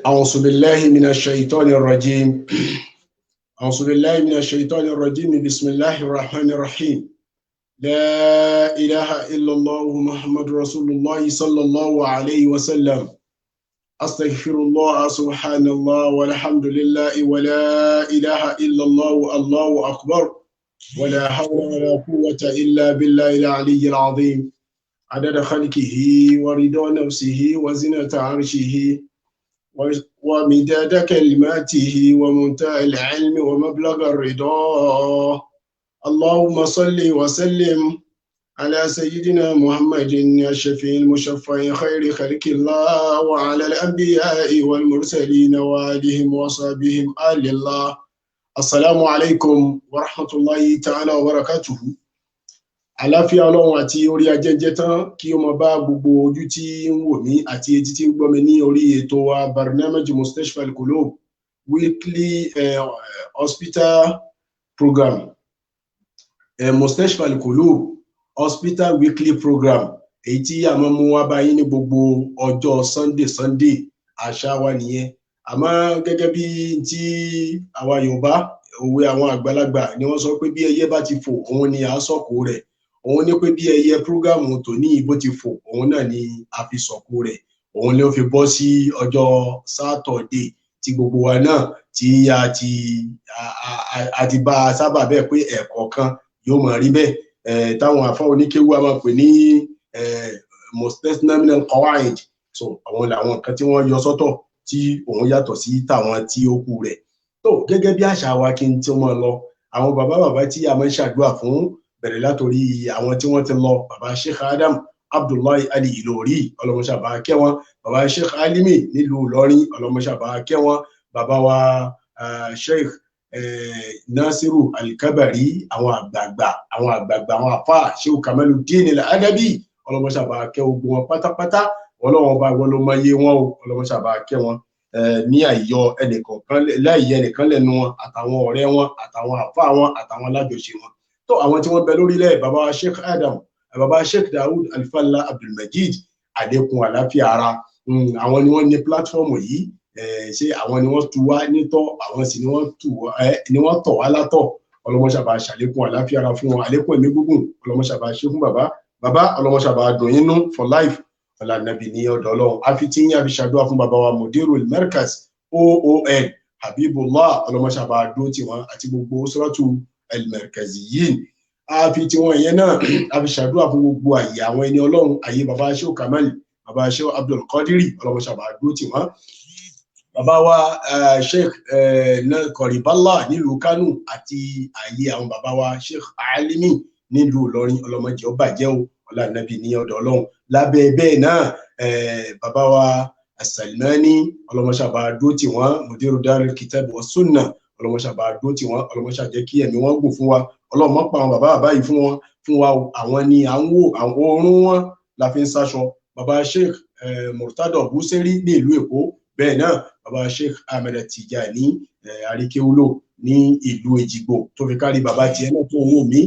أعوذ بالله من الشيطان الرجيم. أعوذ بالله من الشيطان الرجيم. بسم الله الرحمن الرحيم. لا إله إلا الله محمد رسول الله صلى الله عليه وسلم. أستغفر الله، سبحان الله والحمد لله ولا إله إلا الله، الله أكبر، ولا حول ولا قوة إلا بالله العلي العظيم. عدد خلقه ورضا نفسه وزنة عرشه ومداد كلماته ومنتهى العلم ومبلغ الرضا. اللهم صل وسلم على سيدنا محمد الشفيع المشفع خير خلق الله، وعلى الأنبياء والمرسلين وآلهم وصحبهم آل الله. السلام عليكم ورحمة الله تعالى وبركاته. Àláfíà Ọlọ́run àti orí ajẹ́jẹ́ tán kí ó máa bá gbogbo ojú tí ń wò mí àti etí tí ń gbọ́ mi ní orí ètò wa Barnamij Mustashfa Al-Qulub weekly hospital program, Mustashfa Al-Qulub hospital weekly program, èyí tí a máa mú wá bá yín ní gbogbo ọjọ́ Sunday Sunday. Àṣà wa nìyẹn. Àmọ́ gẹ́gẹ́ bí tí àwa Yorùbá, òwe àwọn àgbàlagbà ni wọ́n sọ pé bí ẹyẹ bá ti fò, òun ni à á sọ̀kò rẹ̀. Òun ní pé bí ẹyẹ prógámù tòní bó ti fò, òun náà ni a fi sọ̀kò rẹ̀. Òun ló fi bọ́ sí ọjọ́ Sátọ̀dé tí gbogbo wa náà tí a ti bá a sábà bẹ́ẹ̀ pé ẹ̀kọ̀ọ̀kan yóò máa rí bẹ́ẹ̀. Táwọn àfa oníkéwú a máa pè ní mustasna min al-qawaid. So àwọn làwọn nǹkan tí wọ́n yọ sọ́tọ̀ tí òun yàtọ̀ sí tàwọn tí ó kù rẹ̀. Tó gẹ́gẹ́ bí àṣà wa, kí n tí ó máa lọ, àwọn bàbá bàbá tí a máa ń ṣàdúrà fún, bẹ̀rẹ̀ látòrí àwọn tí wọ́n ti lọ, bàbá Sheikh Adam Abdullahi Ali Ìlọrí, ọlọmọṣàbá kẹ́ wọn, bàbá Sheikh Alimi nílùú Ìlọrin, ọlọmọṣàbá kẹ́ wọn, bàbá wa Sheikh Nasiru Alikabari, àwọn àgbààgbà, àwọn àgbààgbà, àwọn àfa Sheikh Kamaluddin Al-Adabi, ọlọmọṣàbá kẹ́ ogun wọn pátápátá. Ọlọ́wọ́n ọba ìwọ ló máa yé wọn o, ọlọmọṣàbá kẹ́ wọn ní àìyọ ẹnìkọ̀ọ̀kan láìyẹ ẹnìkan lẹ́nu wọn, àtàwọn ọ̀rẹ́ wọn, àtàwọn àfa wọn, àtàwọn alájọṣe wọn. Tó àwọn tí wọ́n bẹ lórílẹ̀, bàbá Sheikh Adam, bàbá Sheikh Daoud Alfala Abdulmajid, àlékún àlàáfíà ara. Àwọn ni wọ́n ní pílátífọ́ọ̀mù yìí. Ṣé àwọn ni wọ́n tu wá nítọ́, àwọn sì ni wọ́n tọ̀ wá látọ̀. Ọlọ́mọṣàbà ṣàlékún àlàáfíà ara fún wọn, àlékún ẹ̀mí gígùn ọlọ́mọṣàbà ṣe fún bàbá. Bàbá ọlọ́mọṣàbà dùn yín nú for life, ọlànàbì ní ọ̀dọ̀ Ọlọ́run. Àfi tí yín àfi ṣàdúrà fún bàbá wa Mudirul Markaz OON Habibullah, ọlọ́mọṣàbà dúró tiwọn àti gbogbo Usratu Al-Markaziyin. Àfi tiwọn ìyẹn náà àfi ṣàdúrà fún gbogbo àyè àwọn ẹni Ọlọ́run, àyè bàbá Sheikh Kamal, bàbá Sheikh Abdul Qadiri, ọlọ́mọṣàbà dúró tiwọn. Bàbá wa Sheikh Koribala nílùú Kánò àti àyè àwọn bàbá wa Sheikh Alimi nílùú Ìlọrin, ọlọ́mọdé ó bàjẹ́ o, ọlànàbì ní ọ̀dọ̀ Ọlọ́run. Lábẹ́ bẹ́ẹ̀ náà bàbá wa Asalimani, ọlọmọṣàbà dúró tì wọ́n, Mudiru Darul Kitab wa Sunnah, ọlọmọṣàbà dúró tì wọ́n, ọlọmọṣà jẹ́ kí ẹ̀mí wọn gùn fún wa. Ọlọmọ pa àwọn bàbá bàbá yìí fún wọn fún wa. Àwọn ni à ń wò, àwọn oorun wọn la fi ń sáṣọ. Bàbá Sheikh Murtado Buseri ní ìlú Èkó, bẹ́ẹ̀ náà bàbá Sheikh Ahmed Tijani Arikewulo ní ìlú Èjìgbò, tó fi kárí bàbá tiẹ̀ náà tó ń wò mí,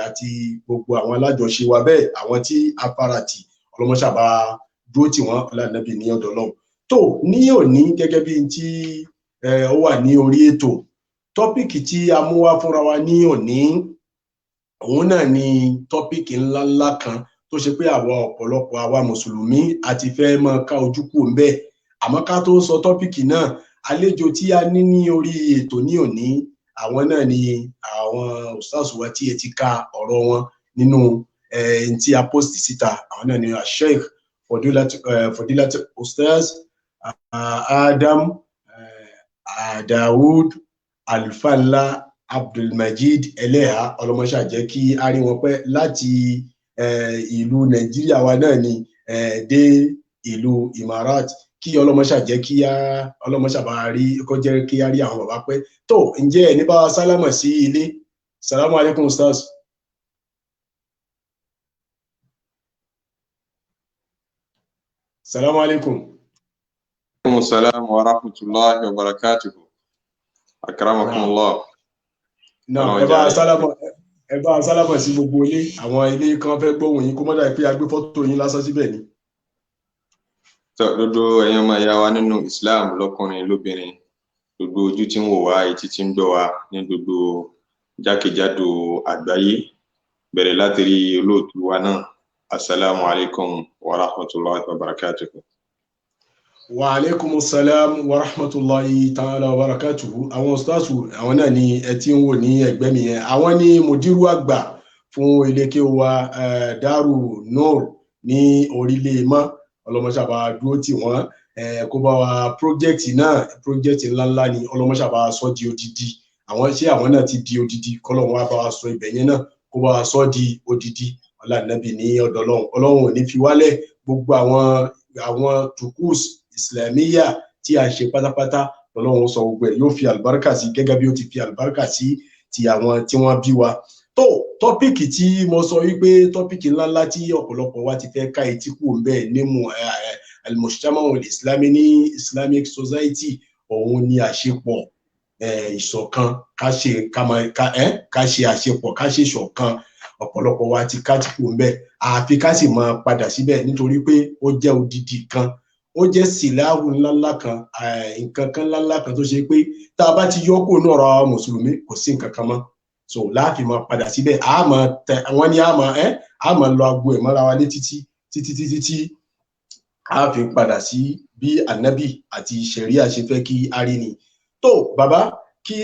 àti gbogbo àwọn alájọṣe wa bẹ́ẹ̀, àwọn tí a farati, ọlọmọṣàbà dúró tì wọ́n, ọlànàbì ní ọ̀dọ̀ Ọlọ́run. Tó ní òní, gẹ́gẹ́ bí tí ó wà ní orí ètò, tọ́pìkì tí a mú wá fúnra wa ní òní, òun náà ni tọ́pìkì ńláńlá kan tó ṣe pé àwa ọ̀pọ̀lọpọ̀ àwa mùsùlùmí a ti fẹ́ máa ká ojú kù ń bẹ́ẹ̀. Àmọ́ ká tó sọ tọ́pìkì náà, àlejò tí a ní ní orí ètò ní òní, àwọn náà ni àwọn ustaz wa tí ẹ ti ka ọ̀rọ̀ wọn nínú tí a post síta. Àwọn náà ni Sheikh Fodilat Ustaz Adam Daoud Alfala Abdulmajid Eleha, ọlọmọṣà jẹ́ kí a rí wọn pẹ́ láti ìlú Nàìjíríà wa náà ni dé ìlú Imarat, kí ọlọmọṣà jẹ́ kí á ọlọmọṣà bá rí kó jẹ́ kí á rí àwọn bàbá pẹ́. Tó ǹjẹ́ ẹ ní bá wa sálámà sí ilé? Salamu alaikum ustaz. Salamu alaikum. Alaikum salam wa rahmatullahi wa barakatuhu. Akramakumullah. Náà ẹ bá sálámà sí gbogbo ilé, àwọn ilé kan fẹ́ gbóhùn yín kó mọ́ dà pé a gbé fọ́tò yín lásán síbẹ̀ ni. Tó gbogbo ẹ̀yin ọmọ ìyá wa nínú Islam lọ́kùnrin lóbìnrin, gbogbo ojú tí ń wò wá, etí tí ń gbọ́ wa ní gbogbo jákèjádò àgbáyé, bẹ̀rẹ̀ láti rí olóòtú wa náà, asalaamu alaykum wa rahmatulahi wa barakatuhu. Wa aleykum salam wa rahmatulahi ta'ala wa barakatuhu. Àwọn ustaasu àwọn náà ni ẹ ti ń wò ní ẹ̀gbẹ́ mi yẹn, àwọn ni mùdírù àgbà fún iléeké wa Daru Nur ní orílẹ̀ mọ́. Ọlọ́mọṣàbà dúró tì wọ́n, kó bá wa project náà, project ńláńlá ni, ọlọ́mọṣàbà sọ di odidi. Àwọn ṣé àwọn náà ti di odidi, kọ́lọ́run wá bá wa sọ ibẹ̀ yẹn náà, kó bá wa sọ di odidi. Ọlànàbì ní ọ̀dọ̀ Ọlọ́run, Ọlọ́run ò ní fi wálẹ̀. Gbogbo àwọn tukus islamiyya tí a ṣe pátápátá, Ọlọ́run sọ gbogbo ẹ̀, yóò fi àlùbáríkà sí gẹ́gẹ́ bí ó ti fi àlùbáríkà sí ti àwọn tí wọ́n bí wa. Tó tọ́pìkì tí mo sọ wípé tọ́pìkì ńláńlá tí ọ̀pọ̀lọpọ̀ wa ti fẹ́ ká etí kù ń bẹ̀ nímú al-mujtama' al-islami ní Islamic Society, òun ni àṣepọ̀, ìṣọ̀kan, ká ṣe ká ṣe àṣepọ̀, ká ṣe ìṣọ̀kan. Ọ̀pọ̀lọpọ̀ wa ti ká tí kù ń bẹ̀, àfi ká sì máa padà síbẹ̀, nítorí pé ó jẹ́ odidi kan, ó jẹ́ síláàwù ńláńlá kan, nǹkan kan ńláńlá kan tó ṣe pé tá a bá ti yọ kúrò ní ọ̀rọ̀ àwọn mùsùlùmí, kò sí nǹkan kan mọ́. So láàfin máa padà síbẹ̀, a máa tẹ wọ́n ní a máa lọ agbo ẹ̀ mọ́ra wa ní títí títí títí tí a fi padà sí bí ànábì àti ṣẹ̀ríà ṣe fẹ́ kí a rí ni. Tó bàbá, kí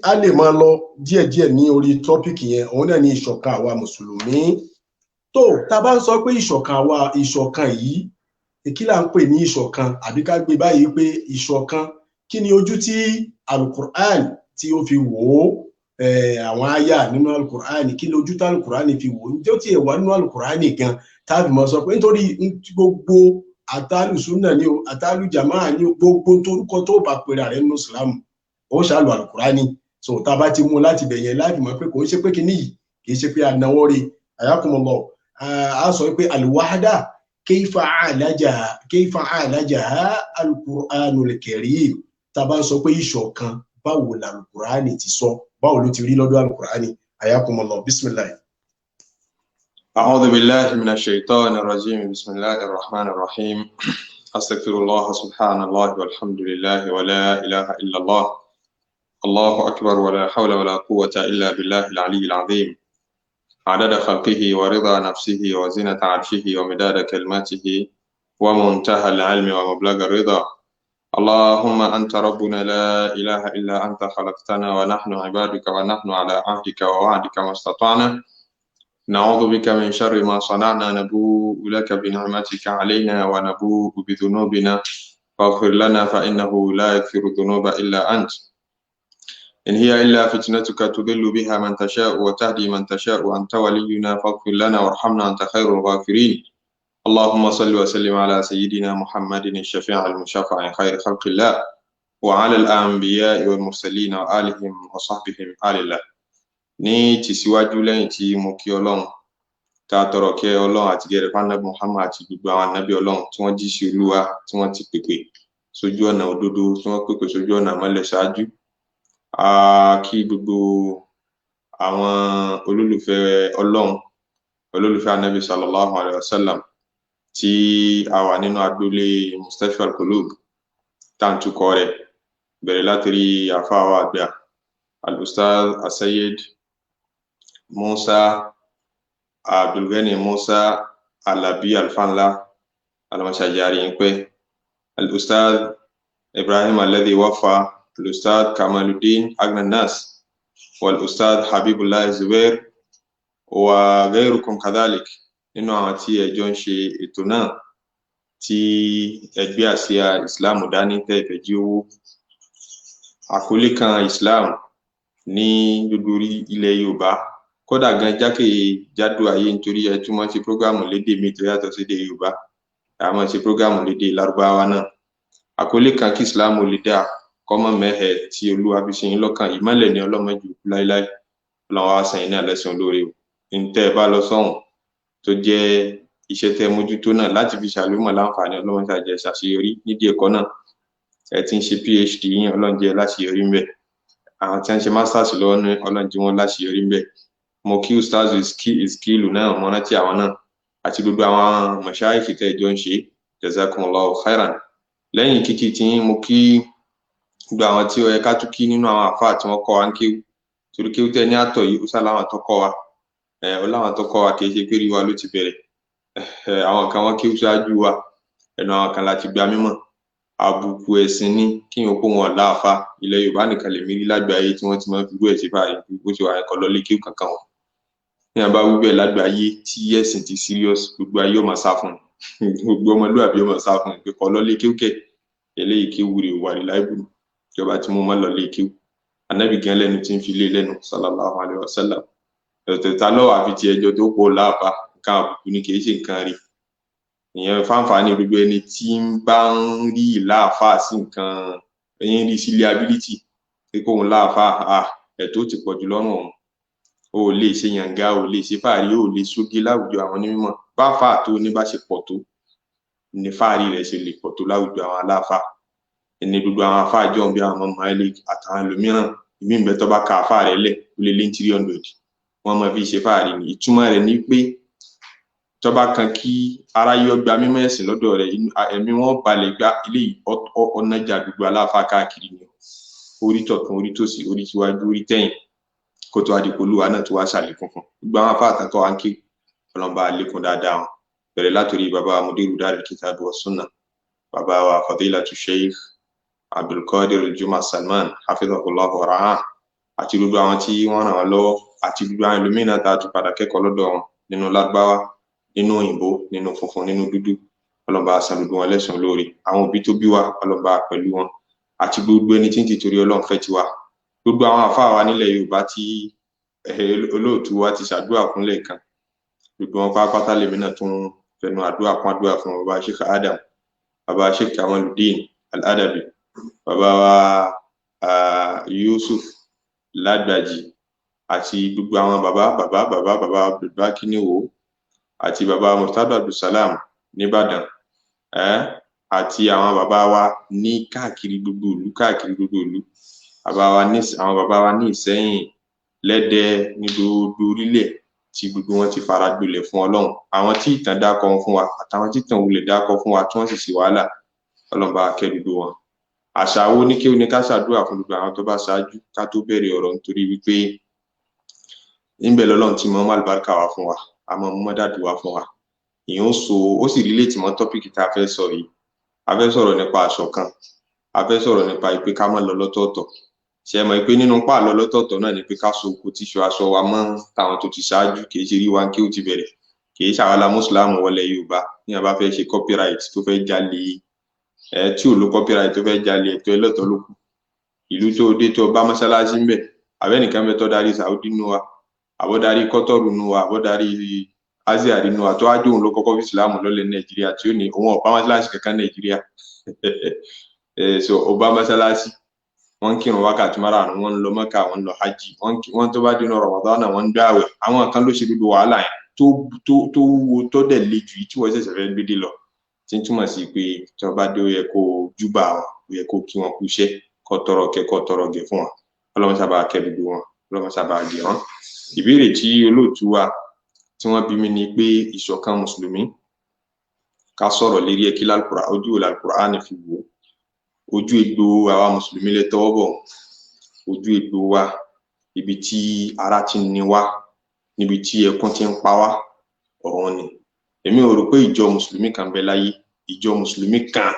a lè máa lọ díẹ̀díẹ̀ ní orí tọ́pìkì yẹn, òun náà ní ìṣọ̀kan àwa mùsùlùmí. Tó tá a bá ń sọ pé ìṣọ̀kan àwa, ìṣọ̀kan yìí, kí là ń pè ní ìṣọ̀kan? Àbí ká gbé báyìí pé ìṣọ̀kan, kí ni ojú tí alukur'an tí ó fi wò ó, àwọn àyà nínú alukur'an, kí ni ojú tí alukur'an fi wò ó, ǹjẹ́ ó tiẹ̀ wà nínú alukur'an gan táàbì mọ́ sọ pé nítorí gbogbo àtàlù súnà ni o, àtàlù jàmáà ni o, gbogbo torúkọ tó bá pera rẹ̀ nínú ìsìlámù, ó ṣàlù alukur'ani. So tá a bá ti mú láti bẹ̀ yẹn, láti mọ̀ pé kò ń ṣe pé kíní yìí kì í ṣe pé anáwó rí ayakumullah. A sọ pé alwahda kayfa alajaha, kayfa alajaha alukur'anul karim. Tá a bá ń sọ pé ìṣọ̀kan, báwo làlùkùránì ti sọ, báwo ló ti rí lọ́dọ̀ alukur'ani? Ayakumullah, bismillah. أعوذ بالله من الشيطان الرجيم، بسم الله الرحمن الرحيم، أستغفر الله، سبحان الله والحمد لله ولا إله إلا الله الله أكبر ولا حول ولا قوة إلا بالله العلي العظيم، عدد خلقه ورضا نفسه وزنة عرشه ومداد كلماته ومنتهى العلم ومبلغ الرضا. اللهم أنت ربنا لا إله إلا أنت، خلقتنا ونحن عبادك ونحن على عهدك ووعدك ما استطعنا، نعوذ بك من شر ما صنعنا، نبوء لك بنعمتك علينا ونبوء بذنوبنا فاغفر لنا فإنه لا يغفر الذنوب إلا أنت، إن هي إلا فتنتك تضل بها من تشاء وتهدي من تشاء، أنت ولينا فاغفر لنا وارحمنا أنت خير الغافرين. اللهم صل وسلم على سيدنا محمد الشفيع المشفع خير خلق الله وعلى الأنبياء والمرسلين وآلهم وصحبهم آل الله. Ní tìsíwájú, lẹ́yìn tí mo kí Ọlọ́run, tá a tọrọ kẹ́ Ọlọ́run àti gẹrẹ fanabi Muhammad àti gbogbo àwọn ànábì Ọlọ́run tí wọ́n jí sí Olúwa, tí wọ́n ti pèpè sójú ọ̀nà òdodo, tí wọ́n pèpè sójú ọ̀nà àmọ́lẹ̀ ṣáájú, a kí gbogbo àwọn olólùfẹ́ Ọlọ́run, olólùfẹ́ ànábì sallallahu alayhi wa sallam tí a wà nínú agboolé Mustashfa Al-Qulub tá à ń tukọ̀ rẹ̀, bẹ̀rẹ̀ láti rí àfáà wa àgbà Al-Ustaz Asayid Musa Abdulgani Musa Alabi Alfanla, alamashajari ń pẹ́, Al-Ustaz Ibrahim Alladhi Wafa, Al-Ustaz Kamaluddin Agnanas, wal-Ustaz Habibullah Zubair wa ghayrukum kadhalik, nínú àwọn tí ẹjọ́ ń ṣe ètò náà, tí ẹgbẹ́ àsíá Islam dání tẹ́ ìfẹ́ jí owó àkọlé kan Islam ní gbogbo ilẹ̀ Yorùbá, kódà gan jákèjádò ayé, nítorí ẹ tún máa ń ṣe prógámù lédè míì tó yàtọ̀ sí èdè Yorùbá, a máa ń ṣe prógámù lédè Lárúbáwá náà. Àkọlé kan kí Islam lè dáa kọ́mọ mẹ́hẹ̀ tí Olúwa fi ṣe yín lọ́kàn, ìmọ́lẹ̀ ní ọlọ́mọdé òkú láéláé. Ọlọ́run wá san yín náà lẹ́san olóore o. Ntẹ́ ẹ bá lọ sọ́hùn tó jẹ́ iṣẹ́ tẹ́ mójútó náà láti fi ṣàlùmọ̀ láǹfààní, ọlọ́run ṣàjẹ́ ṣàṣeyọrí nídìí ẹ̀kọ́ náà. Ẹ ti ń ṣe PhD yín, ọlọ́run jẹ́ láṣeyọrí ńbẹ̀. Àwọn tí wọ́n ń ṣe masters lọ́wọ́ ní, ọlọ́run jẹ́ wọn láṣeyọrí ńbẹ̀. Mo kí ustaz iskilu náà, mo rántí àwọn náà àti gbogbo àwọn mọ̀ṣáìkì tẹ́ ẹ jọ ń ṣe. Jazakumullahu khairan. Lẹ́yìn kíkí tí mo kí gbogbo àwọn tí ó yẹ ká tún kí nínú àwọn àfáà tí wọ́n kọ́ wa ń kéwú, torí kéwú tẹ́ ní àtọ̀ yìí ó sá láwọn tó kọ́ wa, ó láwọn tó kọ́ wa, kì í ṣe pé rí wa ló ti bẹ̀rẹ̀. Àwọn kan wọ́n kéwú ṣáájú wa, ẹnu àwọn kan láti gba mímọ̀. Àbùkù ẹ̀sìn ni kí n kó wọn láàfa. Ilẹ̀ Yorùbá nìkan lèmi rí lágbàáyé tí wọ́n ti máa ń fi gbé ẹ̀sìn báyìí bó ṣe wà ẹ̀kọ́ lọ́lé kéwú kankan wọn. Ní àbá wíbẹ̀ lágbàáyé tí ẹ̀sìn ti serious, gbogbo ayé ó máa sá fún un, gbogbo ọmọlúwàbí ó máa sá fún un pé kọ́ lọ́lé kéwú kẹ̀, eléyìí kéwú rè wà ní láìbùrù ìjọba tí mo máa lọ lé kéwú. Anábì gan lẹ́nu tí ń fi lé lẹ́nu sallallahu alayhi wa sallam. Ọ̀tẹ̀ta lọ́wọ́ àfi ti ẹjọ́ tó pọ̀ láàfa, nǹkan àbùkù ni, kì í ṣe nǹkan rí. Ìyẹn fáǹfààní gbogbo ẹni tí ń bá ń rí ìláàfáà sí nǹkan, ẹ̀yìn rí sí liability pé kóun láàfáà, ẹ̀tọ́ ti pọ̀ jù lọ́rùn òun. O ò lè ṣe yànga, o ò lè ṣe fáàrí, o ò lè ṣoge láwùjọ àwọn onímọ̀. Bá fáà tó ní bá ṣe pọ̀ tó ní fáàrí rẹ̀ ṣe lè pọ̀ tó láwùjọ àwọn aláàfáà. Ẹni gbogbo àwọn afáà jọ̀ bí àwọn ọmọ Malik àtàwọn ẹlòmíràn, ìmí ìbẹ́ tó bá ka àfáà rẹ̀ lẹ̀ ó lé lé 300, wọ́n máa fi ṣe fáàrí ni. Ìtumọ̀ rẹ̀ ni pé tó bá kan kí aráyé ọgbà mímọ́ ẹ̀sìn lọ́dọ̀ rẹ̀, ẹ̀mí wọn balẹ̀ gbá eléyìí ọ̀nàjà gbogbo aláàfáà káàkiri ni, orí tọ̀tún, orí tòsì, orí tiwájú, orí tẹ̀yìn, kó tó adìpolúwa náà tó wá ṣàlékún fún gbogbo àwọn afáà àtàkọ́ wa ń kí ọlọ́mọba àlékún dáadáa wọn. Bẹ̀rẹ̀ látòrí bàbá mudiru Darul Kitab wa Sunnah, bàbá wa Fadilatu Sheikh Abdulkadir Juma Salman hafidhahullahu wa ra'ah, àti gbogbo àwọn tí wọ́n ràn wá lọ́wọ́, àti gbogbo àwọn ẹlòmíràn tá a tún padà kẹ́kọ̀ọ́ lọ́dọ̀ wọn nínú Lárúbáwá, nínú òyìnbó, nínú funfun, nínú dúdú. Ọlọ́ba san gbogbo wọn lẹ́san lórí. Àwọn òbí tó bí wa, ọlọ́ba pẹ̀lú wọn, àti gbogbo ẹni tí ń tìtorí Ọlọ́run fẹ́ tiwa. Gbogbo àwọn àfáà wa nílẹ̀ Yorùbá tí olóòtú wa ti ṣàdúrà fún lẹ́ẹ̀kan, gbogbo wọn pátápátá lèmi náà tún fẹnu àdúrà kún àdúrà fún. Bàbá Sheikh Adam, bàbá Sheikh Kamaludin Al-Adabi, bàbá wa Yusuf Ládgbàjì, àti gbogbo àwọn bàbá bàbá bàbá bàbá Abdulbakiniwo, àti bàbá Murtado Abdulsalam nìbàdàn, àti àwọn bàbá wa ní káàkiri gbogbo ìlú, káàkiri gbogbo ìlú, bàbá wa ní àwọn bàbá wa ní Ìsẹ́yìn, Lẹ́dẹ, ní gbogbo orílẹ̀ tí gbogbo wọn ti fara gbolẹ̀ fún Ọlọ́run. Àwọn tí ìtàn dákọ fún wa àtàwọn tí ìtàn wulẹ̀ dákọ fún wa tí wọ́n sì ṣe wàhálà, Ọlọ́run bá kẹ́ gbogbo wọn. Àṣà wo ní kí o ní ká ṣàdúrà fún gbogbo àwọn tó bá ṣáájú ká tó bẹ̀rẹ̀ ọ̀rọ̀, nítorí wípé ńbẹ̀ lọ́lọ́run ti mọ àlùbáríkà wá fún wa, àmọ́ mọ́dàdù wá fún wa. Ìyẹn ó so ó sì relate mọ́ tọ́pìkì tá a fẹ́ sọ yìí. A fẹ́ sọ̀rọ̀ nípa àṣọ̀kan, a fẹ́ sọ̀rọ̀ nípa ìpè ká má lọ lọ́tọ̀ọ̀tọ̀. Ṣe é mọ̀ pé nínú pààlọ́ lọ́tọ̀ọ̀tọ̀ náà ni pé ká so oko tíṣu aṣọ wa mọ́ táwọn tó ti ṣáájú, kì í ṣe rí wa kí ó ti bẹ̀rẹ̀, kì í ṣàwálà mùsùlùmí wọlé Yorùbá ní a bá fẹ́ ṣe copyright tó fẹ́ jalè, tí ò lo copyright tó fẹ́ jalè ẹ̀tọ́ ẹlẹ́tọ̀ọ́ ló kù. Ìlú tó dé tó bá mọ́ṣáláṣí ń bẹ̀, àbẹ́nìkan bẹ tó darí Saudi nù wa, àbọ̀darí Kọ́tọ́rù nù wa, àbọ̀darí Asia nù wa, tó wá jóun ló kọ́kọ́ fi Ìsìlámù lọ́lẹ̀ Nàìjíríà, tí ó ní òun ọ̀bá mọ́ṣáláṣí kankan Nàìjíríà. So ọba mọ́ṣáláṣí, wọ́n ń kírun wákàtí márààrún, wọ́n ń lọ Mọ́kà, wọ́n ń lọ hajj, wọ́n tó bá dínú Ramadan wọ́n ń gbààwẹ̀. Àwọn kan ló ṣe gbogbo wàhálà yẹn tó tó tó wúwo tó dẹ̀ le jù yìí tí wọ́n ṣẹ̀ṣẹ̀ fẹ́ gbé dé lọ, tí ń túmọ̀ sí pé tí wọ́n bá dé ó yẹ kó júbà wọn, ó yẹ kó kí wọn kú iṣẹ́, kó tọrọ kẹ́, kó tọrọ gẹ̀ fún wọn. Ọlọ́run sábà kẹ́ gbogbo wọn, Ọlọ́run sábà gẹ̀ wọ́n. Ìbéèrè tí olóòtú wa tí wọ́n bí mi ni pé ìṣọ̀kan mùsùlùmí, ká sọ̀rọ̀ lérí ẹ̀, kí lálùkùrá ojú lálùkùránì fi wò ó. Ojú egbò àwa mùsùlùmí lè tọwọ́ bọ̀, ojú egbò wa, ibi tí ara ti ń ni wá, níbi tí ẹkún ti ń pa wá, ọ̀hún ni. Èmi ò rò pé ìjọ mùsùlùmí kan bẹ láyé, ìjọ mùsùlùmí kan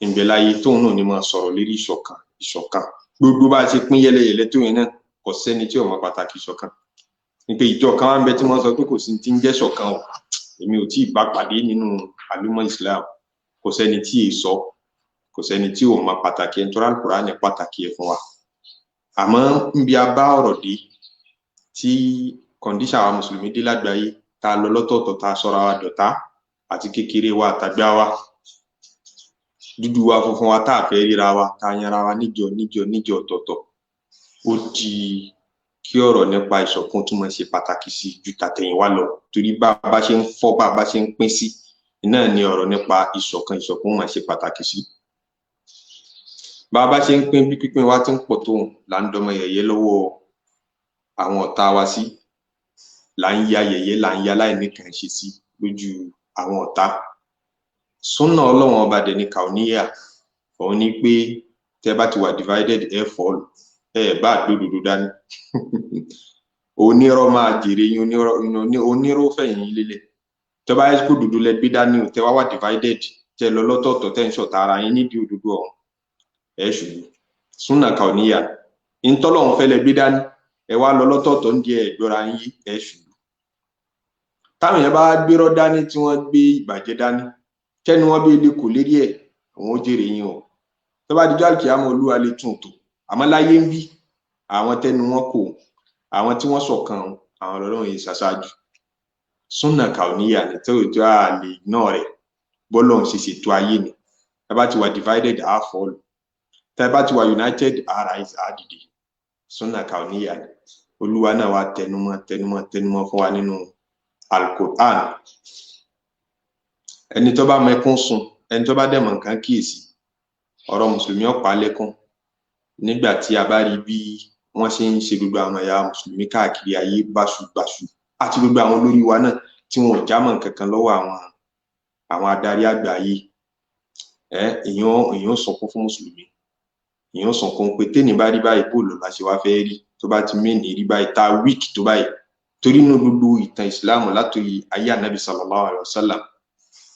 ń bẹ láyé tóun náà ní máa sọ̀rọ̀ lérí ìṣọ̀kan. Ìṣọ̀kan, gbogbo bá a ṣe pín yẹlẹyẹlẹ tó yẹn náà, kò sẹ́ni tí ò mọ pàtàkì ìṣọ̀kan. Ní pé ìjọ kan wá ń bẹ tí wọ́n sọ pé kò sí ti ń jẹ́ ṣọ̀kan o, èmi ò tíì bá pàdé nínú àlùmọ́ Islam. Kò sẹ́ni tí ì sọ, kò sẹ́ni tí ò mọ pàtàkì ẹ̀, nítorí Al-Qur'ani pàtàkì ẹ̀ fún wa. Àmọ́ níbi a bá ọ̀rọ̀ dé, tí kọ̀ǹdíṣà àwa mùsùlùmí dé lágbàáyé, tá a lọ lọ́tọ̀ọ̀tọ̀, tá a sọra wa dọ̀tá, àti kékeré wa àtàgbà wa, dúdú wa, funfun wa, tá a fẹ́ ríra wa, tá a yanra wa níjọ níjọ níjọ ọ̀tọ̀ọ̀tọ̀, ó di kí ọ̀rọ̀ nípa ìṣọ̀kan tún máa ṣe pàtàkì sí ju tàtẹ̀yìnwá lọ, torí bá a bá ṣe ń fọ́, bá a bá ṣe ń pín sí náà ni ọ̀rọ̀ nípa ìṣọ̀kan ìṣọ̀kan máa ṣe pàtàkì sí. Bá a bá ṣe ń pín, bí pínpín wa ti ń pọ̀ tóun là ń dọmọ yẹ̀yẹ́ lọ́wọ́ àwọn ọ̀tá wa sí, là ń ya yẹ̀yẹ́, là ń ya láìníkàn ṣe sí lójú àwọn ọ̀tá. Súnà Ọlọ́run ọba dẹ̀ ní kàóníyà, òun ni pé tẹ́ bá ti wà divided, ẹ fọ́ọ̀lù, ẹ bá gbódòdó dání. Onírọ́ máa jèrè yín, onírọ́ fẹ̀yìn yín lélẹ̀. Tẹ́ bá yẹ kó dòdò lẹ gbé dání o, tẹ́ wá wà divided, tẹ́ lọ lọ́tọ̀ọ̀tọ̀, tẹ́ ń ṣọ̀tá ara yín nídìí òdodo ọ̀hún, ẹ ṣubú. Súnà kàóníyà, ntọ́lọ́hún fẹ́ lẹ gbé dání, ẹ wá lọ lọ́tọ̀ọ̀tọ̀ ń di ẹ gbọ́ra yín, ẹ ṣubú. Táwọn èèyàn bá gbérọ́ dání, tí wọ́n gbé ìbàjẹ́ dání, tẹ́nu wọn bí ilé kò lérí ẹ̀, òun ó jèrè yín o. Tó bá dijọ́ àlùkìyámọ̀, Olúwa lè tún tò, àmọ́ láyé ń bí, àwọn tẹ́nu wọn kò, àwọn tí wọ́n ṣọ̀kan, àwọn Ọlọ́run yìí ṣaṣáájú. Súnà kàóníyà ni tó ìjọ àlè náà rẹ̀ bọ́lọ́run ṣe ṣètò ayé ni. Tá bá ti wà divided, á fall. Tá bá ti wà united, á rise, á dìde. Súnà kàóníyà ni. Olúwa náà wá tẹnumọ́, tẹnumọ́, tẹnumọ́ fún wa nínú Al-Qur'an. Ẹni tó bá mẹkún sun, ẹni tó bá dẹ̀mọ̀ nǹkan kíyèsí, ọ̀rọ̀ mùsùlùmí ọ̀pá lẹ́kún nígbà tí a bá rí bí wọ́n ṣe ń ṣe gbogbo àwọn ẹ̀yà mùsùlùmí káàkiri ayé báṣubàṣu, àti gbogbo àwọn olórí wa náà tí wọn ò jámọ́ nǹkan kan lọ́wọ́ àwọn adarí àgbáyé. Ẹ èèyàn sunkún fún mùsùlùmí, èèyàn sunkún pé téèní bá rí báyìí, bóòlù la ṣe wá fẹ́ rí tó bá ti mí ní rí báyìí, tá a wíìkì tó báyìí? Torí inú gbogbo ìtàn ìsìláàmù látòyí ayé ànábì sallallahu alaihi wasallam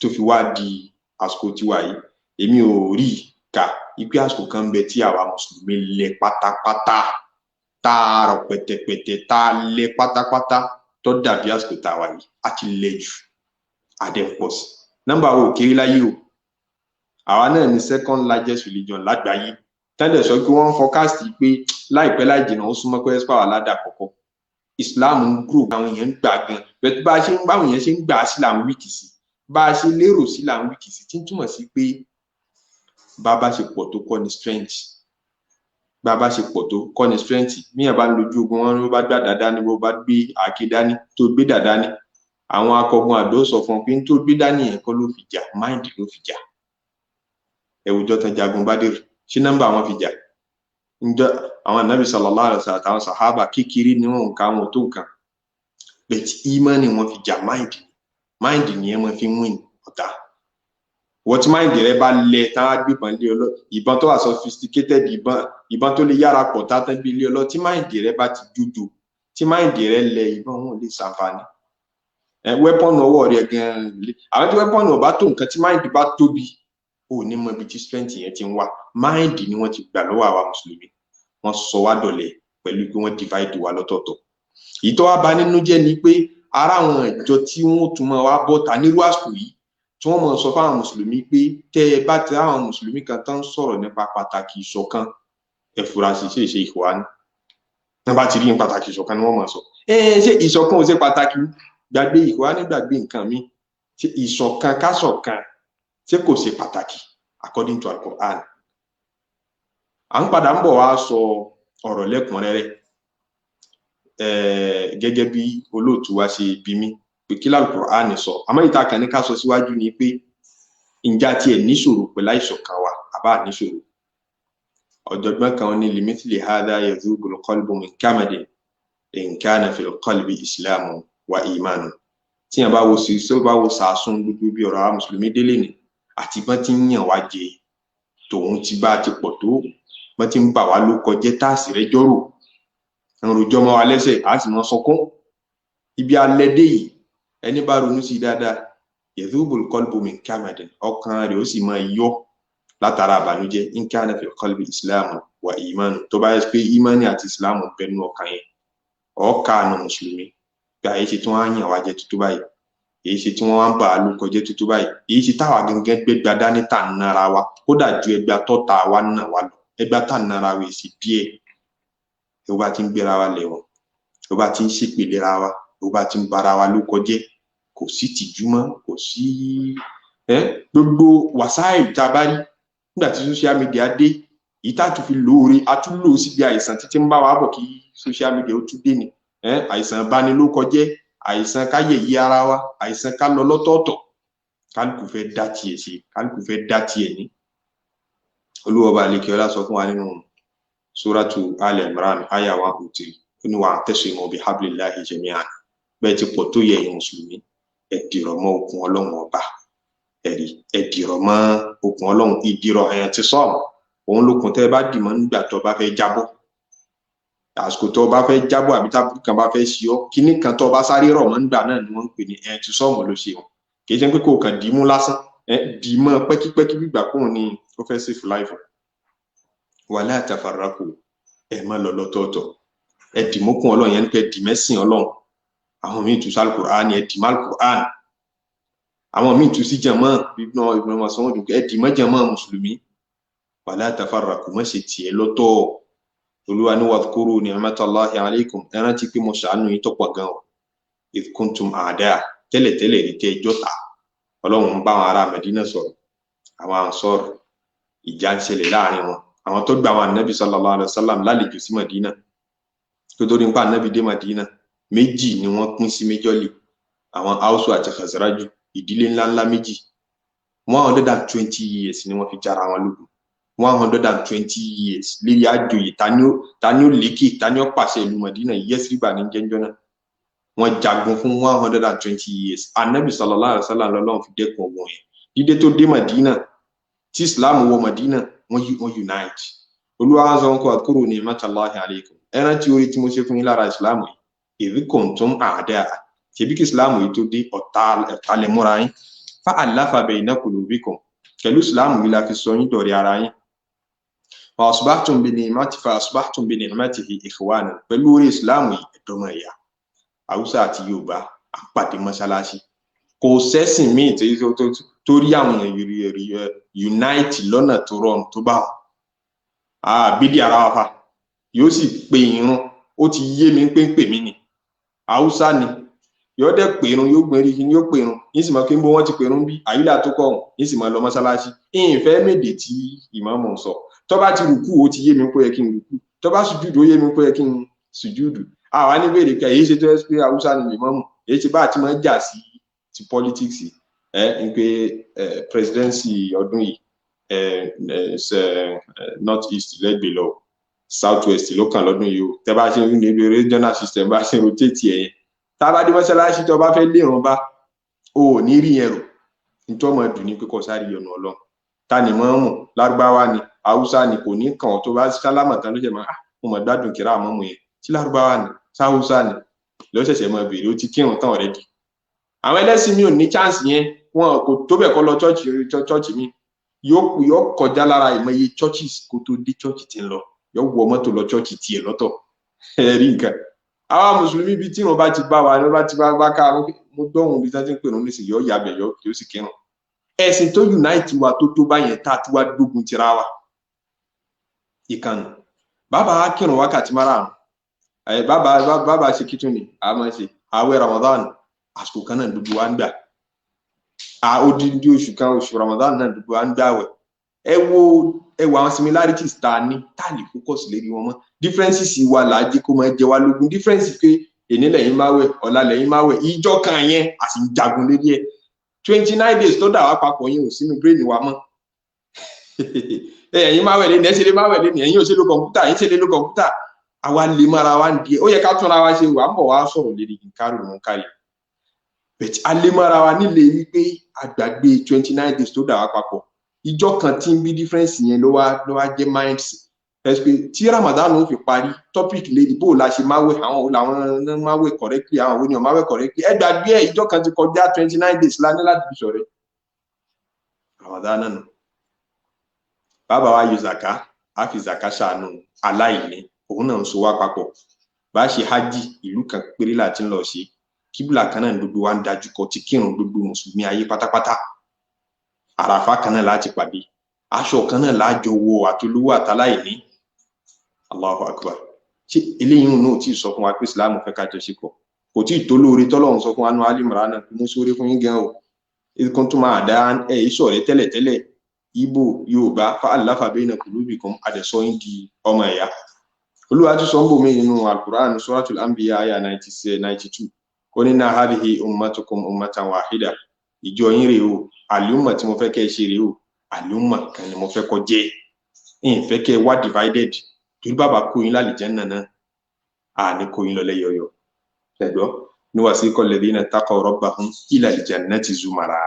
tó fi wá di àsìkò tiwa yìí, èmi ò rí kà ipe àsìkò kan ń bẹ tí àwa mùsùlùmí lẹ pátápátá, tá a rọ pẹ̀tẹ̀pẹ̀tẹ̀, tá a lẹ pátápátá, tó dàbí àsìkò tá a wà yìí. A ti lẹ jù, a dẹ̀ pọ̀ sí. Nọ́mbà wo kéré láyé o. Àwa náà ní second largest religion lágbàáyé. Tẹ́lẹ̀ sọ pé wọ́n ń forecast pé láìpẹ́ láì jìnnà, ó súnmọ́ pé ẹ́sìpà wà ládàá kọ̀kọ́. Islam ń grow, àwọn èèyàn ń gbà gan bẹ́ẹ̀. Bá a ṣe ń báwọn èèyàn ṣe ń gbà sí là ń weak sí, bá a ṣe lérò sí là ń weak sí, tí ń túmọ̀ sí pé bá a bá ṣe pọ̀ tó kọ́ ni strength, bá a bá ṣe pọ̀ tó kọ́ ni strength. Míyàn bá ń lójú ogun, wọn ló bá gbà dáadáa ní, bó bá gbé àáké dání, tó gbé dáadáa ní, àwọn akọgun àdó sọ fún un pé tó gbé dání yẹn kọ́ ló fi jà, mind ló fi jà. Ẹwùjọ tán jagun Bádìrì, ṣé nọ́mbà wọn fi jà? Njọ àwọn anabi sallallahu alaihi wasallam àtàwọn sahaba, kékeré ni wọn, nǹkan àwọn tó nǹkan, but imani wọn fi jà. Mind ni ẹ máa fi ń win ọ̀tá. Wọ́n tí mind rẹ bá lẹ, tán á gbébọn lé ọ lọ, ìbọn tó wà sophisticated, ìbọn tó lè yára pọ̀, tá tán gbé lé ọ lọ, tí mind rẹ bá ti dúdú, tí mind rẹ lẹ, ìbọn wọn ò lè ṣàǹfààní. Ẹ weapon ọwọ́ rẹ gan-an, àwọn tí weapon ò bá tó nǹkan, tí mind bá tóbi, ò ní mọ ibi tí strength yẹn ti ń wá. Mind ni wọ́n ti gbà lọ́wọ́ àwa mùsùlùmí. Wọ́n sọ wá dọ̀lẹ pẹ̀lú pé wọ́n divide wa lọ́tọ̀ọ̀tọ̀. Èyí tó wá bà nínú jẹ́ ni pé ara àwọn ìjọ tí wọ́n tún máa wá bọ́ta nírú àsìkò yìí, tí wọ́n máa sọ fáwọn mùsùlùmí pé tẹ́ ẹ bá ti ráwọn mùsùlùmí kan tán sọ̀rọ̀ nípa pàtàkì ìṣọ̀kan, ẹ fura sí ṣe ìṣe ìhùwà ni. Wọ́n bá ti rí pàtàkì ìṣọ̀kan ni wọ́n máa sọ. Ẹ ṣé ìṣọ̀kan ò ṣe pàtàkì? Gbàgbé ìhùwà ní, gbàgbé nǹkan mi. Ṣé ìṣọ̀kan kásọ̀kan, ṣé kò ṣe pàtàkì according to Al-Qur'an? À ń padà ń bọ̀ wá sọ ọ̀rọ̀ lẹ́kùnrẹ́rẹ́ gẹ́gẹ́ bí olóòtú wa ṣe bí mi pé kí l'Al-Qur'an sọ. Àmọ́ ìta kan ní ká sọ síwájú ni pé ǹjẹ́ a tiẹ̀ níṣòro pẹ̀lú àìṣọ̀kan wa àbá níṣòro? Ọ̀jọ̀gbọ́n kan ní limithli hadha yadhubu al-qalbu min kamadin in kana fil qalbi islamu wa imanu. Tí yẹn bá wo sí, tó bá wo sàásùn gbogbo bí ọ̀rọ̀ àwọn mùsùlùmí délé ni, àti bọ́n ti ń yàn wá jẹ, tòun ti bá ti pọ̀ tó, bọ́n ti ń bà wá ló kọjẹ́, táàsì rẹ jọ́rò ń rojọ́ mọ́ wa lẹ́sẹ̀, á sì mọ́ sọkún. Ibi alẹ́ dé yìí, ẹni bá ronú sí dáadáa, yadhubul qalbu min kamadin, ọkàn rẹ̀ ó sì máa yọ látara àbànújẹ́. In kana fil qalbi islamu wa imanu, tó bá yẹ pé imani àti islamu bẹnu ọkàn yẹn, ọkà àna mùsùlùmí pé àyè ṣe tí wọ́n á yàn wá jẹ tuntun báyìí, èyí ṣe tí wọ́n wá ń bà á ló kọjẹ́ tuntun báyìí, èyí ṣe táwa gẹ́gẹ́ gbégbá dání tà ń nara wa, kódà ju ẹgbà tọ́ta wa nà wá lọ, ẹgbà tá ń nara wa èsì díẹ̀. Tó bá ti ń gbéra wa lẹ̀wọ̀n, tó bá ti ń ṣèpèlera wa, tó bá ti ń bara wa ló kọjẹ́, kò sí tìjú mọ́, kò sí gbogbo wàsáì tá a bá rí nígbà tí social media dé. Èyí tá a tún fi lóore, a tún lò ó síbi àìsàn títí ń bá wa bọ̀ kí social media ó tún dé ni. Àìsàn ìbanilókọjẹ́, àìsàn ká yẹ̀yẹ́ ara wa, àìsàn ká lọ lọ́tọ̀ọ̀tọ̀, kálukú fẹ́ dá tiẹ̀ ṣe, kálukú fẹ́ dá tiẹ̀ ní. Olúwa ọba àlekè ọlá sọ fún wa nínú suratu Al Imran aya 103, ó ní wa'tasimu bihablillahi jami'an. Bẹ́ẹ̀ ti pọ̀ tó yẹ ẹ̀yin mùsùlùmí, ẹ dìrọ̀ mọ́ okùn Ọlọ́run ọba, Ẹ̀rí, ẹ dìrọ̀ mọ́ okùn Ọlọ́run. Ìdìrọ̀ ẹ̀yàn ti sọ́ọ̀mù òun lókun tẹ́ ẹ bá dì mọ́ nígbà tó bá fẹ́ jábọ́. Àsìkò tó bá fẹ́ jábọ́ àbí tábùkù kan bá fẹ́ ṣe ọ́, kíní kan tó bá sáré rọ̀ mọ́ nígbà náà ni wọ́n ń pè ní ẹ̀yàn ti sọ́ọ̀mù ló ṣe wọn. Kì í ṣe pé kò kàn dì í mú lásán, dì í mọ́ pẹ́kípẹ́kí gbígbà kóun ni ó fẹ́ save life. Wala tafarraqu, ẹ má lọ lọ́tọ̀ọ̀tọ̀, ẹ dì mọ́kùn Ọlọ́run, yẹn ní pé ẹ dì mẹ́sìn Ọlọ́run. Àwọn míì tú sí Al-Qur'an, ẹ dì mọ́ Al-Qur'an. Àwọn míì tú sí jàmọ́ Ibn Mas'ud, ẹ dì mọ́ jàmọ́ mùsùlùmí. Wala tafarraqu, má ṣe tiẹ̀ lọ́tọ̀. Olúwa ní wadhkuru ni'matallahi alaykum, ẹ rántí pé mo ṣàánú yín tọ́pọ̀ gan o. Idh kuntum a'da, tẹ́lẹ̀tẹ́lẹ̀ rí tẹ́ ẹjọ́ ta. Ọlọ́run ń bá àwọn ará Mẹdínà sọ̀rọ̀, àwọn Ansar, ìjà ń ṣẹlẹ̀ láàrin wọn. Àwọn tó gba àwọn ànábì sallallahu alaihi wasallam lálejò sí Mẹdínà, tó torí nípa ànábì dé Mẹdínà, méjì ni wọ́n pín sí méjọ́lì, àwọn Ausu àti Khazraju, ìdílé ńláńlá méjì. 120 years ni wọ́n fi jára wọn lógun. 120 years lérí àjòyè, ta ni ó lékè, ta ni ó pàṣẹ ìlú Mẹdínà, Yẹ́sìrìbà ní jẹ́njọ́ náà. Wọ́n jagun fún 120 years. Anabi sallallahu alaihi wasallam lọ́lọ́run fi dẹ́kun ogun yẹn. Dídé tó dé Mẹdínà, tí Islam wọ Mẹdínà, wọ́n unite. Olúwa sọ wọn kó wadhkuru ni'matallahi alaykum, ẹ rántí orí tí mo ṣe fún yín lára Islam yìí. Idh kuntum a'daa, ṣebí kí Islam yìí tó dé, ọ̀tá lẹ múra yín. Fa allafa bayna qulubikum, pẹ̀lú Islam yìí la fi sọ yín dọ̀rẹ́ ara yín. Fa asbahtum bi ni'mati fa asbahtum bi ni'matihi ikhwana, pẹ̀lú orí Islam yìí ẹ̀dọ́mọ̀ ẹ̀yà. Haúsá àti Yorùbá àpàdé mọ́ṣáláṣí. Kò sẹ́sìn míì tó rí àwọn èèyàn unite lọ́nà tó rọrùn tó bá wọn. Àbídí ara wa fa yóò sì pe irun, ó ti yé mi pé ń pè mí ni. Haúsá ni yóò dẹ̀ pè irun, yóò gbé rí yóò pè irun, yín sì mọ̀ pé ń bó wọ́n ti pè irun bí àyílà tó kọ̀ ọ̀hún, yín sì mọ̀ lọ mọ́ṣáláṣí. Ìyìnfẹ́ mèdè tí ìmáàmù ń sọ. Tó bá ti rùkú, ó ti yé mi pé ó yẹ kí n rùkú. Tó bá sùjúdù, ó yé mi pé ó yẹ kí n sùjúdù. Àwa ní bèrè pé èyí ṣe tó yẹ pé Haúsá ni lèmọ́mù, èyí ṣe bá àti máa ń jà sí ti politics ẹ ń pé presidency ọdún yìí north east lẹ́gbẹ̀ẹ́ lọ, south west ló kàn lọ́dún yìí o. Tẹ́ bá ṣe ń ní regional system, bá ṣe ń rotate ẹ̀ yẹn, tá a bá dé mọ́ṣáláṣí, tó bá fẹ́ lérun bá, o ò ní rí yẹn rò. Nítorí ọmọ dùn ní pé kò sáré ọ̀nà Ọlọ́run. Ta ni mọ́mù, Lárúbáwá ni Haúsá ni, kò ní kàn ọ́. Tó bá sálámà tán ló ṣe máa mo mọ̀ gbádùn kíra àmọ́mù yẹn, tí Lárúbáwá ni sáwúsá ni lọ́sẹ̀sẹ̀ máa bèrè, ó ti kírun tán already. Àwọn ẹlẹ́sìn mi ò ní chance yẹn, wọn kò tó bẹ̀ kọ́ lọ chọ́ọ̀chì mi, yóò kọjá lára ìmọye churches kó tó dé chọ́ọ̀chì tí ń lọ, yóò wọ mọ́tò lọ chọ́ọ̀chì tiẹ̀ lọ́tọ̀. Ẹ rí nǹkan. Àwa mùsùlùmí ibi tí wọn bá ti bá wa ni wọn bá ti bá ká mo dọ́hùn ibi tí wọ́n ti ń pè ní nísìnyí, yóò yabẹ̀ yóò sì kírun. Ẹ̀sìn tó unite wa tó tó báyẹn, tá a ti wá gbógun tira wa. Ìkànnì bàbá wa kírun wákàtí márààrún, bàbá ṣe kí tún ni a máa ṣe ààwẹ̀ Ramadan, àsìkò kan náà gbogbo wa ń gbà, odindi oṣù kan, oṣù Ramadan náà gbogbo wa ń gbà wẹ̀. Ẹ wo àwọn similarities tá a ní, tá a lè focus lérí wọn mọ́. Differences wa là á jẹ́ kó máa jẹ wá lógún. Difference pé èní lẹ́yìn máa wẹ̀, ọ̀la lẹ́yìn máa wẹ̀, ìjọ kan yẹn a sì ń jagun lérí ẹ̀. 29 days tó dà wá papọ̀ yẹn ò sínú brain wa mọ́. Ẹ̀yin máa wẹ̀ lẹ́nu, ẹ̀ ṣe lè máa wẹ̀ lẹ́nu, ẹ̀yin ò ṣe lo kọ̀ǹpútà, ẹ̀yin ṣe lè lo kọ̀ǹpútà. Àwa lè mara wa ń di ẹ, ó yẹ ká túnra wa ṣe, wà ń bọ̀ wá sọ̀rọ̀ lérí nkárò ló ń kárí. But a lè mara wa nílé wípé àgbàgbé 29 days tó dà wá papọ̀. Ìjọ kan tí ń bí difference yẹn ló wá jẹ́ mind pé tí Ramadan ó fi parí, topic lérí bó la ṣe máa wẹ̀, àwọn wo làwọn máa wẹ̀ correctly, àwọn wo ni ò máa wẹ̀ correctly. Ẹ gbàgbé ẹ, ìjọ kan ti kọjá, 29 days la ní láti fi ṣọ̀rẹ́ Ramadan náà nù. Bàbá wa yọ zaka, á fi zaka ṣàánú aláìní, òun náà ń so wá papọ̀. Bá ṣe hajj, ìlú kan péré láti ń lọ ṣe, kíbùlà kan náà gbogbo wa ń dájú kọ ti kírun, gbogbo mùsùlùmí ayé pátápátá. Àràfá kan náà láti pàdé, aṣọ kan náà lájọ wọ, àtolówó àtàláìní. Allahu akbar. Ṣé eléyìí náà tí ì sọ fún wa pé Islam fẹ́ ká jọ ṣe pọ̀? Kò tí ì tó lóore tọ́lọ́run sọ fún wa nú Al-Imran náà, mo sóore fún yín gan o. Ikun tó máa dá ẹ ìṣọ̀rẹ́ tẹ́lẹ̀tẹ́lẹ̀, Ìgbò, Yorùbá, fa allafa bayna qulubikum, àdẹ̀sọ yín di ọmọ ẹ̀yà. Olúwa tún sọ ń bò mí nínú Al-Qur'an, Suratul Anbiya aya 92, ó ní na hadhihi ummatukum ummatan wahida, ìjọ yín rèé o, àlùmọ̀ tí mo fẹ́ kẹ́ ẹ ṣe rèé o, àlùmọ̀ kan ni mo fẹ́ kó jẹ́, ìfẹ́ kẹ́ ẹ wá divided, torí bàbá kó yín lálìjánnà náà, àní kó yín lọ lẹ́yọ̀yọ̀. Ẹ̀gbọ́ ní wasiqa alladhina taqaw rabbahum ila al-jannati zumara.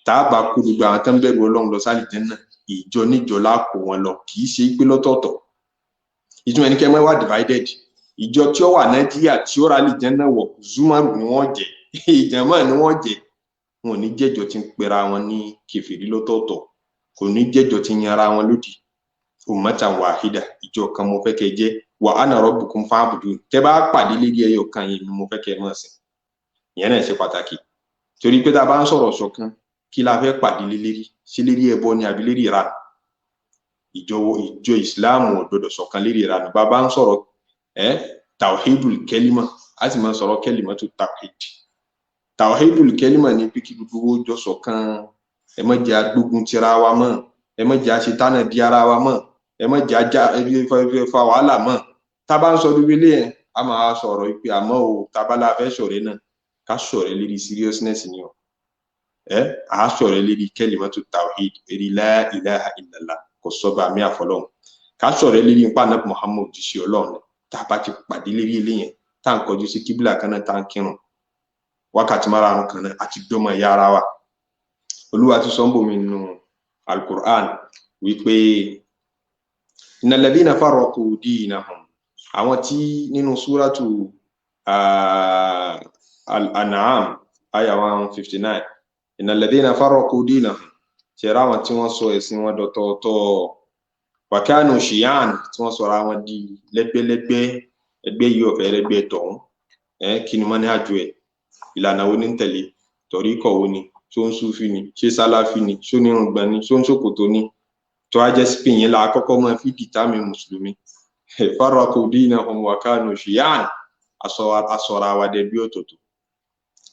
Tá a bá kó gbogbo àwọn tó ń bẹ̀rù Ọlọ́run lọ sálì jẹ́nà, ìjọ níjọ lápò wọn lọ, kì í ṣe pé lọ́tọ̀ọ̀tọ̀. Ìtumọ̀ ẹni kẹ́ mọ́ wà divided. Ìjọ tí ó wà Nàìjíríà tí ó ra lè jẹ́nà wọ̀, Zumaru ni wọ́n jẹ́, ìjàmọ́ ni wọ́n jẹ́. Wọn ò ní jẹ́jọ tí ń pera wọn ní kèfèrí lọ́tọ̀ọ̀tọ̀, kò ní jẹ́jọ tí ń yanra wọn lódì. Ummatan wahida, ìjọ kan mo fẹ́ kẹ́ jẹ́, wa ana rabbukum fa'budun. Tẹ́ bá pàdé lérí ẹyọ kan yìí ni mo fẹ́ kẹ́ máa sìn. Ìyẹn náà ṣe pàtàkì, torí pé tá a bá ń sọ̀rọ̀ ṣọ̀kan, kí la fẹ́ pàdé lérí? Ṣé lérí ẹbọ ni àbí lérí ìranù? Ìjọ ìsìláàmù ò gbọdọ̀ ṣọ̀kan lérí ìranù. Bàbá ń sọ̀rọ̀ tawhidul kẹlímà, a sì máa sọ̀rọ̀ kẹlímà tó tawhid. Tawhidul kẹlímà ni pé kí gbogbo owó jọ ṣọ̀kan, ẹ má jẹ́ agbógun tira wa mọ́, ẹ má jẹ́ aṣetánà di ara wa mọ́, ẹ má jẹ́ ajá fa wàhálà mọ́. Tá a bá ń sọ lórí ilé yẹn, a máa sọ̀rọ̀ pé àmọ́ o, tá a bá la fẹ́ ṣọ̀rẹ́ náà, ká ṣọ̀rẹ́ lérí seriousness ni o. A ṣọ̀rẹ́ lérí kalimatu tawhid, lérí la ilaha illallah, kò sọ́ba àmì àfọlọ́hún. Ká ṣọ̀rẹ́ lérí nípa Ànábì Muhammad òjíṣẹ́ Ọlọ́run. Tá a bá ti pàdé lérí ilé yẹn, tá à ń kọjú sí kíbílà kan náà, tá à ń kírun wákàtí márààrún kan náà, àti dọ́mọ ìyá ara wa. Olúwa ti sọ ń bòmí nínú Al-Qur'an wípé innal ladhina farraqu dinahum, àwọn tí nínú súrátù Al-An'am aya 159, innal ladhina farraqu dinahum, ṣẹ̀rá àwọn tí wọ́n sọ ẹ̀sìn wọn dọ̀tọ̀ọ̀tọ̀, wa kanu shi'an, tí wọ́n sọra wọn di lẹ́gbẹ́lẹ́gbẹ́, ẹgbẹ́ yìí ọ̀fẹ́ lẹ́gbẹ́ tọ̀hún, kí ni wọ́n ní àjò ẹ̀, ìlànà wo ní ń tẹ̀lé, tọ̀ríkọ̀ wo ni, ṣó ń súfì ni, ṣé sálàfì ni, ṣó nírùngbọ̀n ni, ṣó ń ṣòkòtò ni, tó á jẹ́ sípìn yẹn la kọ́kọ́ máa fi dìtámì mùsùlùmí. Farraqu dinahum wa kanu shi'an, asọ̀ra wa dẹ̀ bí ọ̀tọ̀ọ̀tọ̀.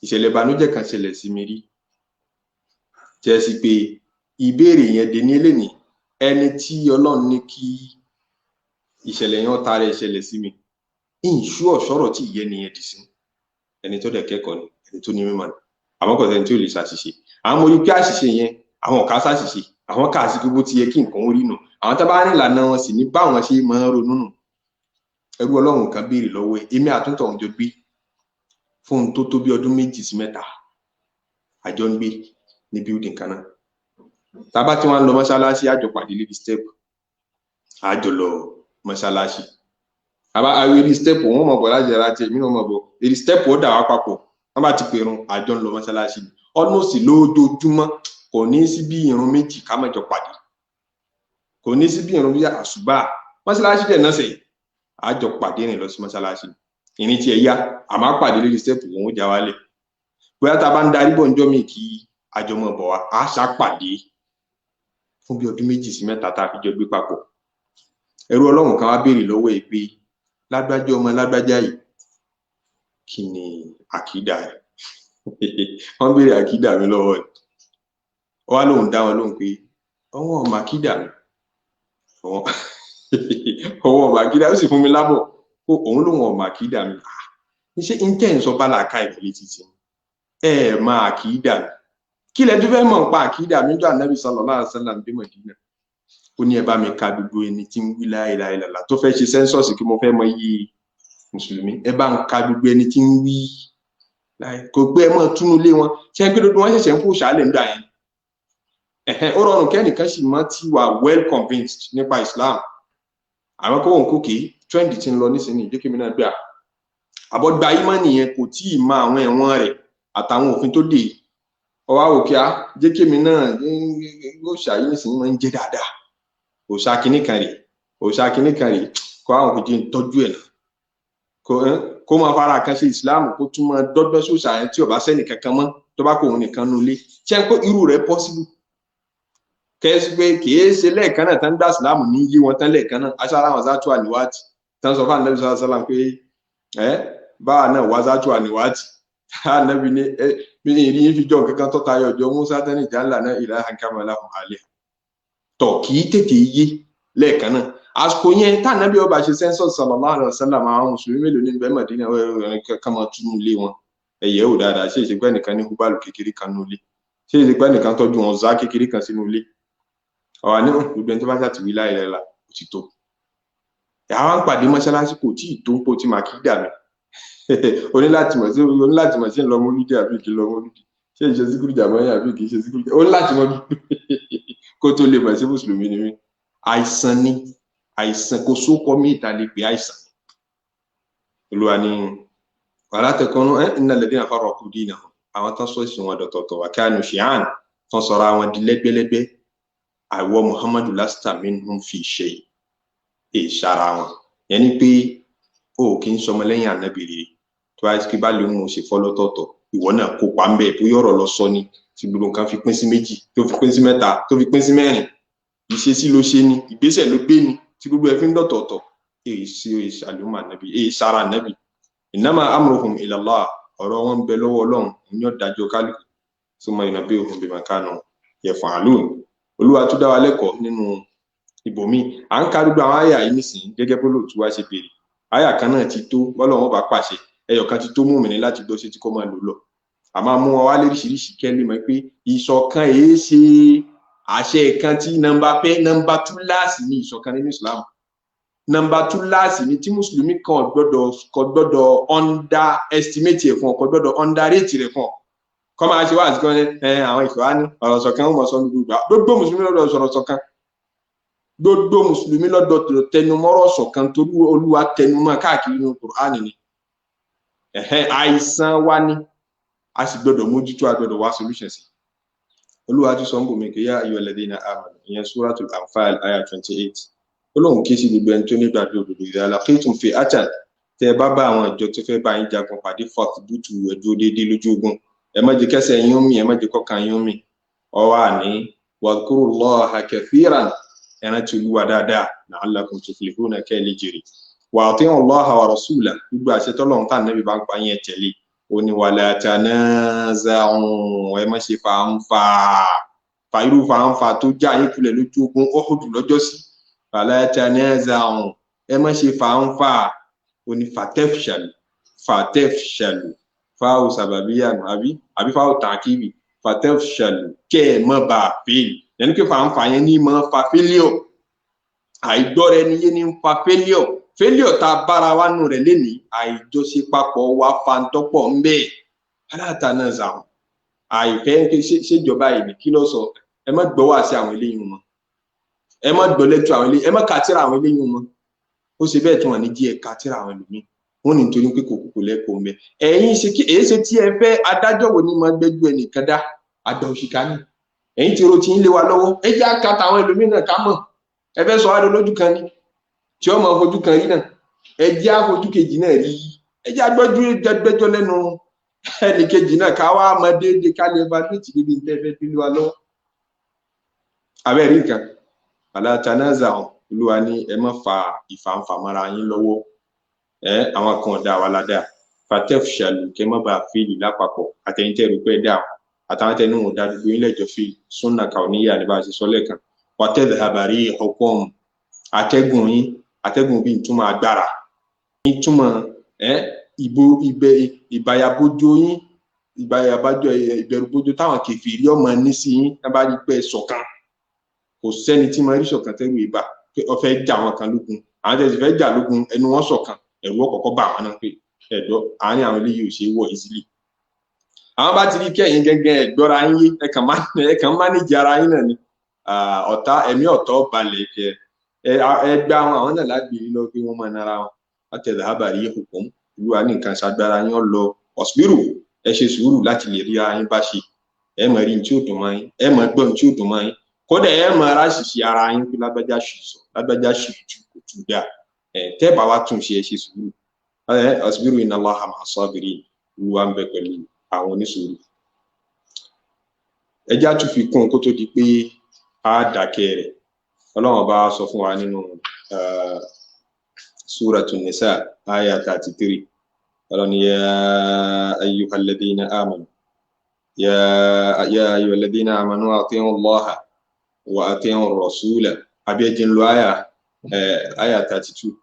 Ìṣẹ̀lẹ̀ ìbànújẹ́ kan ṣẹlẹ̀ sí mi rí, jẹ́ sí pé ìbéèrè yẹn dé ní eléyìí, ẹni tí Ọlọ́run ní kí ìṣẹ̀lẹ̀ yẹn tara ìṣẹ̀lẹ̀ sí mi, ìṣú ọ̀ṣọ́rọ̀ tí ìyẹn nìyẹn dì sí, ẹni tó dẹ̀ kẹ́kọ̀ọ́ ni, ẹni tó ní mímọ̀ ni, àmọ́ kò sẹ́ni tí ò lè ṣàṣìṣe. Àwọn mo rí pé àṣìṣe yẹn, àwọn kà ṣàṣìṣe, àwọn kà sí gbogbo ti yẹ kí nǹkan ó rí nù, àwọn tó bá ní ìlànà wọn sì ní báwọn ṣe máa ń ronú nù. Ẹrú Ọlọ́run kan béèrè lọ́wọ́ ẹ̀, èmi àtúntọ̀ ń jọ gbé fún un tó tó bí ọdún 2 sí 3, àjọ ń gbé ní building kan náà. Tá bá tí wọ́n ń lọ mọ́ṣáláṣí, àjọ pàdé lébi step, àjọ lọ mọ́ṣáláṣí. Àbá àwọn eré step wọn mọ̀ bọ̀ láti ẹ̀rá tiẹ̀, mí náà mọ̀ bọ̀, eré step ó dà wá papọ̀. Wọ́n bá ti pèrun, àjọ ń lọ mọ́ṣáláṣí almost lójoojúmọ́. Kò ní sí bí irun méjì ká má jọ pàdé, kò ní sí bí irun bí àṣùbà mọ́ṣáláṣí dẹ̀ náà sẹ̀, àjọ pàdé rìn lọ sí mọ́ṣáláṣí. Ìrìn tiẹ̀ yá, àmọ́ pàdé lórí step òun ó já wálẹ̀. Bóyá tá a bá ń darí bọ̀ níjọ́ mi kí àjọ mọ̀ bọ̀ wá, á ṣá pàdé fún bí ọdún 2 sí 3 tá a fi jọ gbé papọ̀. Ẹrú Ọlọ́run kan wá béèrè lọ́wọ́ ẹ̀ pé lágbájá ọmọ lágbájá yìí, kí ni àkídà rẹ̀? Wọ́n béèrè àkídà mi lọ́wọ́ ẹ̀. Ó wá lóun dá wọn lóhùn pé ọwọ́ ọmọ àkídà mi, ọwọ́ ọmọ àkídà, ó sì fún mi lábọ̀ kó òun lóun ọmọ àkídà mi. Ṣé ń tẹ̀ ń sọ bá làákà ìbílẹ̀ títí ẹ máa àkídà mi? Kí lẹ tún fẹ́ mọ̀ nípa àkídà mi? Jọ Ànábì sallallahu alaihi wasallam dé Mọ̀dínà, ó ní ẹ bá mi ka gbogbo ẹni tí ń wí la ilaha illallah tó fẹ́ ṣe sẹ́ńsọ̀sì kí mo fẹ́ mọ iye mùsùlùmí, ẹ bá ń ka gbogbo ẹni tí ń wí kò pé ẹ mọ̀ túnú lé wọn. Ṣé ẹ pé gbogbo wọn ṣẹ̀ṣẹ̀ ń kó ṣàlẹ̀ ń dà yẹn? Ó rọrùn kẹ́nìkan sì mọ́ ti wà well convinced nípa Islam, àwọn kó wọn kókè trend ti ń lọ nísìnyí, ìdíkèmí náà gbà àbọ̀gbà ìmọ̀ nìyẹn, kò tí ì mọ àwọn ẹ̀wọ̀n rẹ̀ àtàwọn òfin tó dé. Ọwọ́ àwòkíá jẹ́kẹ́mi náà ó ṣàyí nísìnyí máa ń jẹ́ dáadáa, òòṣà kìíní kan rè, òòṣà kìíní kan rè, kó àwọn kò jẹ́ ń tọ́jú ẹ̀ náà, kó máa fara kan ṣe ìsìláàmù, kó tún máa dọ́gbọ́n sóòṣà yẹn tí ò bá sẹ́nì kankan mọ́, tó bá kó òun nìkan nulẹ̀. Ṣé ń kó irú rẹ̀ possible? Kẹ́sí pé kìí ṣe lẹ́ẹ̀kan náà tán dá ìsìláàmù ní yí wọn tán lẹ́ẹ̀kan náà. Aṣáára àwọn zátù àníwáàtì tán sọ fún Ànábì sallallahu alaihi wasallam pé báwa náà wá zátù àníwáàtì. Ànábì ní mi ní ìrí fi jọ nǹkan tó tayọ ọjọ́ Musa tán ní ìjà ńlá náà ilahan kama lahum aliha. Tọ̀ kì í tètè yé lẹ́ẹ̀kan náà. Àsìkò yẹn tànàbí ọba ṣe census sallallahu alaihi wasallam, àwọn mùsùlùmí mélòó ní bẹ́ẹ̀ Mọ̀dínà kan máa túnú ilé wọn, ẹ̀yẹ́ ò dáadáa. Ṣé ìṣègbè nìkan ní húbálù kékeré kan nú ilé? Ṣé ìṣègbè nìkan tọ́jú wọn zá kékeré kan sínú ilé? Ọ̀wà ní gbogbo ẹni tó bá ṣàtìwí la ilaha illallah kò ti tó. Àwọn ń pàdé mọ́ṣáláṣí kò tí ì tó ń pò tí màá kí dà mí. Oníláti mọ̀ sí ń lọ mọ́lúdì àbí kí lọ mọ́lúdì. Ṣé ìṣe síkúrú jàmọ́ yà bí kì í ṣe síkúrú jàmọ́? Ó ní láti mọ kó tó lè mọ̀ sí mùsùlùmí ni mí. Àìsàn ni, àìsàn kò sókọ mí ìta lè pè àìsàn. Olúwa ni wàhálà tẹkọ̀ọ́nù ẹ̀ ń nàlẹ́ dín àfárọ̀ kú dín náà. Àwọn tán sọ ìsìn wọn dọ̀tọ̀tọ̀ wà kánú ṣìhàn tán sọra wọn di lẹ́gbẹ́lẹ́gbẹ́. Àwọ Muhammadu lasta minhum fi shay, ìṣara wọn. Yẹn ni pé o kì í sọmọ lẹ́yìn ànábì rere. Tó bá kí bá lè mú un ṣe fọ́ lọ́tọ̀ọ̀tọ̀, ìwọ náà kópa ń bẹ̀ bóyá ọ̀rọ̀ lọ sọ ni tí gbogbo nǹkan fi pín sí méjì, tó fi pín sí mẹ́ta, tó fi pín sí mẹ́rin. Ìṣesí ló ṣe ni, ìgbésẹ̀ ló gbé ni tí gbogbo ẹ fi ń dọ̀tọ̀ọ̀tọ̀. Èyí sí ìṣàlùmọ̀ ànábì, èyí sára ànábì. Innama amruhum ila Allah, ọ̀rọ̀ wọn ń bẹ lọ́wọ́ Ọlọ́run, ní ọ̀dájọ́ kálukú. Summa yunabbi'uhum bima kanu yaf'alun. Olúwa tó dá wa lẹ́kọ̀ọ́ nínú ibòmíì. À ń ka gbogbo àwọn àyà yìí nísìnyí gẹ́gẹ́ bó lóòtú wa ṣe béèrè. Àyà kan náà ti tó bọ́lọ̀ wọn bá pàṣẹ, ẹyọ kan ti tó mú mi ní láti gbọ́ sí tí kò máa lò lọ. A máa mú wọn wá lóríṣiríṣi kẹ́lí mọ̀ pé ìṣọ̀kan èé ṣe àṣẹ kan tí nọ́mbà pé nọ́mbà túláàsì ní ìṣọ̀kan nínú Islam. Nọ́mbà túláàsì ni tí mùsùlùmí kan kò gbọ́dọ̀ underestimate ẹ̀ fún ọ, kò gbọ́dọ̀ underrate rẹ̀ fún ọ. Kọ́ máa ṣe wá àti kan ẹ àwọn ìfẹ́ ní ọ̀rọ̀ ṣọ̀kan ó mọ̀ sọ gbogbo ìgbà. Gbogbo mùsùlùmí lọ́dọ̀ sọ̀rọ̀ ṣọ̀kan. Gbogbo mùsùlùmí lọ́dọ̀ tẹnumọ́rọ̀ ṣọ̀kan torí Olúwa tẹnumọ́ káàkiri nínú Kùránì ni. Àìsàn wa ni a sì gbọ́dọ̀ mójútó, a gbọ́dọ̀ wá solution sí. Olúwa tún sọ ń bò mí kí yá ayyuhal ladhina amanu, ìyẹn Suratul Anfal aya 28. Ó lóun ké sí gbogbo ẹni tó nígbàgbọ́ òdodo, idha laqitum fi'atan, tẹ bá bá àwọn ìjọ tó fẹ́ bá yín jagun pàdé, fathbutu, ẹ dúró déédéé lójú ogun. Ẹ má jẹ́ kẹ́sẹ̀ yín ó mì, ẹ má jẹ́ kọ́kàn yín ó mì. Ọwọ́ àní wadhkurullaha kathiran, ẹ rántí Olúwa dáadáa, la'allakum tuflihuna, kẹ́ ẹ lè jèrè. Wa ati'u Allaha wa rasulahu, gbogbo àṣẹ tọ́lọ́run tá Ànábì bá ń pa yín ẹ tẹ̀lé. Ó ní wala tanaza'u, ẹ má ṣe fàǹfà, fàírú fàǹfà tó já yín kulẹ̀ lójú ogun Uhud lọ́jọ́sí. Wala tanaza'u, ẹ má ṣe fàǹfà. Ó ní fatafshalu, fatafshalu, fáwọn sàbàbíyà àbí fáwọn tàkìbì, fatafshalu, kẹ́ ẹ má bàa fèèlì. Yẹn ní pé fàǹfà yẹn ní máa fa failure. Àìgbọ́ra ẹni yé ní ń fa failure. Failure tá a bára wa nù rẹ̀ lénìí, àìjọṣepapọ̀ wa fa ń tọ́pọ̀ ń bẹ́ẹ̀. Aláàtànàzà, àìfẹ́ ṣèjọba ìní kí ló sọ, ẹ má gbọ́ wá sí àwọn eléyìí wọn, ẹ má gbọ́ lẹ́tọ̀ àwọn eléyìí, ẹ má kàtírà àwọn eléyìí wọn. Ó ṣe bẹ́ẹ̀ tí wọ́n ní díẹ̀ kàtírà àwọn ẹlòmíì, wọ́n ní nítorí pé kò kúkú lẹ́kọ̀ọ́ mẹ́. Ẹ̀yin ṣe kí èyí ṣe tí ẹ fẹ́ adájọ́ wo ni máa gbẹ́jú ẹnìkan dá àgbà òṣìkà ni. Ẹ̀yin ti ro ti ń lé wa lọ́wọ́, ẹ jẹ́ àkàtà àwọn ẹlòmíì náà ká mọ̀. Ẹ fẹ́ sọ wá lọ lójú kan ni tí ọmọ fojú kan rí náà, ẹ jẹ́ àfojú kejì náà rí, ẹ jẹ́ agbẹ́jú gbẹ́jọ́ lẹ́nu ẹnì kejì náà ká wá mọ déédéé ká lè evaluate níbi ní tẹ́fẹ́ bí lé wa lọ́wọ́. Abẹ́rẹ́ nǹkan wala tanaza'u, Olúwa ní ẹ má fa ìfàǹfà mọ́ra yín lọ́wọ́. Ẹ àwọn kan ọ̀dà wa ládàá, fatafshalu, kẹ́ má bàa fíìlì lápapọ̀, àtẹ̀yìntẹ́ rò pé dà àtàwọn tẹnu ò dá gbogbo yín lẹ́jọ́ fíìlì súnà kàwéníyà ní bá a ṣe sọ lẹ́ẹ̀kan. Wa tadhhaba rihukum, atẹ́gùn yín, atẹ́gùn bíi ìtumọ̀ agbára, ìtumọ̀ ìbò ibẹ̀ ìbàyàbójó yín, ìbàyàbájọ ìbẹ̀rùbójó táwọn kèfèrí ọmọ ní sí yín tá bá rí pé ṣọ̀kan. Kò sẹ́ni tí máa rí ṣọ̀kan tẹ́rù ìbà pé ó fẹ́ jà wọn kan lógun, àwọn tẹ̀sí fẹ́ jà lógun ẹnu wọn ṣọ̀kan, ẹ̀rù ọ̀kọ̀ọ̀kọ̀ bà wọn náà pé ẹ̀dọ́ àárín àwọn eléyìí ò ṣe é wọ̀ easily. Àwọn bá ti rí kẹ́yìn gẹ́gẹ́ ẹ̀gbọ́ra yín yé, ẹ kàn mánéjì ara yín náà ni. Ọ̀tá ẹ̀mí ọ̀tọ̀ balẹ̀ kẹ ẹ gbá wọn, àwọn náà lágbèrè lọ pé wọ́n máa nara wọn. Látẹ̀lẹ̀ àbàrí hukum, Olúwa ní nǹkan ṣàgbára yín lọ, ọ̀sùpírù, ẹ ṣe sùúrù láti lè rí ara yín bá ṣe. Ẹ mọ̀ rí ní tí ó dùn mọ́ yín, ẹ mọ̀ gbọ́ ní tí ó dùn mọ́ yín, kódà ẹ mọ̀ ara ṣìṣe ara yín pé lágbájá ṣì sọ, lágbájá ṣì jù kò tún dáa. Ẹ tẹ́ bá wa tún ṣe, ẹ ṣe sùúrù. Ẹ ọ̀sùpírù, inna Allaha ma'a sabirin, Olúwa ń bẹ pẹ̀lú àwọn onísùúrù. Ẹ já tún fi kún un kó tó di pé a dákẹ́ rẹ̀. Ọlọ́run bá sọ fún wa nínú Suratul Nisa aya 33. Ọlọ́run ní ya ayyuhal ladhina amanu, ya ayyuhal ladhina amanu ati'u Allaha wa ati'u ar-rasula. Àbí ẹ jẹ́ ń lo aya 32.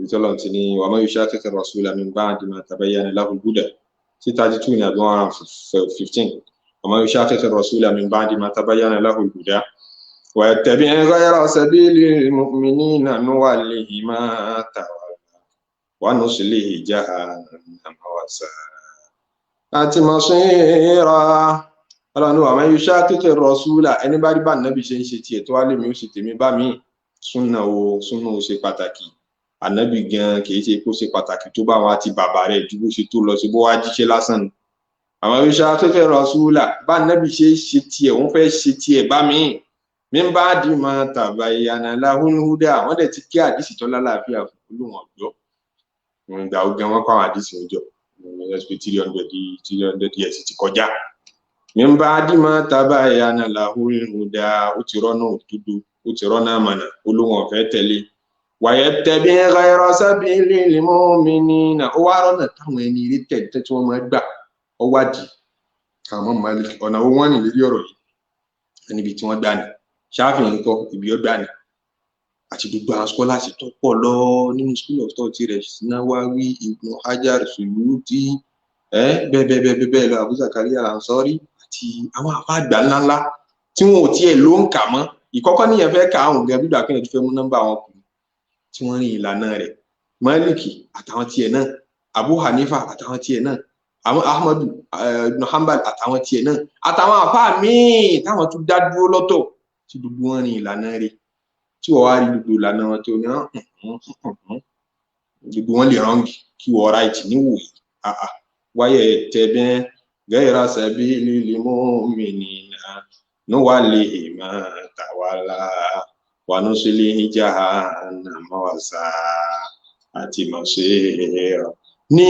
Ìtọ́lọ̀ ti ní wa man yushaqiqi ar-rasula min ba'di ma tabayyana lahu al-huda. Sí 32 ní àbí 115. Wa man yushaqiqi ar-rasula min ba'di ma tabayyana lahu al-huda ويتبع غير سبيل المؤمنين نوله ما تولى ونصله جهنم وساءت àti masira. Ọlọ́run wa man yushaqiqi rasula, ẹni bá rí bá nàbì ṣe ń ṣe tiẹ̀ tó wá lèmi ó ṣe tèmi bá mi. Súnà o, súnà o ṣe pàtàkì. Ànábì gan kì í ṣe kó ṣe pàtàkì tó bá wọn àti bàbá rẹ̀ ju bó ṣe tó lọ sí bó wá jíṣẹ́ lásán ni. Àwọn yushaqiqi rasula, bá nàbì ṣe ṣe tiẹ̀ òun fẹ́ ṣe tiẹ̀ bá mi. Min ba'di ma tabayyana lahul huda, wọ́n dẹ̀ ti kí àdìsí tó lálàáfíà fún olóhùn ọ̀gbọ́. Ìgbà ogun wọn kọ́ àwọn àdìsí ọjọ́ 300 years ti kọjá. Min ba'di ma tabayyana lahul huda, ó ti rọ́nà òdodo, ó ti rọ́nà àmànà, olóhùn ọ̀fẹ́ tẹ̀lé. Wa yattabi ghayra sabilil mu'minina, ó wá rọ́nà táwọn ẹni eré tẹ̀lé tí wọ́n máa gbà, ó wádìí. Àwọn Malik ọ̀nà owó wọn nìlérí ọ̀rọ̀ yìí níbi tí wọ́n gbà ní. Ṣáfìhàn ńkọ́ ibi ọgbà ni, àti gbogbo àwọn scholars tó pọ̀ lọ nínú school of thought rẹ̀, Nawawi, Ibn Hajar, Suyuti, bẹ́ẹ̀ bẹ́ẹ̀ bẹ́ẹ̀ bẹ́ẹ̀ lọ, Abu Zakaria Al-Ansari àti àwọn àfáàgbà ńláńlá tí wọn ò tiẹ̀ ló ń kà mọ́. Ìkọ́kọ́ níyẹn fẹ́ kà áhùn gan gbígbà kéèyàn tó fẹ́ mú nọ́mbà wọn kù tí wọ́n rìn ìlànà rẹ̀. Maliki àtàwọn tiẹ̀ náà, Abu Hanifa àtàwọn tiẹ̀ náà, àwọn Ahmadu Ibn Hanbal àtàwọn tiẹ̀ náà, àtàwọn àfáà míì táwọn tún dá dúró lọ́tọ̀ tí gbogbo wọn rìn ìlànà rẹ̀, tí wọ́n wá rí gbogbo ìlànà wọn tó ní gbogbo wọn lè rọ́ǹgì kí wọ́n ráìtì níwòye. Wáyé tẹ̀bẹ́ ghaira sabilil mu'minina nuwallihi ma tawalla wa nuslihi jahannama wa sa'at masira. Ní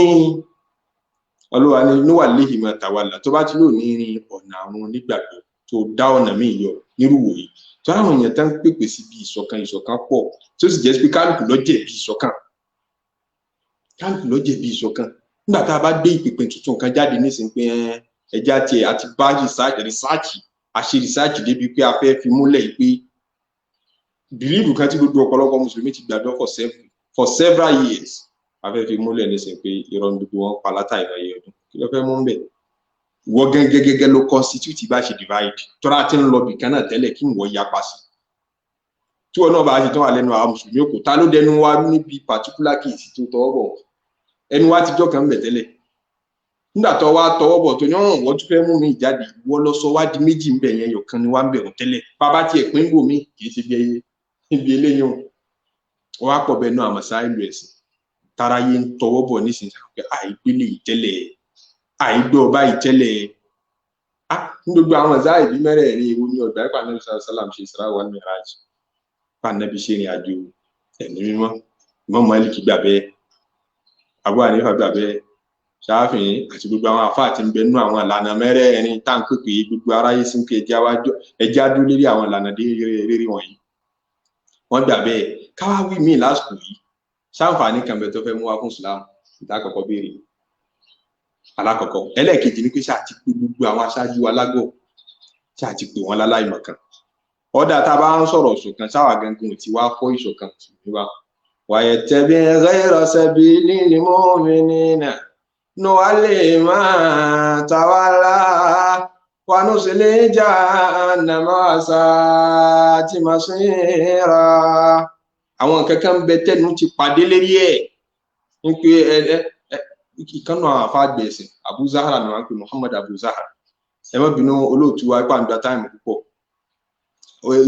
Olúwa ní nuwallihi ma tawalla, tó bá ti lò ní rin ọ̀nà àwọn onígbàgbọ́ tó dá ọ̀nà míì yọ nírúwòye, tó àwọn èèyàn tán ń pèpè sí bí ìṣọ̀kan, ìṣọ̀kan pọ̀, tó sì jẹ́ pé kálukú ló jẹ̀bi ìṣọ̀kan, kálukú ló jẹ̀bi ìṣọ̀kan. Nígbà tá a bá gbé ìpèpè tuntun kan jáde nísìnyí pé ẹja tiẹ̀ àti bá rìsáàcì, àṣe rìsáàcì débi pé a fẹ́ fi múlẹ̀ pé bìlíìfù kan tí gbogbo ọ̀pọ̀lọpọ̀ mùsùlùmí ti gbàgbọ́ for several years, a fẹ́ fi múlẹ̀ nísìnyí pé irọ́ ní gbogbo wọn pa látà ìbáyé ọdún. Kí ló fẹ́ mú bẹ́ẹ̀? Wọ́n gẹ́gẹ́gẹ́gẹ́ ló constitute bá ṣe divide, tọ́ra ti ń lọ bìkan náà tẹ́lẹ̀ kí wọ́n yapa sí. Tí wọn náà bá ṣe tán wà lẹ́nu àwọn mùsùlùmí òkú, ta ló dẹnu wa níbi particular case tó tọwọ́ bọ̀? Ẹnu wa ti jọ́ kan bẹ̀ tẹ́lẹ̀. Nígbà tó wá tọwọ́ bọ̀ tó ní ọ̀hún, wọ́n tún fẹ́ mú mi jáde, wọ́n lọ sọ wá di méjì ń bẹ̀ yẹn, yọ̀kan ni wá ń bẹ̀ wọ́n tẹ́lẹ̀. Bàbá tiẹ̀ pín bò mí kì í ṣe bí ibi eléyìí o. Wọ́n á pọ̀ bẹ́ẹ̀ náà àmọ́ sáà ìlú ẹ̀sìn táráyé ń tọwọ́ bọ̀ nísinsìnyí àìgbélé ìtẹ́lẹ̀, àìgbọ́ báyìí tẹ́lẹ̀. Ní gbogbo àwọn ọ̀zá ìbí mẹ́rẹ̀ẹ̀rin ewu ní ọ̀gbà ìpà Ànábì sálàm ṣe Isra wal Miraj, pa Ànábì ṣe ìrìn àjò ẹ̀mí mímọ́. Imam Málíkì gbà bẹ́ẹ̀, Abu Hanifa gbà bẹ́ẹ̀, Ṣáfìí àti gbogbo àwọn àfáà tí ń bẹ nú àwọn ìlànà mẹ́rẹ̀ẹ̀rin tá à ń pèpè gbogbo aráyé sí pé ẹjẹ́ á dúró lérí àwọn ìlànà rere wọ̀nyí. Wọ́n gbà bẹ́ẹ̀. Káwá wí míì lásìkò yìí, sáǹfààní kan bẹ tó fẹ́ mú wá fún Islam ìta àkọ́kọ́ béèrè alákọ̀ọ́kọ́. Ẹlẹ́ẹ̀kejì ni pé ṣáà ti pé gbogbo àwọn aṣáájú alágọ̀, ṣáà ti pè wọ́n láláìmọ̀kan. Ọ̀dà tá a bá ń sọ̀rọ̀ ìṣọ̀kan, sáwà gangan tí wàá fọ́ ìṣọ̀kan mùsùlùmí wa. Wayattabi ghayra sabilil mu'minina nuwallihi ma tawalla wa nuslihi jahannama wa sa'at masira. Àwọn nǹkan kan ń bẹ tẹ́nu ti pàdé lérí ẹ̀ ń pé ìkànnà àwọn àfáàgbẹ̀ ẹ̀sìn Abu Zahra ni wọ́n ń pè, Muhammad Abu Zahra. Ẹ má bínú olóòtú wa ipá ń gba táìmù púpọ̀.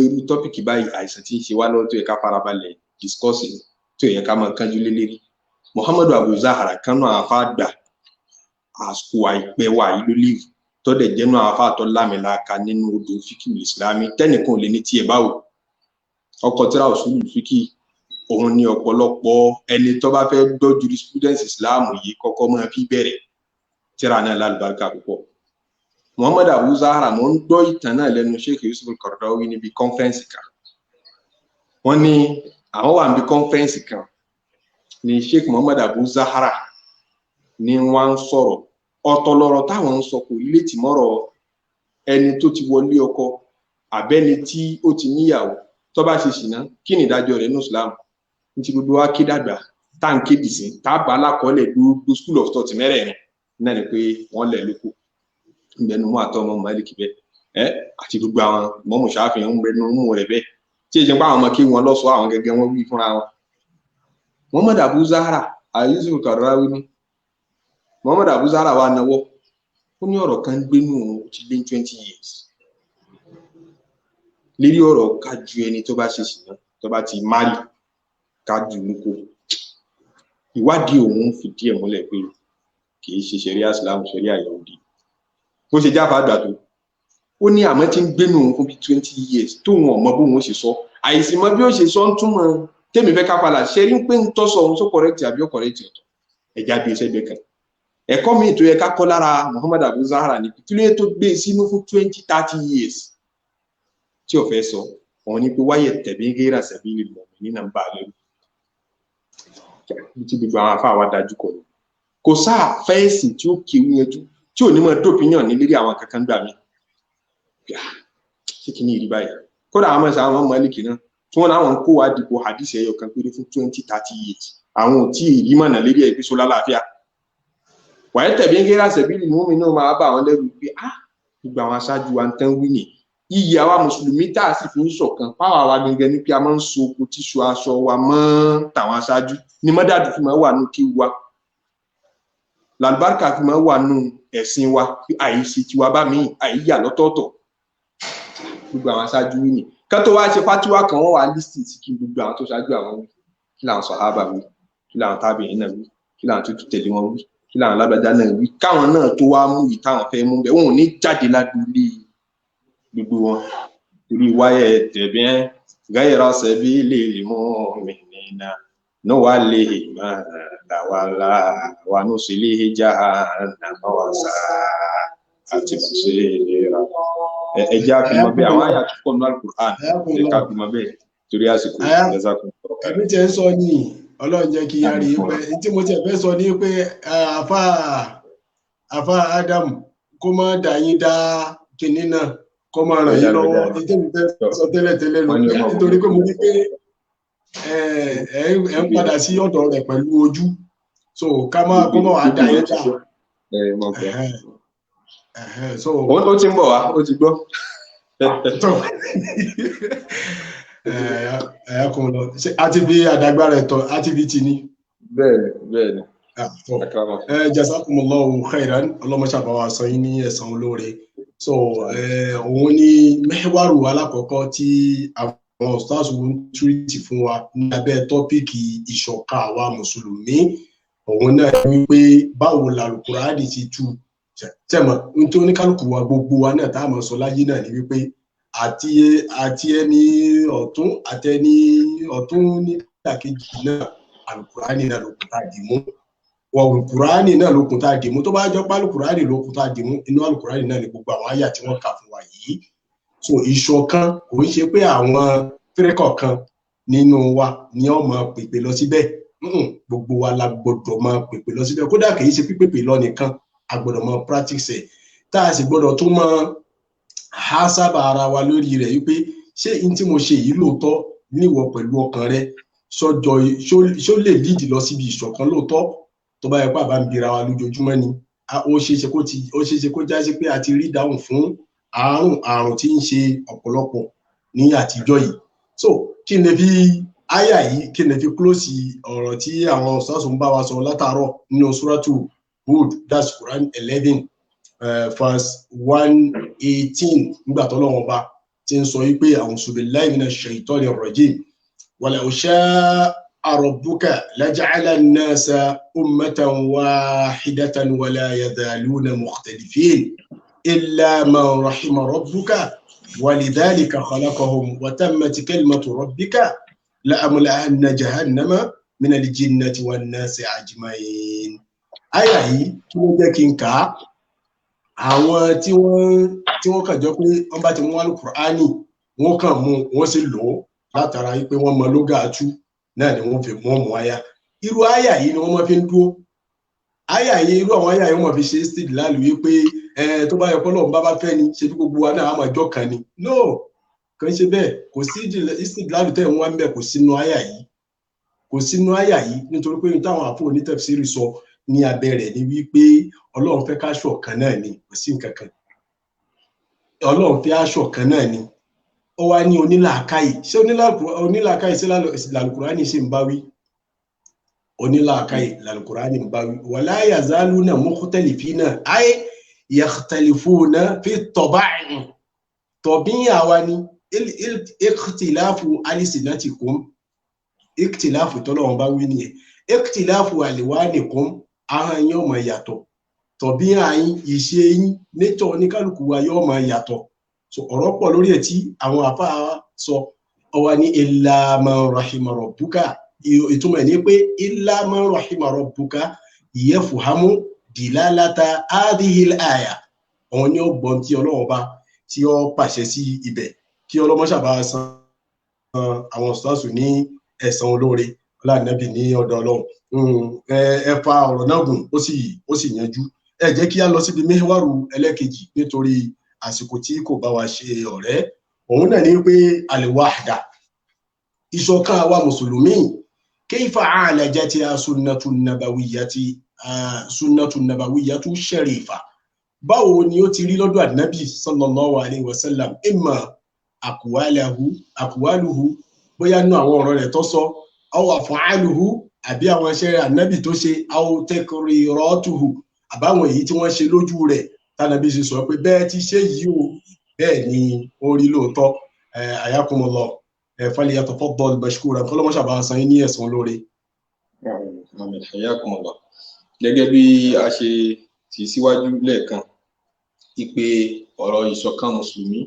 Irú tọ́pìkì báyìí àìsàn tí ń ṣe wá lọ́wọ́ tó yẹ ká farabalẹ̀ discourse tó yẹ ká máa kánjú lé lérí. Muhammad Abu Zahra kánú àwọn àfáàgbà àsìkò àìpẹ́ wa yìí ló léwu, tọ́dẹ̀ jẹ́nu àwọn àfáàtọ́ lámìlaka nínú odò fíkì ìsìlámì tẹ́nìkan ò lè ní tiẹ̀ báwo. Ọkọ̀ tíra usulu fíkì òun ni ọ̀pọ̀lọpọ̀ ẹni tó bá fẹ́ gbọ́ jurisprudence Islam yìí kọ́kọ́ máa fi bẹ̀rẹ̀ tíra náà lálùbáríkà púpọ̀. Muhammad Abu Zahra, mo ń gbọ́ ìtàn náà lẹ́nu Sheikh Yusuf Al-Qaradawi níbi kọ́nfẹ́ǹsì kan. Wọ́n ní àwọn wà níbi kọ́nfẹ́ǹsì kan ní Sheikh Muhammad Abu Zahra ní wọ́n ń sọ̀rọ̀. Ọ̀tọ̀ lọ̀rọ̀ táwọn ń sọ kò létí mọ́rọ̀ ẹni tó ti wọlé ọkọ àbẹ́ni tí ó ti níyàwó tó bá ṣe ṣìnà, kí ni ìdájọ́ rẹ̀ nínú Islam? Ní ti gbogbo wa ké dàgbà tá à ń kéde sí tá a bá alákọọ́lẹ̀ gbogbo school of thought mẹ́rẹ̀ẹ̀rin náà ni pé wọ́n lẹ̀ lóko ń bẹnu mú àtọ́ ọmọ Málíkì bẹ́ẹ̀ ẹ́ àti gbogbo àwọn mọ́mù Ṣáfi'í ń bẹnu mú rẹ̀ bẹ́ẹ̀ tí èyí ń pa àwọn ọmọ kí wọn lọ́sọ̀ọ́ àwọn gẹ́gẹ́ wọn wí fúnra wọn. Muhammad Abu Zahra Yusuf Qaradawi ní Muhammad Abu Zahra wa náwó Ó ní ọ̀rọ̀ kan gbénú òun ó ti lé ní 20 years lérí ọ̀rọ̀ ká ju ẹni tó bá ṣe ṣìnà, tó bá ti marry, ká jù ú kó. Ìwádìí òun fìdí ẹ̀ múlẹ̀ pé kì í ṣe ṣẹ̀ríà Islam, ṣẹ̀ríà Yahudi. Bó ṣe jáfa àgbà tó, ó ní àmọ́ tí ń gbénu òun fún bíi 20 years tóun ọ̀mọ bóun ó ṣe sọ, àìsí mọ bí ó ṣe sọ ń túmọ̀. Tèmi fẹ́ ká padà ṣe rí pé ń tọ́sọ òun sọ correct àbí ó correct ọ̀tọ̀, ẹ̀já gbé sẹ́gbẹ̀ẹ́ kan. Ẹ̀kọ́ míì tó yẹ ká kọ́ lára Muhammad Abu Zahra ni kí ló yẹ tó gbé e sínú fún 20, 30 years tí ò fẹ́ sọ. Òun ni pé wáyé tẹ̀bí gẹ́rà sẹ̀bí lè mọ̀ ní nàmbà lẹ́rù bí tí gbogbo àwọn afáà wa dájú kọ ni. Kò sáà fẹ́ẹ̀sì tí ó kéwú yanjú tí ò ní mọ dópinion ní lérí àwọn kankan gbà mí. Ṣé kí ni ìrí báyìí? Kódà àwọn ọmọ àwọn Málíkì náà tí wọn láwọn ń kó wa dìbò hadith ẹyọ kan péré fún 20, 30 years, àwọn ò tí ì rí mọ̀nà lérí ẹ̀ pé sọ lálàáfíà. Wàyẹ tẹ̀bí ń gẹ́rà sẹ̀bí lè mú mi náà máa bá àwọn lẹ́rù pé ah, gbogbo àwọn aṣáájú wa ń tán wí nì. Iyì àwa mùsùlùmí tá a sì fi ń ṣọ̀kan páwa wa gangan ní pé a máa ń so oko tíṣu aṣọ wa mọ́ tàwọn aṣáájú ni mọ́dàdù fi máa wà nù kí wa làlùbáríkà fi máa wà nù ẹ̀sìn wa, pé àìṣe tiwa bá mi àìyà lọ́tọ̀ọ̀tọ̀. Gbogbo àwọn aṣáájú wí nì ká tó wá ṣe fátíwá kan, wọ́n wà lísì sí kí gbogbo àwọn tó ṣáájú àwọn wí, kí làwọn sàhábà wí, kí làwọn tábìyìn náà wí, kí làwọn tó tún tẹ̀lé wọn wí, kí làwọn lágbájá náà wí, káwọn náà tó wá mú yìí táwọn fẹ́ mú bẹ́ẹ̀. Wọn ò ní jáde lágboolé gbogbo wọn torí wáyé tẹ̀bí ẹ́ gáyẹ̀rọ sẹ́bí lè mú mi nínà níwá lè má làwàlà wà ní sílé ìjà nàmọ́ wà sá àti bàṣẹ ra. Ẹ jẹ́ àfihàn bẹ́ẹ̀, àwọn àyà tó pọ̀ nínú Al-Qur'an, ẹ ká fi mọ bẹ́ẹ̀ torí àsìkò. Jazakum. Ẹbí tiẹ̀ ń sọ ní Ọlọ́run jẹ́ kí a rí i pé tí mo tiẹ̀ fẹ́ sọ ní pé àfa Adam kó má dà yín dá kinní náà, kó má ràn yín lọ́wọ́. Ní tèmi fẹ́ sọ tẹ́lẹ̀tẹ́lẹ̀ lọ, nítorí pé mo rí pé ẹ ń padà sí ọ̀dọ̀ rẹ̀ pẹ̀lú ojú, so ká má kó má wàá dà yín dá. So ó ti ń bọ̀ wá, ó ti gbọ́. Ẹ kò lọ a ti fi àdágbára ẹ̀tọ́ a ti fi tì ní. Bẹ́ẹ̀ni, bẹ́ẹ̀ni. Jazakumullahu khairan, ọlọmọṣàbáwá sọ yín ní ẹ̀san olóore. So òun ni mẹ́wàrú alákọ̀ọ́kọ́ tí àwọn ustaz ń túrìtì fún wa ní abẹ́ topic ìṣọ̀kan àwa mùsùlùmí. Òun náà ní pé báwo làlùkùránì ti tú tẹ̀mọ̀ nítorí oníkálukú wa, gbogbo wa náà tá a máa sọ láyé náà ni wípé àti ẹni ọ̀tún àti ẹni ọ̀tún nídàkejì náà, alukurani náà ló kún tá a dì mú. Wọ alukurani náà ló kún tá a dì mú. Tó bá jọ pé alukurani ló kún tá a dì mú, inú alukurani náà ni gbogbo àwọn àyà tí wọ́n kà fún wa yìí. So ìṣọ̀kan kò ń ṣe pé àwọn fírẹ́kọ̀ kan nínú wa ni ó máa pèpè lọ síbẹ̀. Gbogbo wa la gbọ́dọ̀ máa pèpè lọ síbẹ̀. Kódà kì í ṣe pípèpè lọ nìkan, a gbọ́dọ̀ máa practice ẹ̀, tá a sì gbọ́dọ̀ tún máa há sábà ara wa lórí rẹ̀ wípé ṣé n tí mo ṣe yìí lóòótọ́ níwọ pẹ̀lú ọkàn rẹ sọjọ ṣó lè lídì lọ síbi ìṣọ̀kan lóòótọ́? Tó bá yẹ pé àbá ń bira wa lójoojúmọ́ ni, ó ṣeéṣe kó ti ó ṣeéṣe kó já sí pé a ti rí dáhùn fún àrùn tí ń ṣe ọ̀pọ̀lọpọ̀ ní àtijọ́ yìí. So kí n lè fi àyà yìí, kí n lè fi close ọ̀rọ̀ tí àwọn ọ̀sán ń bá wa sọ látàárọ̀ nínú suratu Hud, that's Quran 11 verse 118, nígbà tó lọ́wọ́ bá ti ń sọ wípé a'udhu billahi minash shaitani rrajim, walau sha'a rabbuka laja'ala an-nasa ummatan wahidatan wala yazaluna mukhtalifin illa man rahima rabbuka walidhalika khalaqahum wa tammat kalimatu rabbika la'amla'anna jahannama minal jinnati wan nasi ajma'in. Àyà yìí, kí ló jẹ́ kí n kà á? Àwọn tí wọ́n kàn jọ pé wọ́n bá ti mú alukur'ani, wọ́n kàn mú, wọ́n sì lò ó látara wípé wọ́n mọ lóga àtú náà ni wọ́n fi mú ọmọ àyà. Irú àyà yìí ni wọ́n máa fi ń dúró. Àyà yìí, irú àwọn àyà yìí, wọ́n máa fi ṣe istidlal wípé ẹ tó bá yẹ kọ́ lọ́run bá bá fẹ́ ni ṣe bí gbogbo wa náà á máa jọ kan ni. No, kò ń ṣe bẹ́ẹ̀. Kò sí istidlal tẹ̀ ń wá ń bẹ̀, kò sínú àyà yìí, kò sínú àyà yìí, nítorí pé táwọn àfọ onítẹ̀fsírì sọ ní abẹ́ rẹ̀ ni wípé Ọlọ́run fẹ́ ká ṣọ̀kan náà ni, kò sí nǹkan kan. Ọlọ́run fẹ́ aṣọ̀kan náà ni. Ó wá ní onílàákàyè, ṣé onílàákàyè sí làlùkùránì ṣì ń bá wí? Onílàákàyè làlùkùránì ń bá wí. Wala yazaluna mukhtalifina, ayé Yakhtalifuna fi taba'i, tọ̀bí àwa ni ikhtilafu alsinatikum, ikhtilafu tọ́lọ́run bá wí nìyẹn, ikhtilafu alwanikum, ahọ́n yín ó máa yàtọ̀, tọ̀bí àyín, ìṣe yín, nature oníkálukú wa yóò máa yàtọ̀. So ọ̀rọ̀ pọ̀ lórí ẹ̀ tí àwọn àfáà sọ. Ọwọ́ ní illa man rahima rabbuka, ìtumọ̀ ẹ̀ ní pé illa man rahima rabbuka yafhamu dilalata hadhihi al-aya, òun ni ó gbọ́n tí Ọlọ́run bá tí ó pàṣẹ sí ibẹ̀. Kí ọlọ́mọṣàbá san àwọn ṣáṣù ní ẹ̀san olóore ọlànàbì ní ọ̀dọ̀ Ọlọ́run. Ẹ fa ọ̀rọ̀ náà gùn, ó sì yanjú. Ẹ jẹ́ kí a lọ síbi mihwaru ẹlẹ́kejì nítorí àsìkò tí kò bá wa ṣe ọ̀rẹ́. Òun náà ní pé al-wahda, ìṣọ̀kan àwa mùsùlùmí, kayfa alajati sunnatun nabawiyyati, sunnatun nabawiyyatu sharifa, báwo ni ó ti rí lọ́dọ̀ ànábì sallallahu alayhi wa sallam, imma aqwaluhu, bóyá nú àwọn ọ̀rọ̀ rẹ̀ tó sọ, aw af'aluhu, àbí àwọn iṣẹ́ rẹ̀ ànábì tó ṣe, aw takriratuhu, àbáwọn èyí tí wọ́n ṣe lójú rẹ̀ tánàbí ṣe sọ pé bẹ́ẹ̀ ti ṣe yìí o, bẹ́ẹ̀ ni ó rí lóòótọ́. Ayakumullah, falyatafaddal mashkuran, kọ́lọ́mọṣàbá san yín ní ẹ̀san lóore. Àmín, ayakumullah. Gẹ́gẹ́ bí a ṣe tì síwájú lẹ́ẹ̀kan, ìpè ọ̀rọ̀ ìṣọ̀kan mùsùlùmí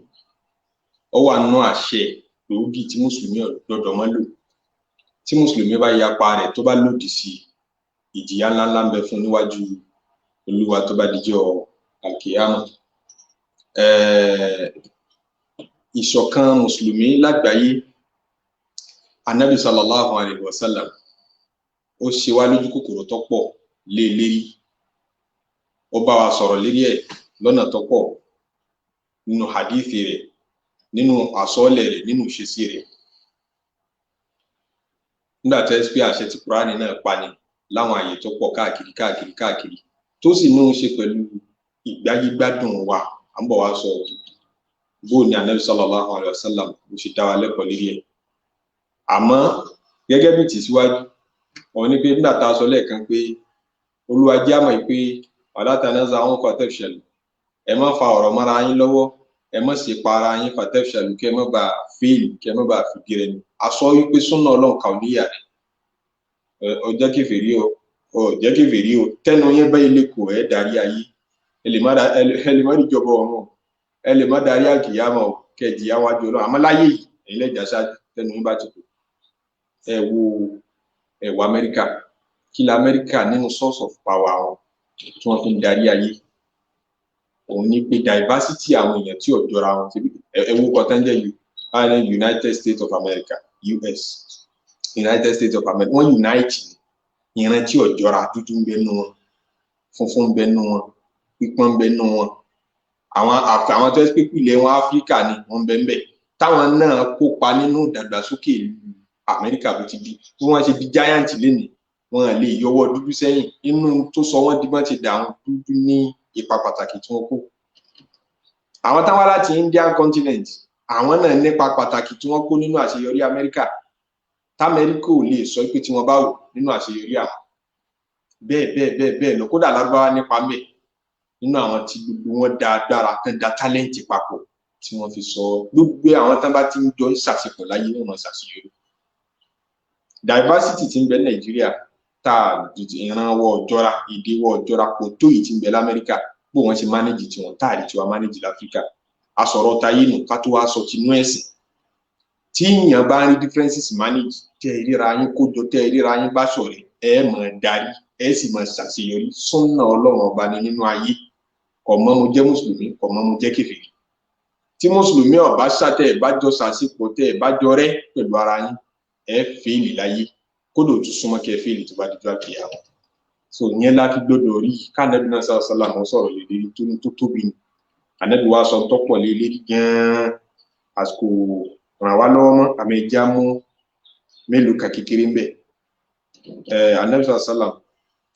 ó wà nínú àṣẹ gbòógì tí mùsùlùmí gbọ́dọ̀ má lò. Tí mùsùlùmí bá yapa rẹ̀, tó bá lòdì sí, ìjìyà ńláńlá ń bẹ fún níwájú Olúwa tó bá dijọ́ àkèyàmọ̀. Ìṣọ̀kan mùsùlùmí lágbàáyé, anabi sallallahu alayhi wa sallam ó ṣe wá lójú kòkòrò tó pọ̀ lé lérí, ó bá wa sọ̀rọ̀ lérí ẹ̀ lọ́nà tó pọ̀ nínú hadithi rẹ̀, nínú àsọọ́lẹ̀ rẹ̀, nínú ìṣesí rẹ̀. Nígbà tó ẹ́ pé àṣẹ tí Kúránì náà pa ni láwọn àyè tó pọ̀ káàkiri káàkiri káàkiri, tó sì ní í ṣe pẹ̀lú ìgbáyégbádùn wa, à ń bọ̀ wá sọ bó ni anabi sallallahu alayhi wa sallam bó ṣe dá wa lẹ́kọ̀ọ́ lérí ẹ̀. Àmọ́ gẹ́gẹ́ bí tìsíwájú, òun ni pé nígbà tá a sọ lẹ́ẹ̀kan pé Olúwa jẹ́ àmọ̀ pé wala tanaza'u fatafshalu, ẹ má fa ọ̀rọ̀ mọ́ra yín lọ́wọ́, ẹ má sì pa ara yín, fatafshalu, kẹ́ ẹ má bàa fíìlì, kẹ́ ẹ má bàa fìdí rẹmi. A sọ wípé súnà Ọlọ́run kà ó níyà rẹ̀, ọ jẹ́ kèfèrí o, ọ jẹ́ kèfèrí o, tẹnu yín bá ilé kò ẹ́ darí ayé, ẹ lè má rí ìjọba ọ̀run, ẹ lè má darí àkìyámọ̀ kẹ́ ẹ jìyà wájú Ọlọ́run, àmọ́ láyé yìí ẹ̀yin lẹ́jà ṣáájú tẹnu yín bá ti kù. Ẹ wo ẹ wo Amẹ́ríkà, kí la Amẹ́ríkà nínú source of power wọn tí wọ́n fi ń darí ayé? Òun ní pé diversity àwọn èèyàn tí ò jọra wọn. Ẹ wo kọtán jẹ́ United States of America, US, United States of America, wọ́n unite ìran tí ò jọra, dúdú ń bẹ nínú wọn, funfun ń bẹ nínú wọn, pípọ́n ń bẹ nínú wọn, àwọn tó ẹ́ pé ìpìlẹ̀ wọn Áfíríkà ni wọ́n ń bẹ ń bẹ, táwọn náà kópa nínú ìdàgbàsókè ìlú Amẹ́ríkà. Bó ti di bí wọ́n ṣe di giant lénìí, wọn lè yọwọ́ dúdú sẹ́yìn nínú tó sọ wọ́n di bọ́n ti dà wọ́n. Dúdú ní ipa pàtàkì tí wọ́n kó. Àwọn táwọn láti Indian continent, àwọn náà nípa pàtàkì tí wọ́n kó nínú àṣeyọrí Amẹ́ríkà, Tamẹ́ríkà ò lè sọ pé tí wọ́n bá wò nínú àṣeyọrí àwọn. Bẹ́ẹ̀ bẹ́ẹ̀ bẹ́ẹ̀ bẹ́ẹ̀ lọ. Kódà Lárúbáwá nípa mẹ́ nínú àwọn tí gbogbo wọn da agbára tán, da talent papọ̀ tí wọ́n fi sọ. Gbogbo àwọn tán bá ti ń jọ ṣàṣepọ̀ láyé, wọn mọ̀ ṣàṣeyọrí. Diversity tí ń bẹ Nàìjíríà, tá ìran wọ ọjọ́ra, èdè wọ ọjọ́ra, kò tó yìí tí ń bẹ l'Amẹ́ríkà. Bó wọ́n ṣe manage tiwọn, tá àrí tiwa manage l'Áfíríkà. Asọ̀rọ̀ tayé nù, ká tó wá sọ tinú ẹ̀sìn. Tí èèyàn bá ń rí differences manage, tẹ́ ẹ ríra yín kójọ, tẹ́ ẹ ríra yín bá ṣọ̀rẹ́, ẹ mọ̀ darí, ẹ sì mọ̀ ṣàṣeyọrí. Súnà Ọlọ́run ọba ni nínú ayé. Kò mọ́ mo jẹ́ mùsùlùmí, kò mọ́ mo jẹ́ kèfèrí. Tí mùsùlùmí ọba ṣàtẹ̀ ẹ̀ bá jọ ṣàṣepọ̀, tẹ́ ẹ bá jọ rẹ́ pẹ̀lú ara yín, ẹ fèèlì láyé, kódò tún súnmọ́ kẹ́ ẹ fèèlì tó bá dijọ́ àkìyà wọn. So ìyẹn la fi gbọ́dọ̀ rí kánábì náà sọ sọlá mọ sọ̀rọ̀ lè lérí tó ní tó tóbi ni. Ànábì wa sọ tọ́pọ̀ lé lérí gan-an, àsìkò ràn wá lọ́wọ́ mọ́, àmì ẹja mú mélòó kan kékeré ń bẹ̀. Ànábì sọ sọlá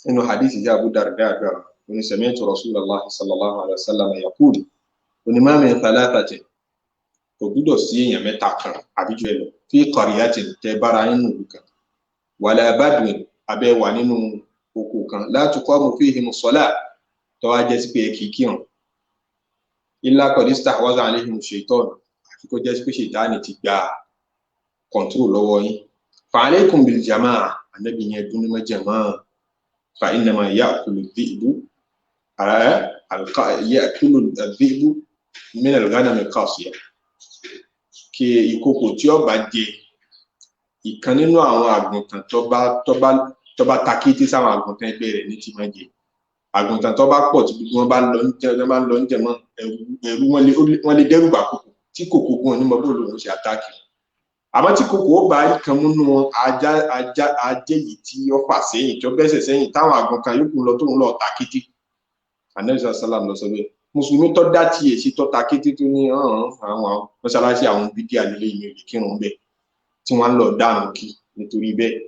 nínú hadith jẹ́ Abu Darda àgbà oní sami'tu Rasulullah sallallahu alayhi wa sallam yaqul, oní ma min thalathatin, kò gbúdọ̀ sí èèyàn mẹ́ta kan àbí jù ẹ lọ, fi qaryatin, tẹ bára nínú ìlú kan, wala badwin, abẹ́ wà nínú oko kan, la tuqamu fihimu salat, tó wá jẹ́ sí pé kì í kírun. Illa qad istahwaza alayhim shaytan, àfi kó jẹ́ pé ṣètánì ti gba kọ̀ǹtúrò lọ́wọ́ yín. Fa alaykum bil jamaa, ànábì yẹn dún ní mọ́ jamaa. Fa innama ya'kulu dhi'bu ya'kulu dhi'bu min al-ghanam al-qasiya. Kí ìkòkò tí ó bá jẹ ìkan nínú àwọn àgùntàn tó bá takété sáwọn àgùntàn ẹgbẹ́ rẹ̀ ní ti máa jẹ. Àgùntàn tó bá pọ̀ tí gbogbo wọn bá lọ ń jẹ mọ́, ẹ̀rù wọn lè dẹ́rù bà kòkò tí kòkò gun ní mọ́ bó lòun ṣe àtàkì. Àmọ́ tí kòkò ó bá kan múnú wọn, ajá ajé yìí tí ó fà sẹ́yìn tó bẹ́sẹ̀ sẹ́yìn táwọn àgùntàn yòókù lọ tóun lọ takété. Ànábì sàlám lọ sọ bẹ́ẹ̀. Mùsùlùmí tó dá tiẹ̀ sí tó takété tó ní àwọn mọ́ṣáláṣí àwọn bídíà nílé ìmọ̀ ìlú kírun bẹ́ẹ̀ tí wọ́n ń lọ dárun kí nítorí bẹ́ẹ̀,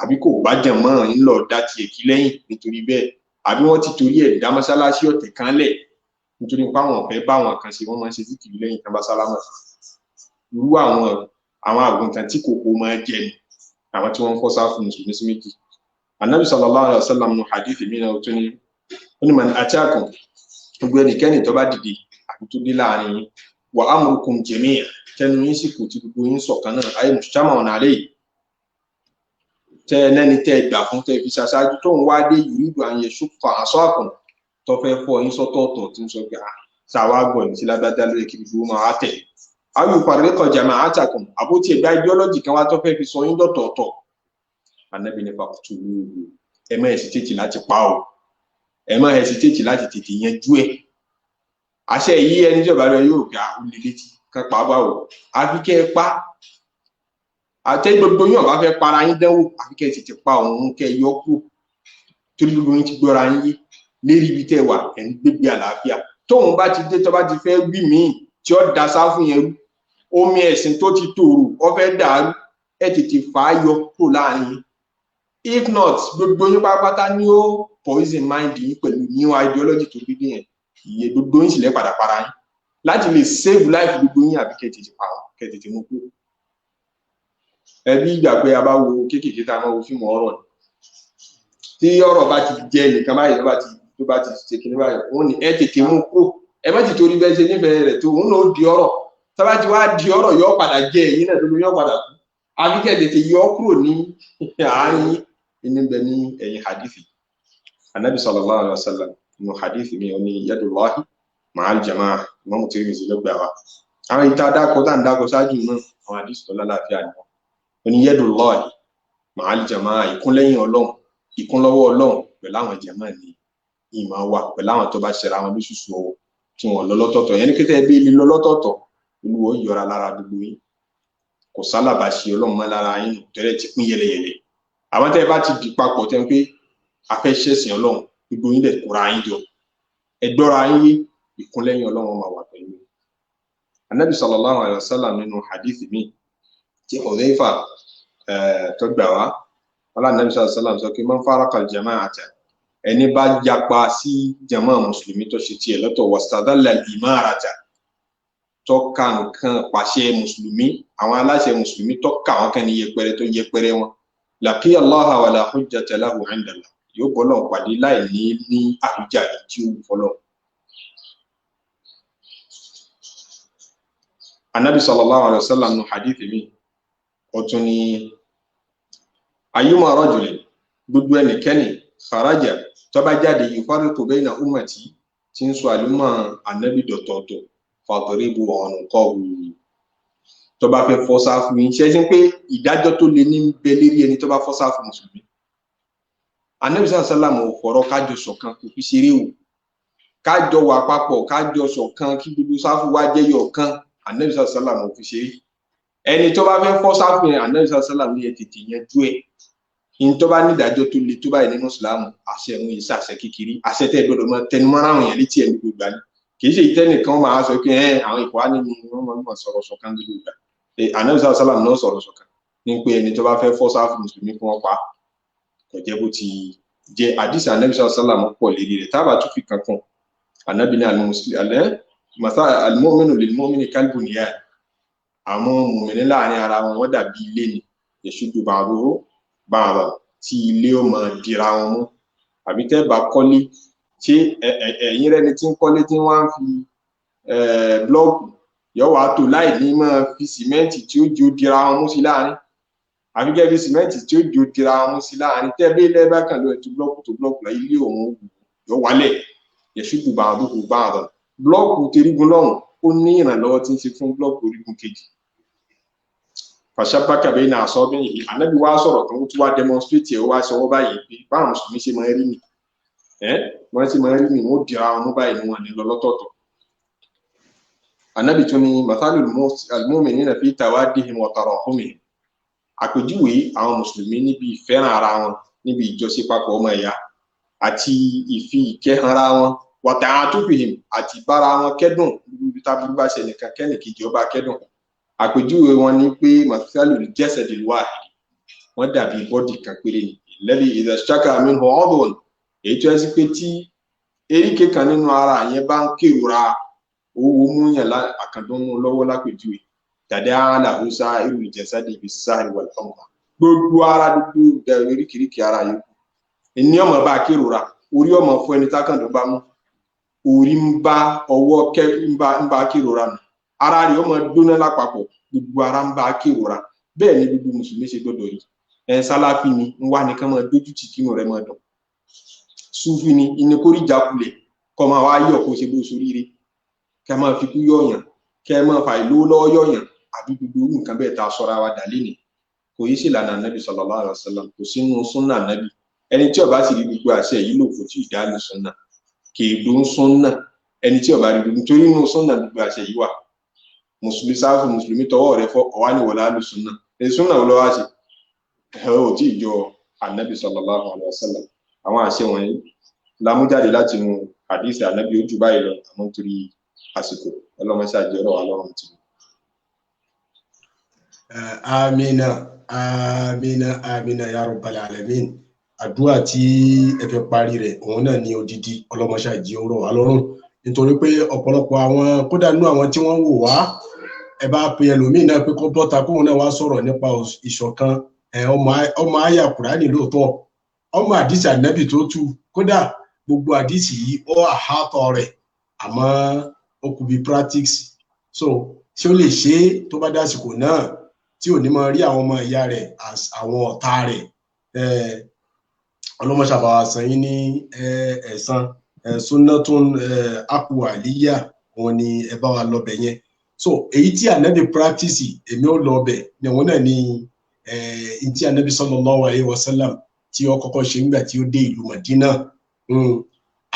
àbí kò bá jẹ̀ mọ́ ń lọ dá tiẹ̀ kí lẹ́yìn nítorí bẹ́ẹ̀, àbí wọ́n ti torí ẹ̀ dá mọ́ṣáláṣí ọ̀tẹ̀ kan lẹ̀ nítorí pé àwọn ọ̀fẹ́ bá àwọn kan ṣe, wọ́n máa ń ṣe síkìrì lẹ́yìn kan bá sálámà. Irú àwọn àgùntàn tí kòkó máa jẹ ni àwọn tí wọ́n ń fọ́ sáfù mùsùlùmí sí méjì. Ànábì sallallahu alaihi wasallam nù hadith mi náà tó ní ó ní man atakum, gbogbo ẹnikẹ́ni tó bá dìde àbí tó dé láàrin yín, wa amrukum jami'a, tẹnu yín sì kò tí gbogbo yín ṣọ̀kan náà, ayé mujtama'un alayhi, tẹ ẹlẹ́ni tẹ gbà fún tẹ fi ṣaṣáájú tó ń wá dé yuridu an yashukka asakum, tó fẹ́ fọ́ yín sọ́tọ̀ọ̀tọ̀ tí ń sọ pé ṣàwá gbọ̀ ní sí lágbájá lóye kí gbogbo máa tẹ̀. Aw yufarriqa jama'atakum, àbótí ẹ̀gbá ideology kan wá tó fẹ́ fi sọ yín dọ̀tọ̀ọ̀tọ̀. Ànábì ní faqtuluhu, ẹ má hesitate láti pa o, ẹ má hesitate láti tètè yanjú ẹ. Àṣẹ yìí ẹni tí ọba rẹ yóò gbà ó lè létí kan pa báwo, àfi kẹ́ ẹ pa. Àtẹ gbogbo yín ọba fẹ́ para yín dánwò, àfi kẹ́ ẹ tètè pa òun kẹ́ ẹ yọ kú, torí gbogbo yín ti gbọ́ra yín yé lérí ibi tẹ́ wà, ẹ̀ ń gbégbé àlàáfíà. Tóun bá ti dé tó bá ti fẹ́ wí míì tí ó da sáfù yẹn rú, omi ẹ̀sìn tó ti tòrò ó fẹ́ dàrú, ẹ tètè fà á yọ kúrò láàrin yín. If not, gbogbo yín pátápátá ni ó poison mind yín pẹ̀lú new ideology tó gbé dé yẹn, ìyẹn gbogbo yín sì lẹ́ padà para yín. Láti lè save life gbogbo yín, àbí kẹ́ tètè pa wọn, kẹ́ tètè mú kúrò. Ẹbí ìgbà pé a bá wo kéékèèké tá a máa wo fíìmù ọ̀rọ̀ ni, tí ọ̀rọ̀ bá ti jẹ nìkan báyìí tó bá ti ṣe kíní báyìí, wọ́n ní ẹ tètè mú kúrò, ẹ má ti torí bẹ́ẹ̀ ṣe nífẹ̀ẹ́ rẹ̀ tó òun náà ó di ọ̀rọ̀. Tá bá ti wá di ọ̀rọ̀ yọ padà jẹ ẹ̀yin náà tó ló yọ padà kú, àbí kẹ́ tètè yọ kúrò ní àárín inú bẹ ní ẹ̀yìn hadithi. Anabi sallallahu alaihi wasallam nínú hadithi mi ó ní yadullahi ma'al jama'a, Imam Tirmidhi ló gbà wá. Àwọn ìta dákọ tá à ń dákọ ṣáájú náà, àwọn hadithi tó lálàáfíà ni wọn. Ó ní yadullahi ma'al jama'a, ìkúnlẹ́yìn Ọlọ́run, ìkúnlọ́wọ́ Ọlọ́run pẹ̀lú àwọn jàmáà ni ìmọ̀ wà, pẹ̀lú àwọn tó bá ṣẹra wọn lóṣooṣù ọwọ́ tí wọ́n lọ lọ́tọ̀ọ̀tọ̀. Yẹn ní kété ẹbí lílọ lọ́tọ̀ọ̀tọ̀, Olúwa ó yọra lára gbogbo yín, kò sálàbà ṣe Ọlọ́run mọ́ lára yín tẹ́lẹ̀ ti pín yẹlẹyẹlẹ. Àwọn tẹ́ ẹ bá ti di papọ̀ tẹ́ ń pé a fẹ́ ṣẹ̀sìn Ọlọ́run, gbogbo yín lè kóra yín jọ, ẹ gbọ́ra yín yé, ìkúnlẹ́yìn Ọlọ́run máa wà pẹ̀lú. Anabi sallallahu alayhi wa sallam nínú hadithi mi tí Hudhayfa tó gbà wá, wala Anabi sallallahu alayhi wa sallam sọ pé man faraqa al-jama'ata, ẹni bá yapa sí jama mùsùlùmí tó ṣe tiẹ̀ lọ́tọ̀, wastadalla al-imarata, tó ka nǹkan pàṣẹ mùsùlùmí, àwọn aláṣẹ mùsùlùmí tó ka àwọn kan ní yẹpẹrẹ tó yẹpẹrẹ wọn, laqiya Allaha wala hujjata lahu 'inda Allah, yóò bọ́lọ̀ pàdé láì ní àwíjàre tí ó wù fọlọ́. Anabi sallallahu alayhi wa sallam nínú hadithi mi ó tún ní ayyuma rajulin, gbogbo ẹnikẹ́ni kharaja tó bá jáde yufarriqu bayna ummati, tí ń sọ àlùmọ́ anabi dọ̀tọ̀ọ̀tọ̀, fadribu unuqahu, tó bá fẹ́ fọ́ sáfù yín. Ṣe é ṣe pé ìdájọ́ tó le ní bẹ lérí ẹni tó bá fọ́ sáfù mùsùlùmí. Anabi sallallahu alayhi wa sallam ò fọ̀rọ̀ kájọ ṣọ̀kan kò fi ṣeré o, kájọ wà papọ̀ kájọ ṣọ̀kan kí gbogbo sáfù wá jẹ́yọ̀ kan, Anabi sallallahu alayhi wa sallam ò fi ṣeré. Ẹni tó bá fẹ́ fọ́ sáfù yẹn, Anabi sallallahu alayhi wa sallam ní ẹ tètè yanjú ẹ̀. Ní tó bá nídàájọ́ tó le tó báyìí nínú Ìsìlámù, àṣẹ òun yìí ṣàṣẹ kékeré, àṣẹ tẹ́ gbọ́dọ̀ máa tẹnumọ́ ráhùn yẹn létí ẹ̀ ní gbogbo àná. Kì í ṣe ìtẹ́nìkan máa sọ pé àwọn ìkọ́ á nínú wọn máa sọ̀rọ̀ ṣọ̀kan gbogbo ìgbà. Anabi sallallahu alayhi wa sallam náà sọ̀rọ̀ ṣọ̀kan ní pé ẹni tó bá fẹ́ fọ́ sáfù mùsùlùmí kí wọ́n pa, kò jẹ́ bó ti jẹ́. Àdìsí Anabi sallallahu alayhi wa sallam pọ̀ lérí rẹ̀, tábà tún fi kankan Anabi ní al-mu'minu lil-mu'mini kal-bunyan, àwọn mùmìnì láàrin ara wọn wọ́n dàbí ilé ni, yashuddu ba'duhu ba'dan, tí ilé ó máa dira wọn mú. Àbí tẹ́ bá kọ́lé, ṣé ẹ̀yin rẹ́ni tí ń kọ́lé tí wọ́n á fi blọ́ọ̀kù yóò wá tò láì ní máa fi sìmẹ́ǹtì tí ó di dira wọn mú sí láàrin, àfi kẹ́ fi sìmẹ́ǹtì tí ó di dira wọn mú sí láàrin. Tẹ́ bí lẹ́ẹ̀bá kan lóye tó blọ́ọ̀kù tó blọ́ọ̀kù láyé ilé òun yóò wálẹ̀ yẹ̀ṣùkù bá àdúgbò bá àdọ̀ blọ́ọ̀kù terígun lọ́hùn ó ní ìrànlọ́wọ́ tí ń ṣe fún blọ́ọ̀kù orígun kejì. Fàṣàbákà bẹ́ẹ̀ náà sọ bí yìí ànábi wá sọ̀rọ̀ tó ń tún wá demonstrate ẹ̀ wá sọ wọ́n báyìí pé báwọn mùsùlùmí ṣe máa ń rí mi wọ́n ṣe máa ń rí mi wọ́n dira wọn mú báyìí ni wọ́n ní lọ lọ́tọ̀ọ̀tọ̀. Ànábi tún ní mathalul mu'minina fi tawaddihim wa tarahumihim, àpèjúwe àwọn mùsùlùmí níbi ìfẹ́ràn ara wọn, níbi ìjọsìn papọ̀ ọmọ ẹ̀yà àti ìfi ìkẹ́hànra wọn, wa ta'atufihim àti ìbára wọn kẹ́dùn, níbi tábìlì bá ṣe nìkan kẹ́nìkejì ọba kẹ́dùn. Àpèjúwe wọn ni pé mathalul jasadil wahid, wọ́n dàbí bọ́dì kan péré ni, alladhi idha ishtaka minhu 'udwun, èyí tó yẹ sí pé tí eríkèé kan nínú ara yẹn bá ń kérora owó múyàn àkàndúnmú lọ́wọ́ lápèjúwe, tada'a lahu sa'irul jasadi bis-sahri wal-humma, gbogbo ara gbogbo eríkèéríkèé ara yòókù ní ọmọ bá kérora, orí ọmọ fún ẹni tákàndún bá mú, orí ń bá ọwọ́ ń bá kérora nù, ara rẹ̀ ọmọ gbóná lápapọ̀, gbogbo ara ń bá kérora. Bẹ́ẹ̀ ni gbogbo mùsùlùmí ṣe gbọdọ̀ yìí. Sálàfí ni ń wá nìkan máa dójú tì kínú rẹ̀ máa dùn, súfì ni ìníkórí jákulẹ̀ kọ́ máa wá yọ̀ kó ṣe bó soríire, kẹ́ máa fi kú yọ̀yàn, kẹ́ máa fà ìlú lọ́wọ́ yọ̀yàn, àbí gbogbo irú nǹkan bẹ́ẹ̀ tá a sọra wa dà lénìí. Kò yí sí ìlànà Ànábì sallallahu alaihi wasallam, kò sínú súnà Ànábì. Ẹni tí ó bá sì rí gbogbo àṣẹ yìí lò kò tí ì dá lu súnà, kì í dún súnà. Ẹni tí ó bá rí gbogbo, nítorí inú súnà gbogbo àṣẹ yìí wà. Mùsùlùmí sáfù mùsùlùmí tọwọ́ rẹ̀ fọ́ ọ̀wá ní wọlé alùsùnà, èyí súnà wo ló wá ṣe? Ẹ ò tí ì jọ Ànábì sallallahu alaihi wasallam. Àwọn àṣẹ wọ̀nyí la mú jáde láti inú àdìsí Ànábì ojú báyìí lọ, àmọ́ nítorí àsìkò ọlọ́mọṣẹ́ àjẹrọ̀ wa lọ́rùn tì. Amina amina amina ya rabbal alamin. Àdúrà tí ẹ fẹ́ parí rẹ̀ òun náà ní odidi ọlọ́mọṣẹ́ àjẹrọ̀ wa lọ́rùn, nítorí pé ọ̀pọ̀lọpọ̀ àwọn kódà nínú àwọn tí wọ́n ń wò wá, ẹ bá pe ẹlòmíín náà pé kó bọ́ta kóun náà wá sọ̀rọ̀ nípa ìṣọ̀kan, ọmọ àyà Kùránì lóòótọ́, ọmọ àdìsí Ànábì tó tú, kódà gbogbo àdìsí yìí ó àhátọ rẹ̀, àmọ́ ó kù bí practice. So ṣé ó lè ṣe é tó bá dásìkò náà tí ò ní máa rí àwọn ọmọ ìyá rẹ̀ àwọn ọ̀tá rẹ̀? Ọlọ́mọṣàbàwà sàn yín ní ẹ̀san sunnatun aqwaliyya, òun ni ẹ bá wa lọ bẹ̀ yẹn. So èyí tí Ànábì practice èmi ò lọ bẹ̀ ni òun náà ni tí Ànábì sallallahu alaihi wasallam tí ó kọ́kọ́ ṣe nígbà tí ó dé ìlú Madina.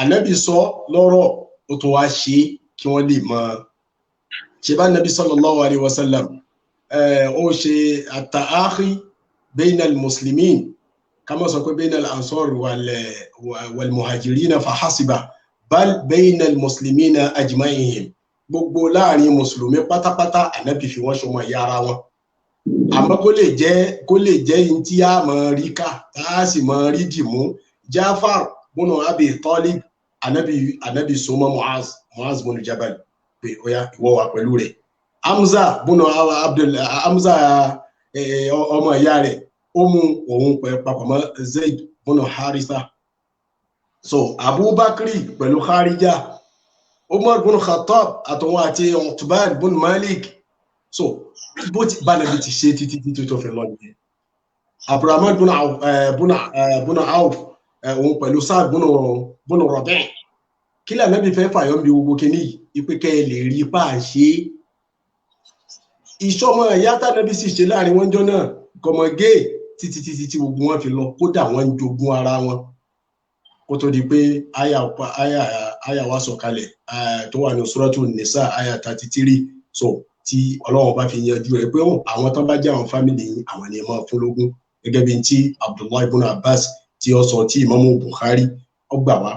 Ànábì sọ lọ́rọ̀, ó tún wá ṣe kí wọ́n lè mọ̀ ṣe bá Ànábì sallallahu alaihi wasallam ó ṣe at-ta'akhi bayna al-muslimin, kama sọ pé bayna al-ansar wal muhajirina fahasiba, bal bayna al-muslimina ajma'ihim, gbogbo láàrin mùsùlùmí pátápátá Ànábì fi wọ́n ṣọmọ ìyá ara wọn. Àmọ́ kó lè jẹ́ in tí a mọ̀ rí ká tá a sì mọ̀ rí dìmú, Jafar bùnú Abi Talib Ànábì sọmọ Muaz bùnú Jabal pé ó yá ìwọ wà pẹ̀lú rẹ̀. Hamza bùnú Abdul Hamza ọmọ ìyá rẹ̀ ó mú òun papọ̀ mọ́ Zaid bùnú Haritha. So Abubakar pẹ̀lú Kharija, Umar bùnú Khattab àtọwọn àti Utban bùnú Malik. So bó ti bá nàbí ti ṣe títí títí tó fi lọ nìyẹn. Abdulrahman bùnú Auf òun pẹ̀lú Saad bùnú Rabi'. Kí lànàbí fẹ́ fàyọ́ bí gbogbo kínní yìí, ipe kẹ́ ẹ lè rí pa à ń ṣe é. Ìṣọmọ ìyá tànàbí sì ṣe láàrin wọn jọ náà kọmọgé títí títí tí gbogbo wọn fi lọ, kódà wọn ń jogún ara wọn kó tó di pé àyà wa sọ̀kalẹ̀ tó wà ní Suratu Nisa àyà 33. So tí Ọlọ́run bá fi yanjú rẹ̀ pé àwọn tán bá jẹ́ àwọn fámìlì yìí àwọn ni ẹ máa fún lógún, gẹ́gẹ́ bí ti Abdullahi ibn Abbas tí ó sọ tí Imamu Bukhari ó gbà wá.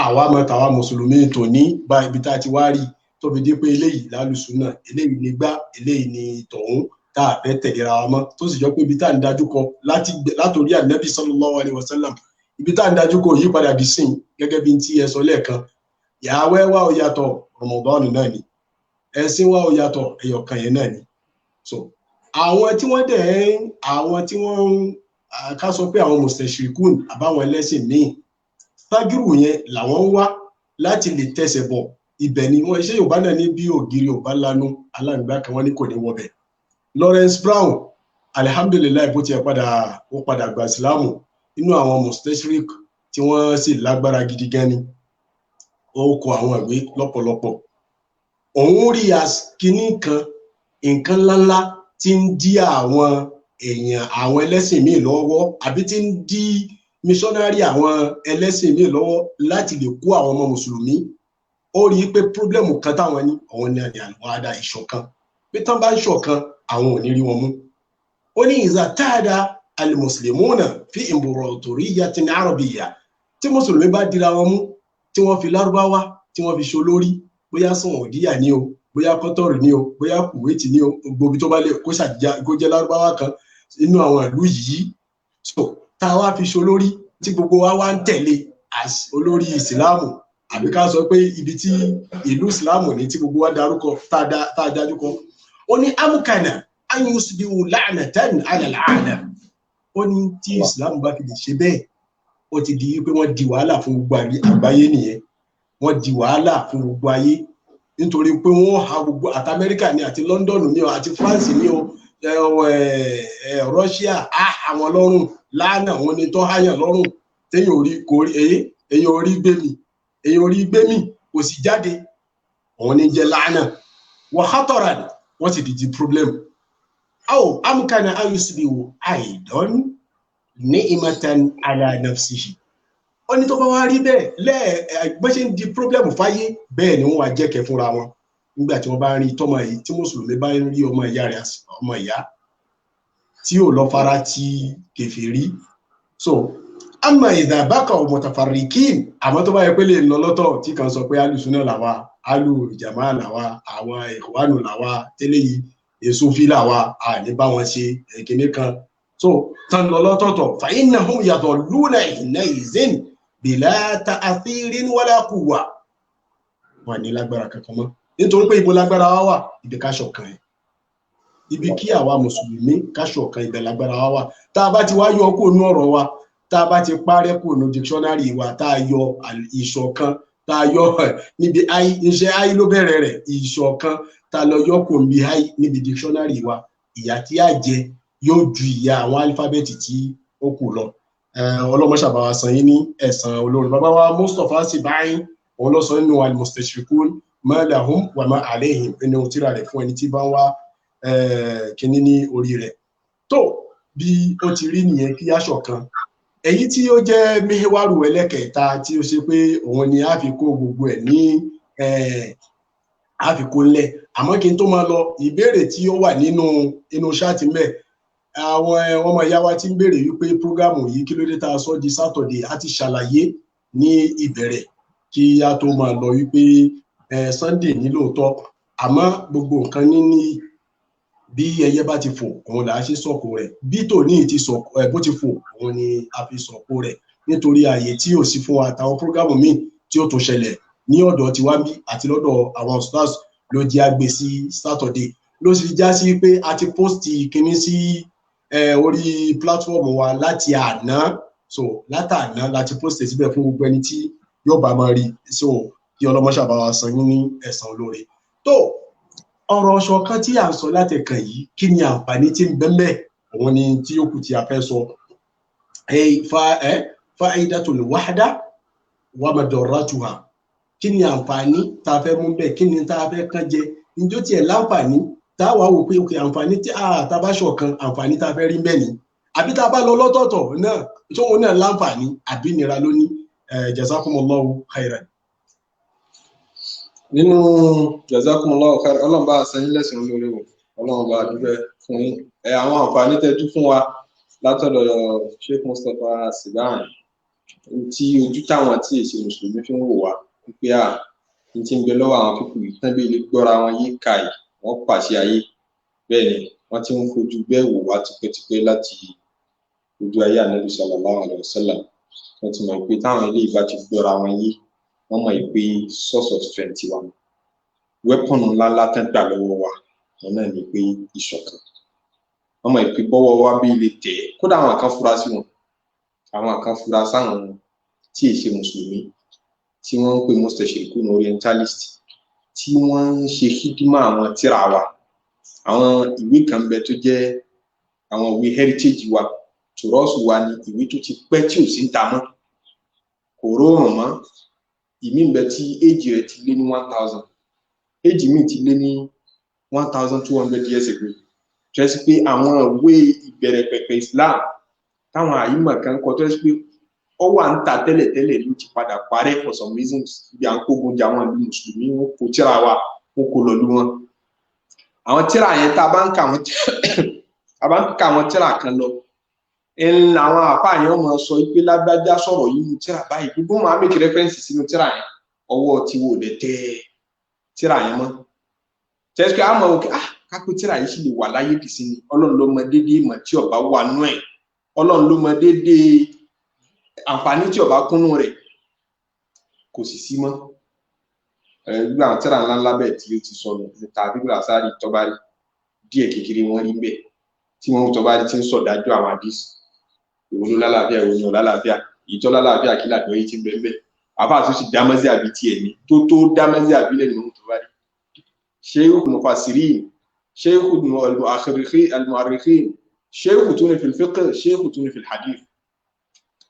Àwa mọ tàwa mùsùlùmí tòní bá ibi tá a ti wá rí tó fi dé pé eléyìí lálùsùnà, eléyìí ní gbá, eléyìí ní tọ̀hún, tá a fẹ́ tẹ̀léra wa mọ́, tó sì jọ pé ibi tá à ń dájú kọ látòrí Ànábì sallallahu alaihi wasallam, ibi tá à ń dájú kọ yí padà di sìn, gẹ́gẹ́ bí ti ẹ sọ lẹ́ẹ̀kan. Ìyàwó wa ò yàtọ̀, Ramadan náà ni, ẹ̀sìn wa ò yàtọ̀, ẹ̀yọ̀kan yẹn náà ni. So àwọn tí wọ́n dẹ̀ ń àwọn tí wọ́n ń ká sọ pé àwọn mustashirikun àbáwọn ẹlẹ́sìn míì tágìrù yẹn làwọn ń wá láti lè tẹsẹ̀ bọ̀ Ibẹ̀ ni wọ́n ṣe Yorùbá náà ní bí ògiri ò bá lanu, aláǹgbá kan wọ́n ní kò ní wọbẹ̀. Lawrence Brown, alihamdulilayi, bó tiẹ̀ padà ó padà gba ìsìláàmù, inú àwọn mustachric tí wọ́n sì lágbára gidi gan ni. Ó kọ àwọn ìwé lọ́pọ̀lọpọ̀. Òun rí kínní kan, nǹkan ńláńlá tí ń dí àwọn èèyàn, àwọn ẹlẹ́sìn míì lọ́wọ́, àbí tí ń dí missionary àwọn ẹlẹ́sìn míì lọ́wọ́ láti lè kó àwọn ọmọ mùsùlùmí. Ó rí i pé problem kan táwọn ní, òun ní àní àlùwádà ìṣọ̀kan, pé tán bá ń ṣọ̀kan, àwọn ò ní rí wọn mú. Ó ní ìzà táàdà almuslimuna fi imbratoriyatin arabiyya, tí mùsùlùmí bá dira wọn mú, tí wọ́n fi lárúbáwá tí wọ́n fi ṣolórí, bóyá Saudiya ní o, bóyá Kọ́tọ́rù ní o, bóyá Kuwait ní o, gbogbo tó bá lè kó ṣàjíjà kó jẹ́ lárúbáwá kan inú àwọn ìlú yìí, so tá a wá fi ṣolórí tí gbogbo wa wá ń tẹ̀lé as olórí ìsìláàmù, àbí ká sọ pé ibi tí ìlú ìsìláàmù ní tí gbogbo wa darúkọ tá a dájú kọ. Ó ní amukana anyusibiwu la'natan ala al'alam. Ó ní tí ìsìláàmù bá fi lè ṣe bẹ́ẹ̀, ó ti di pé wọ́n di wàhálà fún gbogbo àgbáyé nìyẹn. Wọ́n di wàhálà fún gbogbo ayé, nítorí pé wọ́n ha gbogbo àti Amẹ́ríkà ní, àti London ní o, àti France ní o, Russia á àwọn lọ́rùn lánàá, wọn ni tó háyàn lọ́rùn téèyàn orí kò rí, èyàn orí gbé mi, èyàn orí gbé mi kò sì jáde, òun ní jẹ́ lánàá. Wọ́n hátọ̀rà ni wọ́n sì di problem. Aw amkana ayusibiwu aidan ní imatan ala nafsihi. Ó ní tó bá wá rí bẹ́ẹ̀ lẹ́ẹ̀ bó ṣe ń di problem fáyé, bẹ́ẹ̀ ni wọ́n wá jẹ́kẹ̀ fúnra wọn nígbà tí wọ́n bá ń rí tọ́mọ yìí, tí mùsùlùmí bá ń rí ọmọ ìyá rẹ̀, ọmọ ìyá tí ò lọ fara ti kèfèrí. So ama idha baqa mutafarriqin, àmọ́ tó bá yẹ pé lè lọ lọ́tọ̀, tí kan sọ pé alùsùnà làwa, alùjàmá làwa, àwọn ìwánu làwa, tẹ́lẹ̀ yìí èso fi làwa, àní bá wọn ṣe èkéne kan, so tán lọ lọ́tọ̀ọ̀tọ̀, fa innahum yadalluna hina'izin bila ta'athirin wala quwwa. Wọn ní lágbára kankan mọ́, nítorí pé ibo lágbára wa wà, ibi ká ṣọ̀kan ẹ̀, ibi kí àwa mùsùlùmí ká ṣọ̀kan, ibẹ̀ lágbára wa wà. Tá a bá ti wá yọ kúrò nú ọ̀rọ̀ wa, tá a bá ti parẹ́ kúrò nú dictionary wa, tá a yọ ìṣọ̀kan, tá a yọ níbi i, iṣẹ́ i ló bẹ̀rẹ̀ rẹ̀, ìṣọ̀kan, tá a lọ yọ kúrò níbi i níbi dictionary wa, ìyà tí a jẹ yóò ju ìyà àwọn alífábẹ́ẹ̀tì tí ó kù lọ. Ọlọ́mọṣàbá wa san yín ní ẹ̀san olórin. Bàbá wa Mustapha Sibai, òun ló sọ nínú al-Mustashriqun ma lahum wa ma alayhim, ẹni ohun tíra rẹ̀ fún ẹni tí bá ń wá kínní ní orí rẹ̀. Tó bí ó ti rí nìyẹn, kí á ṣọ̀kan. Èyí tí ó jẹ́ mihiwaru ẹlẹ́kẹ̀ẹ́ta tí ó ṣe pé òun ni a fi kó gbogbo ẹ̀ ní a fi kó ńlẹ̀. Àmọ́ kí n tó máa lọ, ìbéèrè tí ó wà nínú inú ṣáàtì mẹ́, àwọn ọmọ ìyá wa ti ń béèrè wípé prógámù yìí kí ló dé tá a sọ di Sátọ̀dé. A ti ṣàlàyé ní ìbẹ̀rẹ̀ kí a tó máa lọ wípé Sunday ní lóòótọ́, àmọ́ gbogbo nǹkan níní bí ẹyẹ bá ti fò òun là á ṣe sọ̀kò rẹ̀, bí tòní ti sọ̀kò ẹ̀ bó ti fò òun ni a fi sọ̀kò rẹ̀, nítorí ààyè tí ò sí fún wa àtàwọn prógámù míì tí ó tún ṣẹlẹ̀ ní ọ̀dọ̀ tiwa ń bí àti lọ́dọ̀ àwọn stars ló jẹ́ àgbè sí Saturday. Ló sì já sí pé a ti post kinní sí orí platform wa láti àná, so látàná láti post síbẹ̀ fún gbogbo ẹni tí yóò bá máa rí. So kí ọlọ́mọṣàbá wa san yín ní ẹ̀san olóore. Tó ọ̀rọ̀ ṣọ̀kan tí à ń sọ látẹ̀kàn yìí, kí ni àǹfààní tí ń bẹ ńbẹ̀? Òun ni tí ó kù tí a fẹ́ sọ. Fa'idatul wahda wa madarratuha. Kí ni àǹfààní tá a fẹ́ mú bẹ́ẹ̀? Kí ni tá a fẹ́ kán jẹ? Njó tiẹ̀ láǹfààní tá a wà wò pé òkè àǹfààní tí a bá ṣọ̀kan, àǹfààní tá a fẹ́ rí bẹ́ẹ̀ ni, àbí tá a bá lọ lọ́tọ̀ọ̀tọ̀ náà tóun náà láǹfààní àbí nira lóní. Jazakumullahu khairan. Nínú jazakumullahu khairan, Ọlọ́run bá san yín lẹ́san olóore o, Ọlọ́run bá dúpẹ́ fún yín. Àwọn àǹfààní tẹ́ tú fún wa látọ̀dọ̀ Sheikh Mustapha Sibai, tí ojú táwọn tí èsì mùsùlùmí fi ń wò wá pé à ń ti ń bẹ lọ́wọ́ àwọn pípù yìí tán bí ilé gbọ́ra wọn yí ká yìí, wọ́n pàṣẹ ayé. Bẹ́ẹ̀ ni wọ́n ti ń fojú bẹ́ẹ̀ wò wá tipẹ́tipẹ́ láti ojú ayé Ànábì sallallahu alaihi wasallam. Wọ́n ti mọ̀ pé táwọn ilé ìbá ti gbọ́ra wọn yé, wọ́n mọ̀ pé source of strength wa, weapon ńláńlá tán gbà lọ́wọ́ wa, wọn náà ní pé ìṣọ̀kan. Wọ́n mọ̀ pé bọ́wọ́ wa bí ilé tẹ̀, kódà àwọn kan fura sí wọn, àwọn kan fura sáwọn tí èsì mùsùlùmí tí wọ́n ń pè mustachirikun orientalist. tí wọ́n ń ṣe hídímà àwọn tírà wa. Àwọn ìwé kan bẹ tó jẹ́ àwọn ìwé heritage wa, tùrọ́ọ̀sì wa ni ìwé tó ti pẹ́ tí ò sí ń ta mọ́, kò rọrùn mọ́. Ìmí ń bẹ tí éèjì rẹ̀ ti lé ní 1000, éèjì míì ti lé ní 1200 years ago. Tó yẹ sí pé àwọn ìwé ìbẹ̀rẹ̀ pẹ̀pẹ̀ Islam táwọn àyímọ̀ kan kọ, tó yẹ sí pé ó wà ń ta tẹ́lẹ̀tẹ́lẹ̀ ló ti padà parẹ́ for some reasons. Bí à ń kógun jà àwọn ìlú mùsùlùmí, wọn kò tíra wa, wọn kò lọ́lú wọn. Àwọn tíra yẹn tá a bá ń ka àwọn tíra kan lọ, ńlá àwọn àfáà yẹn máa sọ pé lágbájá sọ̀rọ̀ yìí ní tíra báyìí, gbogbo máa make reference sínú tíra yẹn, ọwọ́ tí wò lè tẹ tíra yẹn mọ́. Tẹ́sí pé a mọ̀ òkè kápẹ́ tíra yìí sì lè wà láyé dì sí ni. Ọlọ́run ló mọ déédéé ìmọ̀ tí ọba wà nú ẹ̀, Ọlọ́run ló mọ déédéé àǹfààní tí ọba kúnnú rẹ̀, kò sì sí mọ́. Gbogbo àwọn tíra ńláńlá bẹ́ẹ̀ tí ó ti sọnù tàbí gbàsárì tọ́bárí díẹ̀ kékeré wọn rí bẹ́ẹ̀ tí wọ́n tọ́bárí ti ń sọ̀dájú àwọn àdìsí. Ìwọ ló lálàáfíà, ìwọ ni ò lálàáfíà, èyí tó lálàáfíà kí làgbọ́ yìí ti ń bẹ́ẹ̀ bẹ́ẹ̀. Àbá tó sì dámẹ́sí àbí tiẹ̀ ní tó dámẹ́sí àbí lẹ́nu tó bá rí. Sheikh mufassirin, Sheikh al-mu'arrikhin, Sheikh tún ní fil fiqh, Sheikh tún ní fil hadith.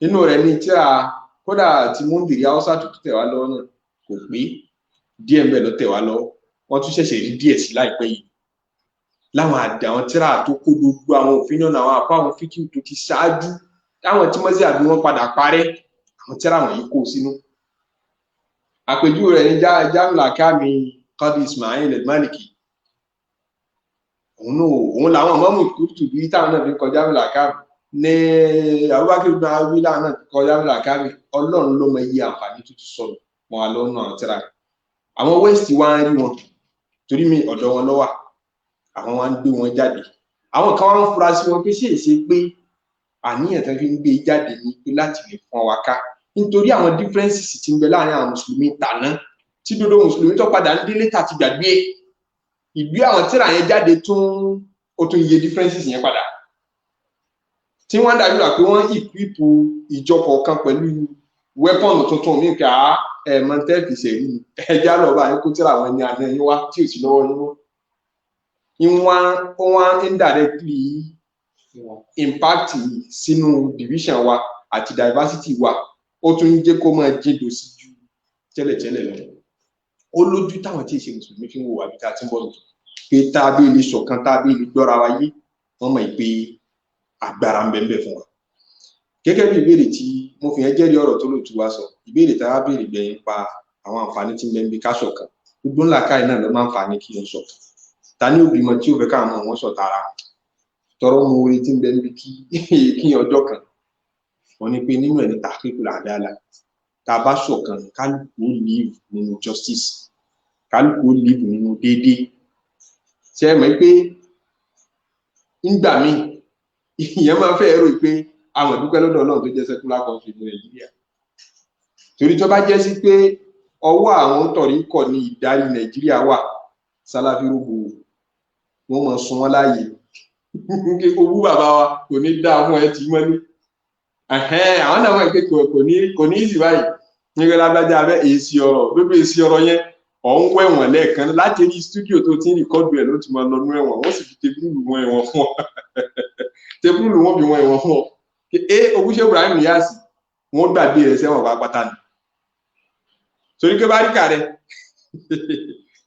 Inú rẹ̀ ní tíra kódà tí Mundiri Hausa tó tẹ̀ wá lọ́wọ́ náà kò pé díẹ̀ ń bẹ̀ lọ tẹ̀ wá lọ́wọ́, wọ́n tún ṣẹ̀ṣẹ̀ rí díẹ̀ sí láìpẹ́ yìí. Láwọn àdá àwọn tíra tó kó gbogbo àwọn òfin náà, àwọn àpá àwọn fíkì tó ti ṣáájú táwọn tí mọ́sí àbí wọ́n padà parẹ́, àwọn tíra wọ̀nyí kó sínú. Àpèjúwe rẹ̀ ní Jamiu Kami Qadi Ismail al-Maliki. Òun làwọn mọ́mù kúrútù bí táwọn náà fi kọ Jamiu Kami ní Abubakar ibn Abi láwọn náà kọ Jamiu Kami. Ọlọ́run ló mọ iye àǹfààní tó ti sọnù mọ́ wa lọ́nà àwọn tíra rẹ̀. Àwọn West wá ń rí wọn torí mi ọ̀dọ̀ wọn ló wà, àwọn wá ń gbé wọn jáde. Àwọn kan wá ń fura sí wọn pé ṣe é ṣe pé àníyàn tó fi ń gbé jáde ní pé láti lè fọn wa ká, nítorí àwọn differences tí ń bẹ láàrin àwọn mùsùlùmí tàná tí dodo mùsùlùmí tó padà ń délé tàti gbàgbé ìgbé àwọn tíra yẹn jáde tún ó tún iye differences yẹn padà, tí wọ́n dàbí wà pé wọ́n ìpípò ìjọ kọ̀ọ̀kan pẹ̀lú wẹ́pọ̀nù tuntun mi kà á ẹ̀ mọ̀tẹ́ẹ̀fì ṣẹ̀rí ni ẹja lọ́ba yín kó tíra àwọn ẹni àná yín wá tí ò sí lọ́wọ́ yín mọ́. Ìwọ̀n indirectly impact sínú division wa àti diversity wa, ó tún ń jẹ́ kó máa jíndò sí ju tẹ́lẹ̀tẹ́lẹ̀ lọ. Ó lójú táwọn tí ì ṣe mùsùlùmí fi ń wo àbí tá a ti ń bọ̀ lọ́tọ̀ pé tá a bí lè ṣọ̀kan, tá a bí lè gbọ́ra wa yé, wọ́n mọ̀ pé agbára ń bẹ ń bẹ fún wa. Gẹ́gẹ́ bí ìbéèrè tí mo fi yẹn jẹ́rìí ọ̀rọ̀ tó lòtú wa sọ, ìbéèrè tá a béèrè gbẹ̀yìn pa àwọn àǹfààní tí ń bẹ ń bí ká ṣọ̀kan. Gbogbo ńlá káyì náà ló máa ń fà ní kí wọ́n ṣọ̀kan. Ta ní òbí mọ tí ó fẹ́ káwọn ọmọ wọn ṣọ̀tá ara tọrọ mu orí tí ń bẹ níbi kí ọjọ́ kan. Wọ́n ní pé nínú ẹ̀ ní tahqiqul adala, tá a bá ṣọ̀kan kálukú ó live nínú justice, kálukú ó live nínú déédéé. Ṣé ẹ mọ̀ pé ńgbà míì ìyẹn máa fẹ́ rò pé àwọn ìdúpẹ́ lọ́dọ̀ Ọlọ́run tó jẹ́ secular country ní Nàìjíríà, torí tó bá jẹ́ sí pé ọwọ́ àwọn tọ̀rí kọ̀ ní ìdarí Nàìjíríà wà, Sálàfí rògbò wọ́n máa sun wọ́n láàyè owó bàbá wa kò ní dáa fún ẹ tì í mọ́lé. Àwọn náà wọ́n pé kò ní ìsì báyìí nígbà lágbájá abẹ́ èsì ọ̀rọ̀ gbogbo èsì ọ̀rọ̀ yẹn ọ̀hún wẹ̀wọ̀n lẹ́ẹ̀kan láti rí stúdíò tó ti ń rìkọ́dù ẹ̀ ló ti máa lọ nú ẹ̀wọ̀n, wọ́n sì fi tebúrúlù wọn ẹ̀wọ̀n fún ọ. Tebúrúlù wọn fi wọn ẹ̀wọ̀n fún ọ. Ẹ Ogúnṣe Ibrahim Niyasi wọ́n gbàgbé rẹ̀ sẹ́wọ̀n pátápátá ni. Torí pé báríkà rẹ̀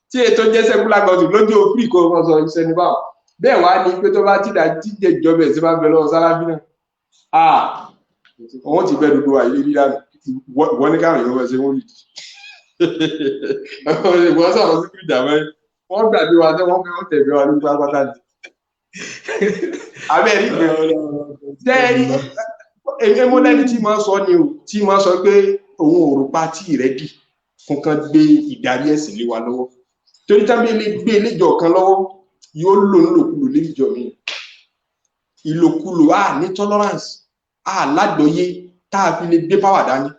tí ètò jẹ́ secular country lójú òfin kò wọ́n sọ iṣẹ́ ní báwọn. Bẹ́ẹ̀ wá ní pé tó bá ti dà jíjẹ ìjọba ẹ̀ sí bá ń bẹ lọ́wọ́ Sáláfí náà. Wọ́n ti bẹ́ dúdú àìlè rí dànù. Wọ́n ní káwọn èèyàn ṣe wọ́n rí. Wọ́n sọ̀rọ̀ sí kìrìjà mẹ́rin. Wọ́n gbàgbé wa tẹ́ wọ́n fẹ́ tẹ̀lé wa lójú pátápátá ni. Abẹ́ rí tẹ́ẹ̀rí èmi lẹ́ni tí máa sọ ni o, tí máa sọ pé òun ò rò pa tí rẹ̀ dì fún kan gbé ìdarí ẹ̀sìn lé wa lọ́wọ́. Torí tábí lè gbé iléjọ kan lọ́wọ́ yóò lò nílòkulò léjọ mi. Ìlòkulò a ní tolerance, a lágbọ́yé tá a fi lè gbé power dání.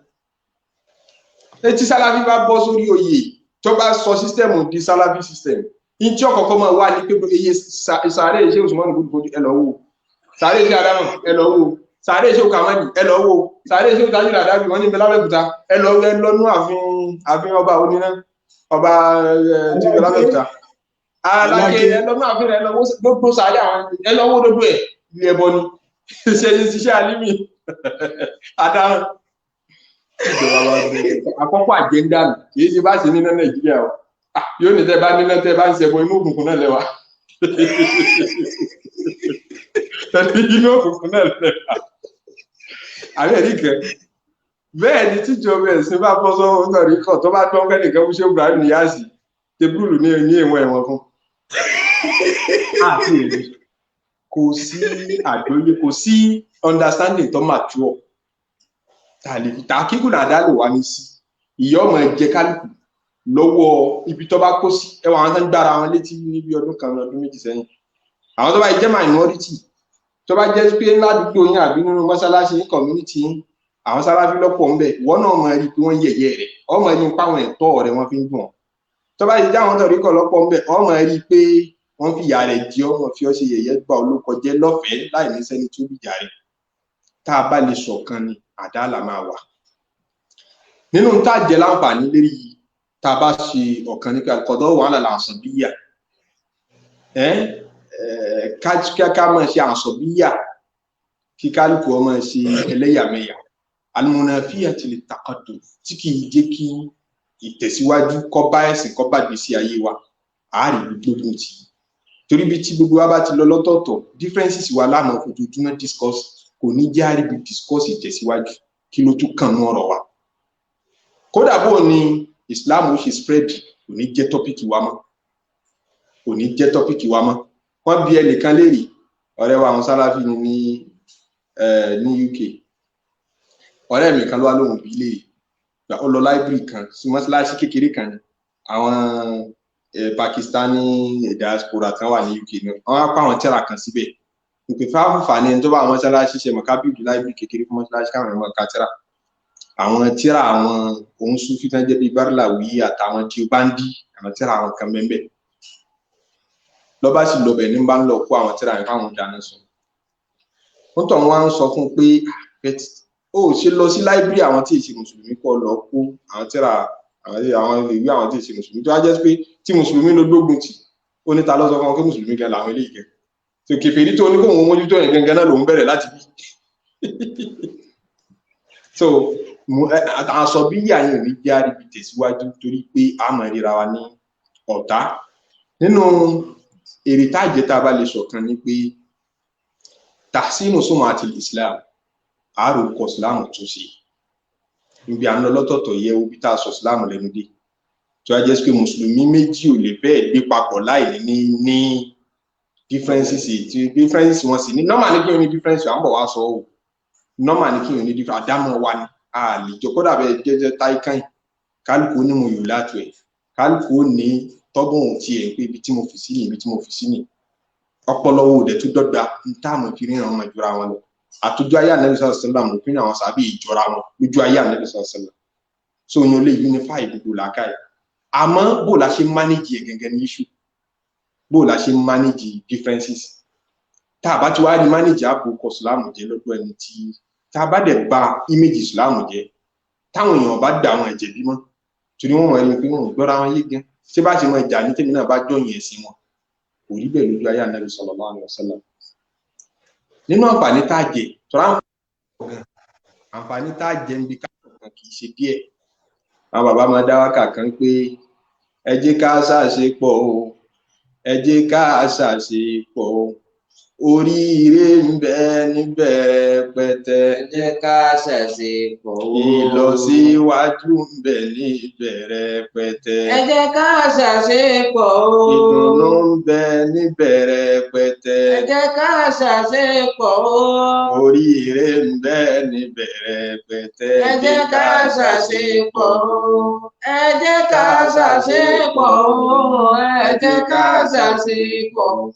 Etí Sálàfí bá bọ́ sórí oyè tó bá sọ sísítẹ́ẹ̀mù di Sálàfí system, ní tí ọ̀kọ̀ọ̀kan máa wà ní pé iye sàárè ṣé Usman Gbódúgbòdú ẹ lọ wò, sàárè ṣé Adamu ẹ lọ wò, sàárè ṣé Kamani ẹ lọ wò, sàárè ṣé Tajul Adabi wọ́n ní bẹ́lá Abẹ́òkúta ẹ lọ nú ààfin ọba oníná. Ọba tí ó lábẹ́òkúta Aláké, ẹlọ́nà àfihàn ẹlọ́wọ́ gbogbo sàárẹ̀ àwọn ẹlọ́wọ́ gbogbo ẹ̀ ilé ẹbọ ni. Ṣe ṣiṣẹ́ alímì adáhùn ìjọba wa gbé àkọ́kọ́ àjẹ́ńdà nù, kì í ṣe bá ṣe níná Nàìjíríà o. Yóò ní tẹ́ bá níná tẹ́ bá ń ṣẹbọ inú òkùnkùn náà lẹ́wà, inú òkùnkùn náà lẹ́wà. Àbí ẹ̀rí kan bẹ́ẹ̀ ni tíjọba ẹ̀sìn bá bọ́ sọ́wọ́ náà rí kọ̀ tó bá gbọ́n kẹ́nìkan fún Ṣéhù Ibrahim Níyàsì tebúlù ní ìwọ̀n ẹ̀wọ̀n fún. Àti èrè kò sí àgbọ́yé, kò sí understanding tó mature tàkíkù náà dá lò wá ní sí ìyá ọmọ ẹ̀jẹ kálukú lọ́wọ́ ibi tó bá kó sí. Ẹwà àwọn tó ń gbára wọn létí níbi ọdún kan ọdún méjì sẹ́yìn, àwọn tó bá jẹ́ minority, tó bá jẹ́ pé ládùúgbò yín àbí nínú mọ́ṣáláṣí yín, community yín, àwọn sáláfí lọ́pọ̀ ń bẹ̀, ìwọ náà máa rí i pé wọ́n yẹ̀yẹ́ rẹ̀, ọmọ ẹni pa àwọn ẹ̀tọ́ rẹ̀ wọ́n fi ń dùn ọ́. Tó bá yìí jáwọn tọ̀rí kọ̀ lọ́pọ̀ ń bẹ̀, ọmọ rí i pé wọ́n fi ìyà rẹ̀ jẹ ọ́, wọ́n fi ọ́ ṣe yẹ̀yẹ́, gbà ọ́ ló kọjẹ́ lọ́fẹ̀ẹ́ láì ní sẹ́ni tó bìjà rẹ̀. Tá a bá lè ṣọ̀kan ni àdáàlà máa wà. Nínú tá a jẹ láǹfààní lérí tá a bá ṣe ọ̀kan nípa àkọ́dọ̀ wàhálà làǹsọ̀bíyà, ká máa ṣe àǹsọ̀bíyà, kí kálukú ọmọ ṣe ẹlẹ́yàmẹ̀yà, almunafiya ti lè taqaddum, tí kì í jẹ́ kí ìtẹ̀síwájú kó bá ẹ̀sìn kó bá gbèsè ayé wa, àárín gbogbo ti torí bí tí gbogbo wa bá ti lọ lọ́tọ̀ọ̀tọ̀, differences wa lánàá fojoojúmọ́ discuss, kò ní jẹ́ àríbi discuss ìtẹ̀síwájú kí ló tún kàn ní ọ̀rọ̀ wa. Kódà bó ni Islam ó ṣe spread kò ní jẹ́ tọ́pìkì wa mọ́, kò ní jẹ́ tọ́pìkì wa mọ́. Wọ́n bi ẹnìkan léèrè, ọ̀rẹ́ wa àwọn Sálàfí ni ní UK, ọ̀rẹ́ mi kan ló wá lóhùn bí léèrè, ó lọ láìbírì kan sí mọ́ṣáláṣí kékeré kan, àwọn Pakistani diaspora kan wà ní UK ní, wọ́n á pa àwọn tírà kan síbẹ̀ ìpè fáfáfá ní ẹni tó bá àwọn mọ́ṣáláṣí ṣe mọ̀ kábíyèsí láìbírì kékeré fún mọ́ṣáláṣí káwọn ẹ̀mọ́ ká tírà, àwọn tírà àwọn òun Sufi tán jẹ́ bíi Barlawi àtàwọn tí ó bá ń dí àwọn tírà àwọn kan bẹ́ẹ̀ lọ́ba sì lọ́bẹ̀ ní bá ń lọ kó àwọn tírà yẹn fáwọn dáná sùn. Wọ́n tọ̀ wọ́n á ń sọ fún un pé ó ṣe lọ sí láìbírì àwọn tí ìṣe mùsùlùmí kọ́ lọ kó àwọn tírà àwọn ìwé àwọn tí ìṣe mùsùlùmí, tó wá jẹ́ pé tí mùsùlùmí ló gbógun tì, ó ní ta ló sọ fún wọn pé mùsùlùmí gan làwọn eléyìí gan, tó kèfèrí tó ní kó òun mójútó yẹn gangan náà lòún bẹ̀rẹ̀ láti bí. So àṣọ bí yà yẹn ò ní jẹ́ àríbi tẹ̀síwájú torí pé a mọ̀ ríra wa ní ọ̀tá. Nínú èrè tá a jẹ tá a bá lè ṣọ̀kan ni pé tahsinu sum'ati Islam, àárò kọ Islam tún ṣe níbi à ń lọ lọ́tọ̀ọ̀tọ̀ yẹ obi tá a sọ Islam lẹ́nu dé, tó a jẹ́ pé mùsùlùmí méjì ò lè bẹ́ẹ̀ gbé papọ̀ láì ní differences, tí differences wọn sì ní normal ní kí wọn ní difference, à ń bọ̀ wá sọ ọ́ normal ní kí wọn ní difference, àdámọ̀ wa ni a lè jọ kódà bẹ́ẹ̀ jẹ́jẹ́ táìkàn, kálukú ní mo yò látò ẹ̀, kálukú ní tọ́gbọ̀n tiẹ̀ pé ibi tí mo fi sí ni, ibi tí mo fi sí ni, ọpọlọ wo dẹ̀ tún dọ́gba ní táàmù fi ríran ọmọ ìjọra wọn lọ. Àtòjú ayé Ànábì sallallahu alaihi wasallam òpin àwọn sàbí ìjọra wọn lójú ayé Ànábì sallallahu alaihi wasallam, so yẹn lè unify gbogbo làákàyè. Àmọ́ bó la ṣe manage ẹ̀ gẹ́gẹ́ ní issue, bó la ṣe manage differences, tá a bá ti wá ní manage àpò kọ Ìsìlámù jẹ́ lọ́dọ̀ ẹni tí tá a bá dẹ̀ ba image Ìsìlámù jẹ́, táwọn èèyàn bá da àwọn ẹ̀jẹ̀ bímọ torí wọ́n mọ̀ ẹni pé wọ́n gbọ́ra wọn yé gan, ṣé bá ṣe mọ ìjà ní tèmi náà bá jọyìn ẹ̀sìn wọn, kò rí bẹ́ẹ̀ lójú ayé Ànábì sallallahu alaihi wasallam. Nínú àǹfààní tá a jẹ tọ́ra àǹfààní tá a jẹ níbi káàkiri kì í ṣe díẹ̀. Àwọn bàbá máa dá wákà kan pé ẹ jẹ́ ká ṣàṣepọ̀ o, ẹ jẹ́ ká ṣàṣepọ̀ o, oríire ń bẹ níbẹ̀ rẹpẹtẹ, ẹ jẹ́ ká ṣàṣepọ̀ o, ìlọsíwájú ń bẹ níbẹ̀ rẹpẹtẹ, ẹ jẹ́ ká ṣàṣepọ̀ o, ìdùnnú ń bẹ níbẹ̀ rẹpẹtẹ, ẹ jẹ́ ká ṣàṣepọ̀ o, oríire ń bẹ níbẹ̀ rẹpẹtẹ, ẹ jẹ́ ká ṣàṣepọ̀ o, ẹ jẹ́ ká ṣàṣepọ̀ o, ẹ jẹ́ ká ṣàṣepọ̀ o,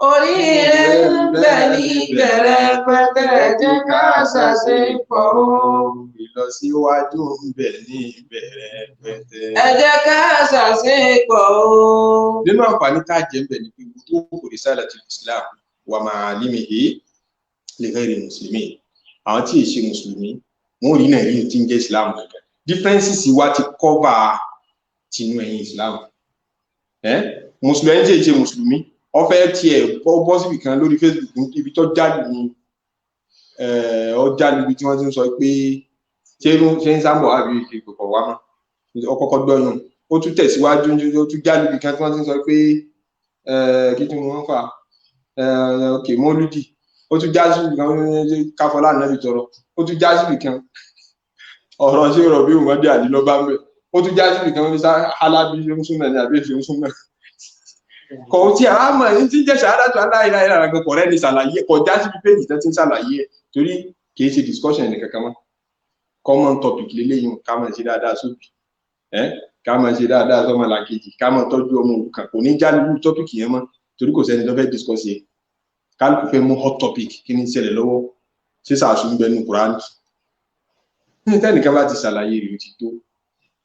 oríire ń bẹ níbẹ̀ rẹpẹtẹ, ẹ jẹ́ ká ṣàṣepọ̀ o, ìlọsíwájú ń bẹ níbẹ̀ rẹpẹtẹ, ẹ jẹ́ ká ṣàṣepọ̀ o. Nínú àǹfààní tá a jẹ ń bẹ ni pé wuduhu risalati Islam wa ma'alimihi li ghairi muslimin, àwọn tí ì ṣe mùsùlùmí wọn ò rí náà rí tí ń jẹ́ Islam gẹ́gẹ́. Differences wa ti cover Tinú ẹ̀yìn Islam mùsùlùmí tí èyí ṣe mùsùlùmí ọfẹ tiẹ̀ bọ́ síbì kan lórí Facebook, ibi tó jáde ní ọ jáde ibi tí wọ́n ti ń sọ pé ṣé ń sábọ̀ àbí ìkọ̀kọ̀ wá mọ́ ọkọ̀kọ̀ gbọ́yùn. Ó tún tẹ̀síwájú, ó tún jáde ibi kan tí wọ́n ti ń sọ pé kí tí wọ́n fà ok mọ́lúdì. Ó tún já síbi kan káfọlá nàbì tọrọ. Ó tún já síbi kan ọ̀rọ̀ ṣé rọ̀ bí òun bí àdí ló bá ń bẹ̀. Ó tún já síbi kan sá alábí ṣe ń súnmọ́ ní àbí ṣe ń súnmọ́ kò tí a mọ̀ ní tí ń jẹ́ ṣàhádà tó aláìláìlá gan kọ̀rẹ́ ni ṣàlàyé kọjá síbi péjì tó ti ń ṣàlàyé ẹ̀, torí kì í ṣe discussion ní kankan mọ́. Common topic lélẹ́yìn, ká máa ṣe dáadáa sóbì, ká máa ṣe dáadáa sọ́mọ làkejì, ká máa tọ́jú ọmọ òrukàn. Kò ní já lulú topic yẹn mọ́, torí kò sẹ́ni tó fẹ́ discuss yẹn. Kálukú fẹ́ mú hot topic, kí ni ń ṣẹlẹ̀ lọ́wọ́, ṣé sàásù ń bẹnu Kùránì. Ní tẹ́nìkan bá ti ṣàlàyé rẹ̀, ó ti tó.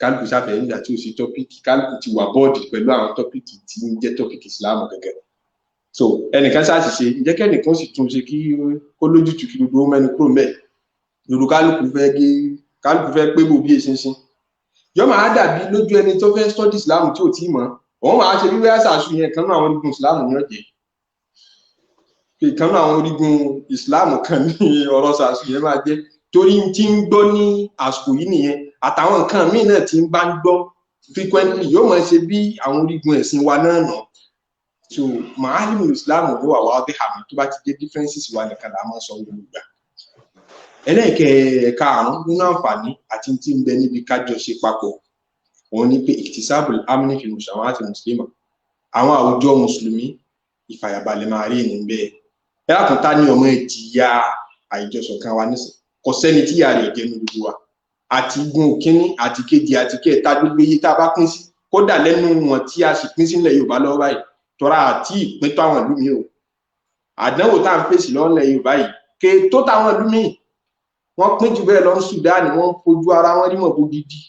Kálukú sáfẹ́ nígbà tí ó sì topic, kálukú ti wà bored pẹ̀lú àwọn topic tí ń jẹ́ topic Islam gẹ́gẹ́. So ẹnìkan ṣàṣìṣe, ǹjẹ́ kẹ́nìkan sì tún ṣe kí kó lójútùú, kí gbogbo mẹ́nu kúrò mẹ́ẹ̀ lòdù. Kálukú fẹ́ gé, kálukú fẹ́ pé bò bí eṣinṣin yọ máa dàbí lójú ẹni tó fẹ́ study Islam tí ò tí mọ̀. Òun máa ṣe wíwẹ́ àṣàṣù yẹn kan náà àwọn orígun Islam ní ọ̀jẹ̀ ìkan náà, àwọn orígun Islam kan ní ọ̀rọ̀ ṣàṣù yẹn máa jẹ́, torí tí ń gbọ́ ní àsìkò yìí nìyẹn, àtàwọn nǹkan míì náà tí ń bá ń gbọ́ frequently, yóò máa ṣe bí àwọn orígun ẹ̀sìn wa náà nà. So màálìmù Islam ló wà wá bí àmì tó bá ti dé differences wa nìkan là máa sọ gbogbo ìgbà. Ẹlẹ́ẹ̀kẹ́ karùn-ún nínú àǹfààní àti tí ń bẹ níbi kájọ ṣe papọ̀, òun ni pé iktisabul amni fil mujtama'ati muslima, àwọn àwùjọ mùsùlùmí, ìfàyàbalẹ̀ máa rí ní bẹ́ẹ̀. Ẹ lákùn tá ní ọmọ ìjìyà àìjọṣọ̀kan wa nísìn, kò sẹ́ni tí ìyá rẹ̀ jẹ́ ní gbogbo wa, àti igun kínní àti kejì àti kẹta, gbogbo iye tá a bá pín sí, kódà lẹ́nu wọn tí a sì pín sílẹ̀ Yorùbá lọ́wọ́ báyìí, tọ́ra àti ìpín tó àwọn ìlú mi o. Àdánwò tá à ń fèsì lọ́lẹ̀ Yorùbá yìí ké tó táwọn ìlú míì wọ́n pín jù bẹ́ẹ̀ lọ ní Sudan, wọ́n fojú ara wọn rí mọ̀ bó gidi.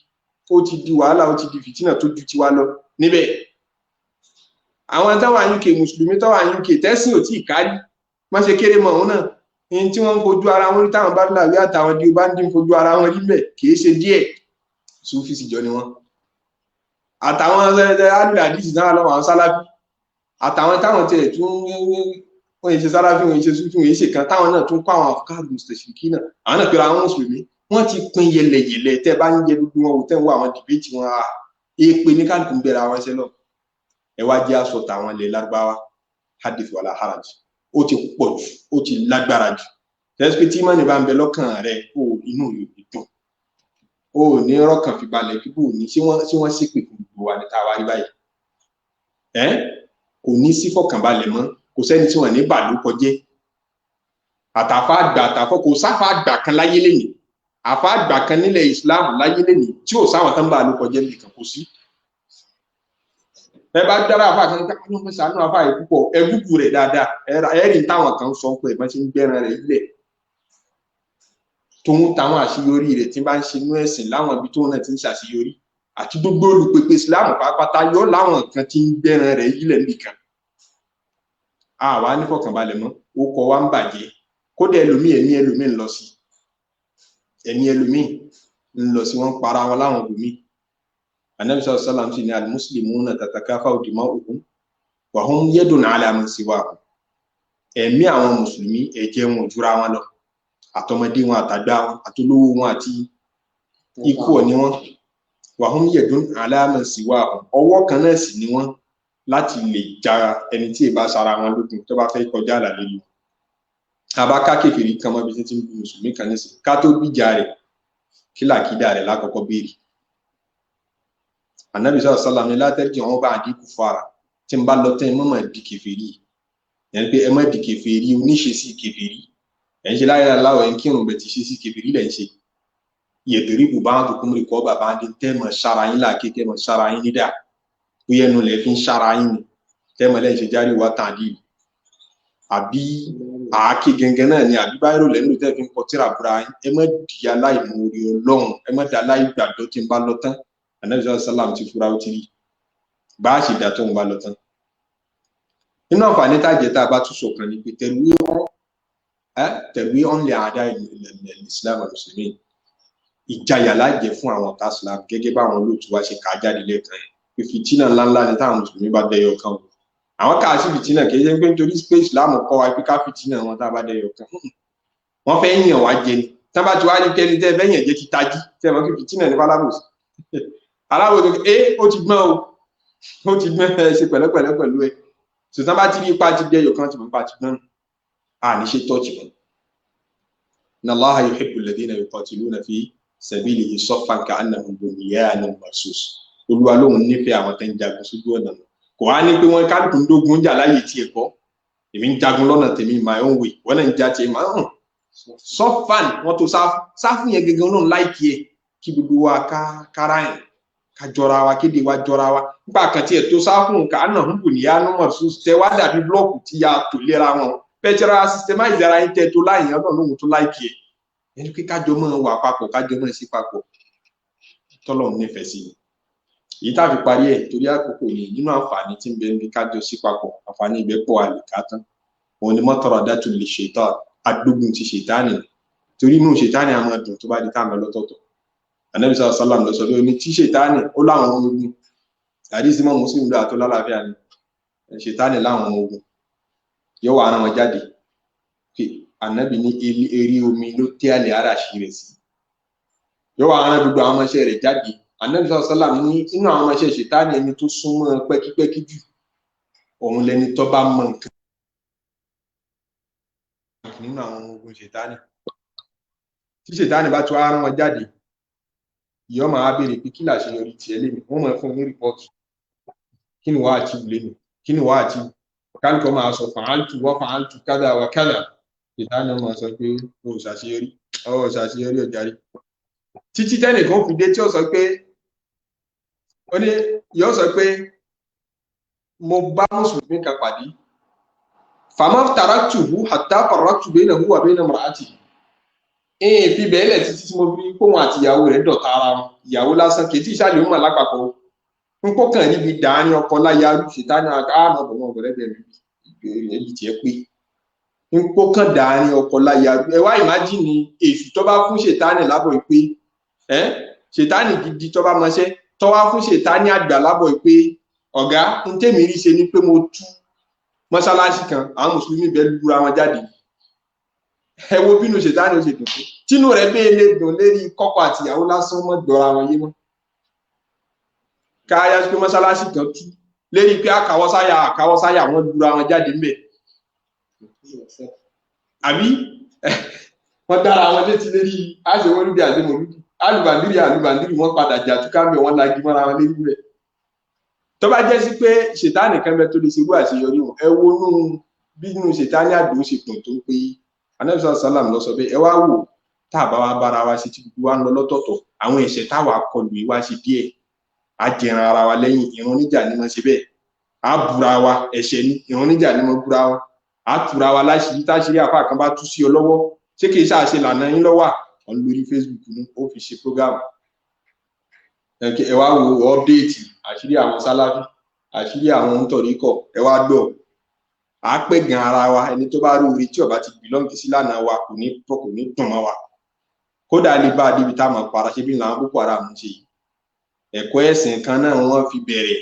Ó ti di wàhálà, ó ti di fìtínà tó ju tiwa lọ níbẹ̀. Àwọn táwọn UK, mùsùlùmí táwọn UK tẹ́sìn ò tí ì kárí má ṣe kéré mọ́ òun náà ní tí wọ́n ń fojú ara wọn rí, táwọn bá láwí àtàwọn di bá ń dín fojú ara wọn rí bẹ́ẹ̀, kì í ṣe díẹ̀. Sufi sì jọ ni wọ́n, àtàwọn alùpàdìsì náà lọ́wọ́, àwọn sáláfì, àtàwọn táwọn tiẹ̀ tún wọ́n yìí ṣe sáláfì, wọ́n yìí ṣe sufi, wọ́n yìí ṣe kan, táwọn náà tún kọ́ àwọn afukar mùsùlùmí náà, àwọn náà pera àwọn mùsùlùmí, wọ́n ti pín yẹlẹyẹlẹ. Tẹ́ bá ń yẹ gbogbo wọn wò, tẹ́ ń wọ àwọn debate wọn, à èèpè ní kálukú ń bẹ̀rẹ̀ àwọn ẹsẹ̀ lọ. Ẹ wá jẹ́ aṣọ tàwọn ilẹ̀ Lárúbáwá, hadith wàlá haraj, ó ti pọ̀ jù, ó ti lágbára jù. Tẹ́sí pé tí mọ́ni bá ń bẹ lọ́kàn rẹ, ó inú yóò dùn, ó ní rọ́kàn fi balẹ̀ kí bò ní ṣé wọ́n ṣépè fún gbogbo wa ní tá a wá rí báyìí. Ẹ kò ní sí fọkànbalẹ̀ mọ́, kò sẹ́ni tí wọ́n ní bà ló kọjẹ́. Àtàfà àgbà àtàfọ́, kò sáfà àgbà kan láyé lẹ́yìn, àfà àgbà kan nílẹ̀ Islam láyé lẹ́yìn tí ò sáwọn tán bà ló kọjẹ́ nìkan, kò sí. Ẹ bá dára àfà kan ká ló ń sànú àfà yìí púpọ̀, ẹ gúgù rẹ̀ dáadáa, ẹ rí táwọn kan sọ pé ẹ bá ṣe ń gbẹ́ran rẹ̀ ilẹ̀ tòun táwọn àṣeyọrí rẹ̀ tí bá ń ṣe inú ẹ̀sìn láwọn ibi tóun náà ti ń ṣàṣeyọrí, àti gbogbo olùpèpè Islam pátápátá yọ láwọn kan tí ń gbẹ́ran rẹ̀ yílẹ̀ nìkan. Àwa ní fọkànbalẹ̀ mọ́, ó kọ wa ń bàjẹ́. Kódà ẹlòmíì, ẹ̀mí ẹlòmíì ń lọ sí, ẹ̀mí ẹlòmíì ń lọ sí, wọ́n ń para wọn láwọn ibòmíì. Anabi sallallahu alaihi wasallam sì ní al-muslimuna tatakafa'u dima'uhum wa hum yadun ala man siwahum. Ẹ̀mí àwọn mùsùlùmí, ẹ̀jẹ̀ wọn ò jura wọn lọ, àtọmọdé wọn àtàgbà wọn àtolówó wọn àti ikú ọ̀ ni wọn, wa hum yadun ala man siwahum, ọwọ́ kan náà sì ni wọn láti lè ja ẹni tí ì bá sara wọn lógun tó bá fẹ́ kọjá àlà lórí wọn. Àbá ká kékeré kan mọ́ ibi tí ń bu mùsùlùmí kan nísìnyí, ká tó gbìjà rẹ̀, kí làkídà rẹ̀ lákọ̀ọ́kọ́ béèrè. Anabi sallallahu alaihi wasallam ní látẹ́jì wọn bá àdínkù fara tí n bá lọ tẹ́ ẹ mọ́ mọ́ di kèfèrí, yẹn pé ẹ má di kèfèrí oníṣesí kèfèrí ẹ̀ ń ṣe láyé aláwọ̀ ẹ̀ ń kírun bẹ̀ tí ṣe sí kèfèrí lẹ̀ ń ṣe. Yẹ̀dẹ̀rí bù bá ń tó kúmùrì kọ́ bàbá ń dín tẹ́ mọ̀ sára yín láàké, tẹ́ mọ̀ sára yín nídà, bóyá ẹnu lẹ̀ fi ń sára yín ni, tẹ́ mọ̀ lẹ́yìn ṣe járe wá tàdí àbí àáké gẹ́gẹ́ náà ni, àbí báyìí lẹ́nu tẹ́ fi ń kọ tíra búra yín. Ẹ má di aláìmoore Ọlọ́run, ẹ má di aláìgbàgbọ́ tí ń bá lọ tán. Anabi sallam ti fura, ó ti rí bá a ṣe dà tó ń bá lọ tán. Nínú àǹfààní tá a jẹ tá a bá tún ṣọ̀kan ni pé tẹ̀wé ọ̀n lè àdá Islam mùsùlùmí, ìjayà lájẹ fún àwọn ọ̀tá Islam, gẹ́gẹ́ báwọn olóòtú wa ṣe kà á jáde lẹ́ẹ̀kan yẹn. Pé fìtínà ńláńlá ni táwọn mùsùlùmí bá dẹyọ kan o. Àwọn kà sí fìtínà kì í ṣe pé nítorí pé ìsìláàmù kọ́ wa pé ká fìtínà wọn tá a bá dẹyọ kan. Wọ́n fẹ́ yàn wá jẹ ni. Tá bá ti wá ní kẹ́ni tẹ́ fẹ́ yàn jẹ ti tají. Tẹ́ mọ̀ kí fìtínà ní fálábòsí. Alábòsí ẹ ó ti gbọ́n o. Ó ti gbọ́n ẹ ṣe pẹ̀lẹ́pẹ̀lẹ́ pẹ̀lú ẹ. Sùtàn bá ti rí ipa ti dẹyọ kan ti mọ̀ ipa ti gbọ́n. À ní ṣe tọ́ọ̀chì mọ́. Inna Allaha yuhibbu alladhina yuqatiluna fi sabilihi saffan ka'annahum bunyanun marsus. Olúwa lóhun nífẹ̀ẹ́ àwọn tó ń jagun sójú ọ̀nà. Kò wá ní pé wọ́n kálukú ń dógun jà láyè tiẹ̀ kọ́. Èmi ń jagun lọ́nà tèmi my own way. Wọ́n náà ń ja tiẹ̀ máa hàn. Sọ́fàn wọ́n tó sáfù. Sáfù yẹn gẹ́gẹ́ náà láìkí ẹ̀ kí gbogbo wa kára ẹ̀ ká jọra wa kéde wa jọra wa. Nígbà kan tiẹ̀ tó sáfù ka'annahum bunyanun marsus tẹ wá dàbí blọ́ọ̀kù tí a tò léra wọn. Pẹ̀tẹ́ra systemize ara yín tẹ́ tó láyìn ọ̀nà lóhun tó láìkí ẹ̀. Ẹni pé kájọ máa wà papọ̀ kájọ máa sí papọ̀ tọ́lọ́run nífẹ̀ẹ́ sí i. Èyí tá a fi parí ẹ̀ torí àkókò ni nínú àǹfààní tí ń bẹ níbi kájọ sí papọ̀ àǹfààní ibẹ̀ pọ̀ àlèká tán. Òun ni mọ́tọ́rọ̀ dátù lè ṣètò agbógun ti ṣètánì torí inú ṣètánì a máa dùn tó bá di táwọn lọ́tọ̀ọ̀tọ̀. Ànábì sọ sálàm lọ sọ pé oní tí ṣètánì ó láwọn ọmọ ogun àdìsí mọ́ mùsùlùmí lọ àtọ́ lálàáfíà ni ṣètánì láwọn ọmọ ogun yóò wá rán wọn jáde. Ànábì ní eré omi ló tẹ́ àlẹ́ ara ṣì rẹ̀ sí. Yóò wá rán gbogbo àwọn ọmọọṣẹ́ rẹ̀ jáde. Ànábì sọ sálàm ní inú àwọn ọmọọṣẹ́ ṣètánì ẹni tó súnmọ́ pẹ́kípẹ́kí jù òun lẹni tó bá mọ nǹkan nínú àwọn ọmọ ogun ṣètánì. Tí ṣètánì bá tún á rán wọn jáde, ìyọ́ máa béèrè pé kí làṣeyọrí tiẹ̀ lémi, wọ́n máa fún un ní rìpọ́ọ̀tù. Kí ni wàá achieve lémi? Kí ni wàá achieve? Kálukọ́ máa sọ fàáltù wọ́n fàáltù kádà wà kádà. Ṣètánì máa sọ pé o ò ṣàṣeyọrí, o ò ṣàṣeyọrí ọ̀jàre. Títí tẹ́nìkan fi dé tí ó sọ pé ó ní yóò sọ pé mo bá mùsùlùmí kan pàdé. Fàmọ́ taraktuhu hatta farraqtu bainahu wa baina imra'atihi. Ẹ̀ẹ́n fi bẹ́ẹ̀ lẹ̀ títí tí mo fi kóhun àti ìyàwó rẹ̀ dọ̀tá ara wọn. Ìyàwó lásán kì í tí ìṣàlẹ̀ ó mọ̀ lápapọ̀. N kó kàn níbi dàárín ọkọ láya ṣètánì àmọ́ bọ̀ wọn bọ̀rẹ́ bẹ̀rẹ̀ ẹbí tiẹ̀ pé. N kó kàn dàárín ọkọ láya. Ẹ wá ìmájìnì èṣù tó bá fún ṣètánì lábọ̀ pé ẹ́ ṣètánì gidi tó bá mọṣẹ́ tó wá fún ṣètánì àgbà lábọ̀ pé ọ̀gá n tèmi rí ṣe ni pé mo tú mọ́ṣáláṣí kan àwọn mùsùlùmí bẹ́ẹ̀ lura wọn jáde. Ẹ wo bínú ṣètánì ó ṣe dùn tó tínú rẹ̀ bẹ́ẹ̀ lè dùn lérí kọ́kọ́ àtìyàwó lásán mọ́ dọ́ra wọn yé mọ́. Káyà pé mọ́ṣáláṣí kan tú lérí pé àkàwọ́sáyà àkàwọ́sáyà wọn lura wọn jáde ńbẹ̀. Àbí wọ́n dára wọn létí lérí àṣewọ́lúdì àṣemọ̀lúdì alùbàndìrì àlùbàndìrì wọn padà jà túká ńbẹ̀ wọn lagi mọ́ra wọn lérí ńbẹ̀. Tó bá jẹ́ sí pé ṣètánì kan bẹ tó lè ṣerú àṣeyọrí wọn ẹ wo nú bí inú ṣètánì àgbò ṣe dùn tó pé Ànábì sálàm lọ sọ pé ẹ wá wò tá a bá wa bára wa ṣe tí gbogbo wa ń lọ lọ́tọ̀ọ̀tọ̀ àwọn ẹ̀ṣẹ̀ táwa kọlù yìí wá ṣe díẹ̀ á jẹran ara wa lẹ́yìn ìrun níjà ni wọ́n ṣe bẹ́ẹ̀ á búra wa ẹ̀ṣẹ̀ ni ìrun níjà ni wọ́n búra wa á túra wa láṣìírí táṣìírí àfa kan bá tú sí ọ lọ́wọ́ ṣé kìí ṣàṣe lànà yín lọ́wọ́ ọ̀n lórí Facebook ní ó fi ṣe program ẹ wá wo update àṣírí àwọn sáláfí àṣírí àwọn ntọ̀ríkọ̀ ẹ wá gbọ́ à á pẹ́ gan ara wa ẹni tó bá rí orí tí ó bá ti bìlọ́ǹgì sí lánàá wa kò ní dùn mọ́ wa kódà lè bá a débi tá a mọ̀ para ṣe bí làwọn Boko Haram ṣe yìí ẹ̀kọ́ ẹ̀sìn kan náà wọ́n fi bẹ̀rẹ̀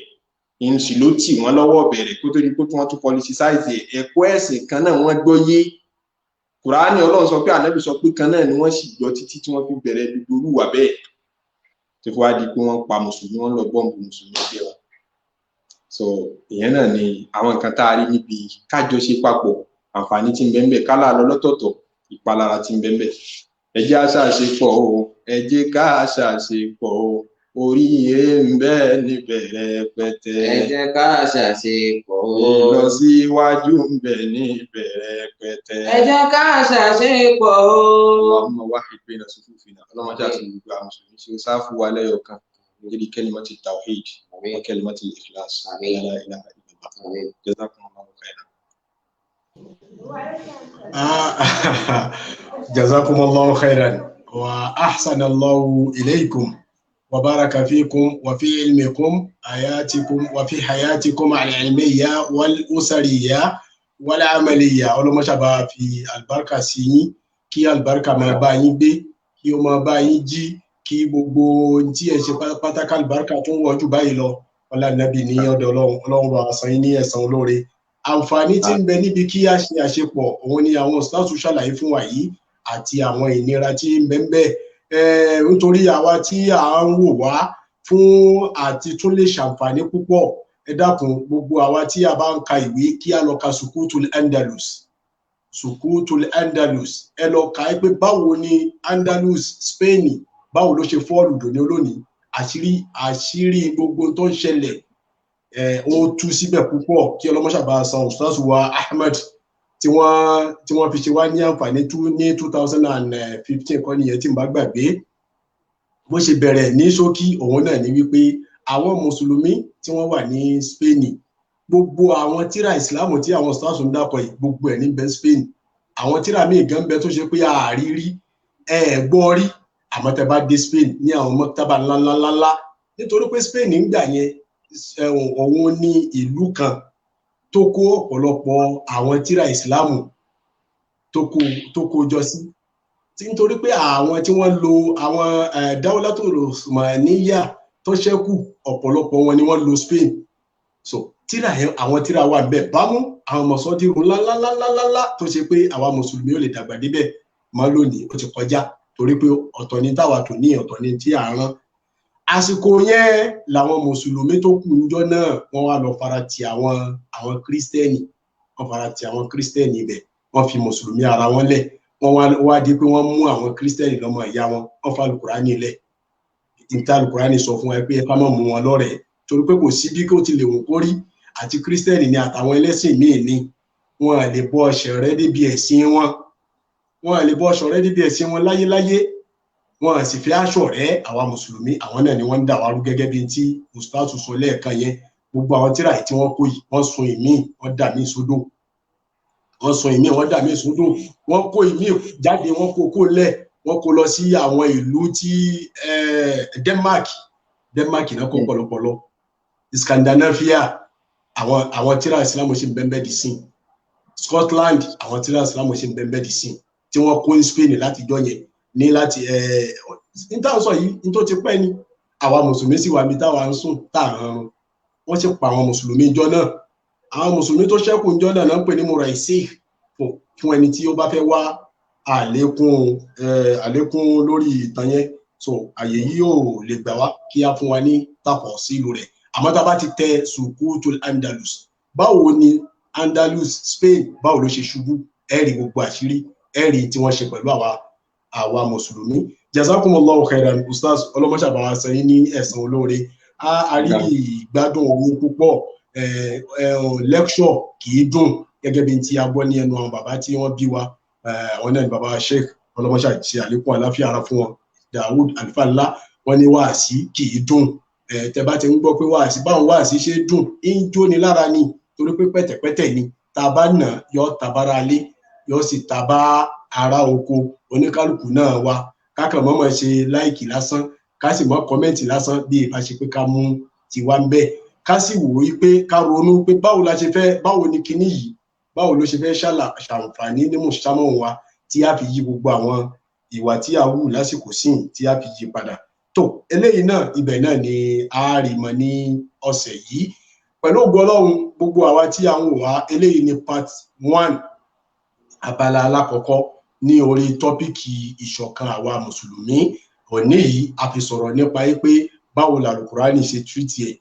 ìǹsì ló tì wọ́n lọ́wọ́ bẹ̀rẹ̀ kó tó di pé wọ́n tún politicize ẹ̀ ẹ̀kọ́ ẹ̀sìn kan náà wọ́n gbọ́ yé Kùránì Ọlọ́run sọ pé Ànábì sọ pé kan náà ni wọ́n sì gbọ́ títí tí wọ́n fi bẹ̀rẹ̀ gbogbo orúwà bẹ́ẹ̀ tó fi wá di pé wọ́n pa mùsùlùmí wọ́n lọ bọ́ǹbù mùsùlùmí ẹgbẹ́ wa. So ìyẹn náà ni àwọn nǹkan tá a rí níbi kájọ ṣe papọ̀ àǹfààní tí ń bẹ ńbẹ̀ kálá lọ lọ́tọ̀ọ̀tọ̀ ìpalára tí ń bẹ ńbẹ̀. Ẹ jẹ́ á ṣàṣepọ̀ o, ẹ jẹ́ ká ṣàṣepọ̀ o, oríire ń bẹ níbẹ̀ rẹpẹtẹ. Ẹ jẹ́ ká ṣàṣepọ̀ o. Ìlọsíwájú ń bẹ níbẹ̀ rẹpẹtẹ. Ẹ jẹ́ ká ṣàṣepọ̀ o. Allahumma wahid bayna sufufina. Ọlọ́mọ jẹ́ àti gbogbo àwọn mùsùlùmí ṣe sáfù wa lẹ́yọ̀ kan. Lórí kalimati tawhid wa kalimati ikhlas. La ilaha illallah. Jazakumullahu khairan. Jazakumullahu khairan wa ahsanallahu ilaykum. وبارك فيكم وفي علمكم آياتكم وفي حياتكم العلمية والأسرية والعملية. Ọlọ́mọ ṣàbá fi àlùbáríkà sí yín, kí àlùbáríkà máa bá yín gbé, kí ó máa bá yín jí, kí gbogbo ohun tí ẹ ṣe pátákà àlùbáríkà tó ń wọ́jú báyìí lọ. Ọlá nàbì ní ọ̀dọ̀ Ọlọ́run, Ọlọ́run bá san yín ní ẹ̀san olóore. Àǹfààní tí ń bẹ níbi kí a ṣe àṣepọ̀ òun ni àwọn ustaz ṣàlàyé fún wa yìí àti àwọn ìnira tí ń bẹ ń bẹ. Nítorí àwa tí à ń wò wá fún àti tún lè ṣàǹfààní púpọ̀, ẹ dákun gbogbo àwa tí a bá ń ka ìwé kí a lọ ka Sukutul Andalus. Sukutul Andalus, ẹ lọ kà á pé báwo ni Andalus Spain báwo ló ṣe fọ́ọ̀lù dòní olónìí, àṣírí gbogbo tó ń ṣẹlẹ̀ ó tú síbẹ̀ púpọ̀. Kí ọlọ́mọṣàbá san ustaz wa Ahmed tí wọ́n fi ṣe wá ní àǹfààní ní 2015 kọ́ nìyẹn tí n bá gbàgbé. Bó ṣe bẹ̀rẹ̀ ní ṣókí òun náà ní wípé àwọn mùsùlùmí tí wọ́n wà ní Spain, gbogbo àwọn tíra ìsìláàmù tí àwọn ustaz ń dákọ̀ yìí gbogbo ẹ̀ ní bẹ́ Spain. Àwọn tíra míì gan bẹ tó ṣe pé àrírí ẹ gbọ́ rí, àmọ́ tẹ bá dé Spain ní àwọn mọ́tàbà ńláńláńlá, nítorí pé Spain ń gbà yẹn òun ní ìlú kan tó kó ọ̀pọ̀lọpọ̀ àwọn tíra ìsìláàmù tó kó jọ sí, nítorí pé àwọn tí wọ́n lo àwọn dáwọ́látò Usmaniyya tó ṣẹ́kù ọ̀pọ̀lọpọ̀ wọn ni wọ́n lo Spain. So tíra yẹn àwọn tíra wà bẹ́ẹ̀ bámú àwọn mọ̀sọ́dírun ńláńláńláńlá tó ṣe pé àwa mùsùlùmí ò lè dàgbà débẹ̀ mọ́ lónìí, ó ti kọjá, torí pé ọ̀tọ̀ ni táwa tò ní ọ̀tọ̀ ni tí à ń rán. Àsìkò yẹn làwọn mùsùlùmí tó kù níjọ́ náà wọ́n wá lọ fara ti àwọn kírísítẹ́nì, wọ́n fara ti àwọn kírísítẹ́nì ibẹ̀, wọ́n fi mùsùlùmí ara wọn lẹ̀, wọ́n wá di pé wọ́n mú àwọn kírísítẹ́nì lọ́mọ ìyá wọn, wọ́n fa alukurani lẹ̀. Ìta alukurani sọ fún wa pé ẹ ká má mú wọn lọ́rẹ̀ẹ́, torí pé kò sí bí kò ti lè wù kó rí, àti kírísítẹ́nì ni àtàwọn ẹlẹ́sìn míì ni wọn lè bọ́ ọṣẹ rẹ débi ẹ̀sìn wọn, wọn lè bọ́ ọṣọ rẹ débi ẹ̀sìn wọn láyéláyé, wọn sì fi aṣọ rẹ àwa mùsùlùmí, àwọn náà ni wọ́n ń dà wá rú gẹ́gẹ́ bí tí ustaz sọ lẹ́ẹ̀kan yẹn. Gbogbo àwọn tíra yìí tí wọ́n kó yìí, wọ́n sun ìmíì, wọ́n dà míì sódò, wọ́n sun ìmíì, wọ́n dà míì sódò, wọ́n kó ìmíì jáde, wọ́n kó kó lẹ̀, wọ́n kó lọ sí àwọn ìlú tí Denmark náà kó pọ̀lọpọ̀lọ, Scandinavia, àwọn tíra ìsìlámù ṣe ń bẹ́ẹ̀ dì sí, Scotland, àwọn tíra ìsìlámù ṣe ń bẹ́ẹ̀ dì sí, tí wọ́n kó ní Spain látijọ́ yẹn ní láti ní táwọn sọ yìí ní tó ti pẹ́ ni. Àwa mùsùlùmí sì wà níbi táwa ń sùn tá à ń rọrùn, wọ́n sì pa àwọn mùsùlùmí ìjọ náà. Àwọn mùsùlùmí tó ṣẹ́kù ìjọ náà ń pè ní muraisi, fún ẹni tí ó bá fẹ́ wá àlékún lórí ìtàn yẹn. So àyè yìí yóò lè gbà wá kí á fún wa ní tàpọ̀ sílùú rẹ̀. Àmọ́ tá a bá ti tẹ Sukutul Andalus, báwo ni Andalus Spain báwo ló ṣe ṣubú, ẹ rí gbogbo àṣírí, ẹ rí tí wọ́n ṣe pẹ̀lú àwa mùsùlùmí. Jazakumullahu khairan ustaz, ọlọ́mọṣàbà wa san yín ní ẹ̀san olóore. A rí ìgbádùn owó púpọ̀, lecture kì í dùn gẹ́gẹ́ bí ti a gbọ́ ní ẹnu àwọn bàbá tí wọ́n bí wa, àwọn náà ni bàbá Sheikh, ọlọ́mọṣà ṣe àlékún àláfíà ara fún wọn, Dawood Alfa-Ńlá, wọ́n ní wáàsí kì í dùn. Tẹ́ bá ti ń gbọ́ pé wáàsí, báwọn wáàsí ṣe dùn ń jóni lára ni, torí pé pẹ̀tẹ̀pẹ̀tẹ̀ ni, tá a bá nà yọ tabara lé, yọ sì tabá ara oko oníkálukú náà wa. Kákan mọ́mọ́ ṣe láìkì lásán, ká sì mọ́ kọ́mẹ́ǹtì lásán, bí ìbá ṣe pé ká mú tiwa ń bẹ̀, ká sì wò ó pé ká ronú pé báwo la ṣe fẹ́, báwo ni kinní yìí, báwo ló ṣe fẹ́ ṣàǹfààní ní mùsùlùmọ́ wa tí a fi yí gbogbo àwọn ìwà tí a wù lásìkò sín tí a fi yí padà. Tó eléyìí náà ibẹ̀ náà ni a rí mọ ní ọ̀sẹ̀ yìí pẹ̀lú ògo Ọlọ́run. Gbogbo àwa tí a ń wò wá, eléyìí ni part 1, abala alákọ̀ọ́kọ́ ní orí tọ́píkì ìṣọ̀kan àwa mùsùlùmí. Òní yìí a fi sọ̀rọ̀ nípa pé báwo la Al-Qur'ani ṣe túìtì ẹ̀,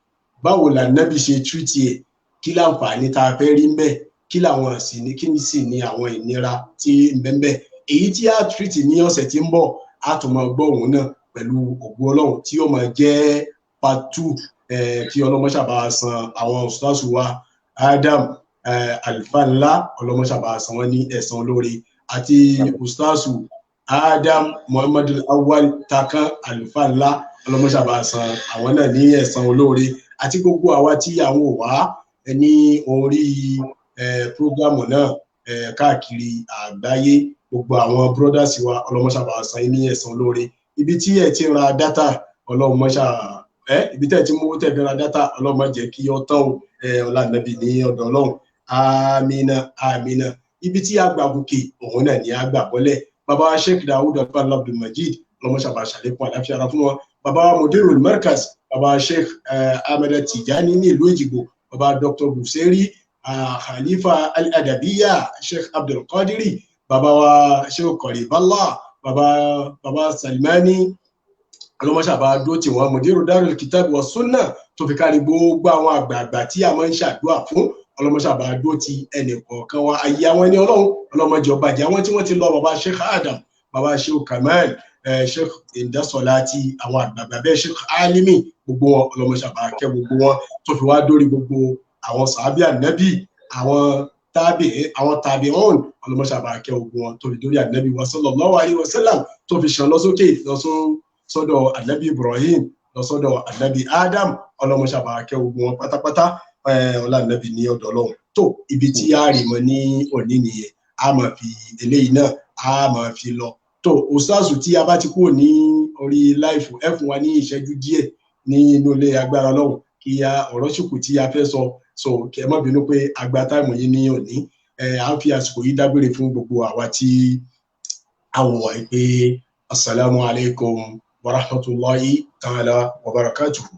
báwo la Nábì ṣe túìtì ẹ̀, kí láǹfààní tá a fẹ́ rí ńbẹ̀, kí làwọn sì ní, kí sì ní àwọn ìnira tí ń bẹ ńbẹ̀. Èyí tí a túìtì ní ọ̀sẹ̀ tí ń bọ̀, a tún máa gbọ́ òun náà pẹ̀lú ògo Ọlọ́run tí ó máa jẹ́ part 2. Kí ọlọ́mọṣàbá san àwọn ustaz wa Adam Alfa-Ńlá, ọlọ́mọṣàbá san wọ́n ní ẹ̀san olóore, àti ustazu Adam Muhammad Awal Takan Alfa-Ńlá, ọlọ́mọṣàbá san àwọn náà ní ẹ̀san olóore, àti gbogbo àwa tí àwọn ò wá ní orí prógámù náà káàkiri àgbáyé, gbogbo àwọn brothers wa, ọlọ́mọṣàbá san ní ẹ̀san olóore. Ibi tí ẹ ti ra dátà, ọlọ́mọṣà ibi tẹ́ ẹ ti mú tẹ́ fi ra dátà, ọlọ́mọ jẹ́ kí ọ tán o, ọlá nàbì ní ọ̀dọ̀ Ọlọ́run. Amina amina. Ibi tí a gbà gòkè òun náà ni a gbà bọ́lẹ̀. Bàbá wa Sheikh Dawood Alfa-Ńlá Abdulmajid, ọlọ́mọṣàbà ṣàlékún àláfíà ara fún wọn. Bàbá wa Mudirul Markaz, bàbá Bàbá Sheikh Ahmed Tijani ní ìlú Èjìgbò, bàbá Dr. Buseri, Khalifa Al-Adabiya Sheikh Abdul Qadiri, bàbá wa Sheikh Koribala, bàbá Salmani, ọlọmọṣàbá dúró tí wọn, Mudiru Darul Kitab wa Sunnah, tó fi kárí gbogbo àwọn àgbààgbà tí a máa ń ṣàdúrà fún. Ọlọmọṣàbá dúró ti ẹnì kọ̀ọ̀kan wa. Ayé àwọn ẹni Ọlọ́run ọlọmọjọ bàjẹ́, àwọn tí wọ́n ti lọ, bàbá Sheikh Adam, bàbá Sheikh Kamal, Sheikh Indasolati, àwọn àgbààgbà bẹ́ẹ̀, Sheikh Alimi, gbogbo wọn ọlọmọṣàbá kẹ́ gbogbo wọn, tó fi wá dórí gbogbo àwọn sàábì ànábì, àwọn tàbí àwọn tàbí ọ̀hún, ọlọmọṣàbá kẹ́ gbogbo wọn, tó fi dórí ànábì wa sallallahu alaihi wasallam, tó fi ṣàn lọ sókè lọ sọ́dọ̀ ànábì Ibrahim, lọ sọ́dọ̀ ànábì Adam. Ọlọmọṣàbá kẹ́ gbogbo wọn pátápátá, ọlá ànábì ní ọ̀dọ̀ Ọlọ́run. Tó ibi tí a rì mọ́ ní òní nìyẹn, a máa fi eléyìí náà a máa fi lọ. Tó òṣàṣù tí a bá ti kúrò ní orí láìfù, ẹ fún wa ní ìṣẹ́jú díẹ̀ ní inú ilé agbára Ọlọ́run kí a ọ̀rọ̀ ṣùkù tí a fẹ́ sọ. So kí ẹ má bínú pé agba táìmù yìí ní òní. À ń fi àsìkò yìí dágbére fún gbogbo àwa tí a wò wá pé assalamu alaikum wa rahmatulahi ta'ala wa barakatuhu.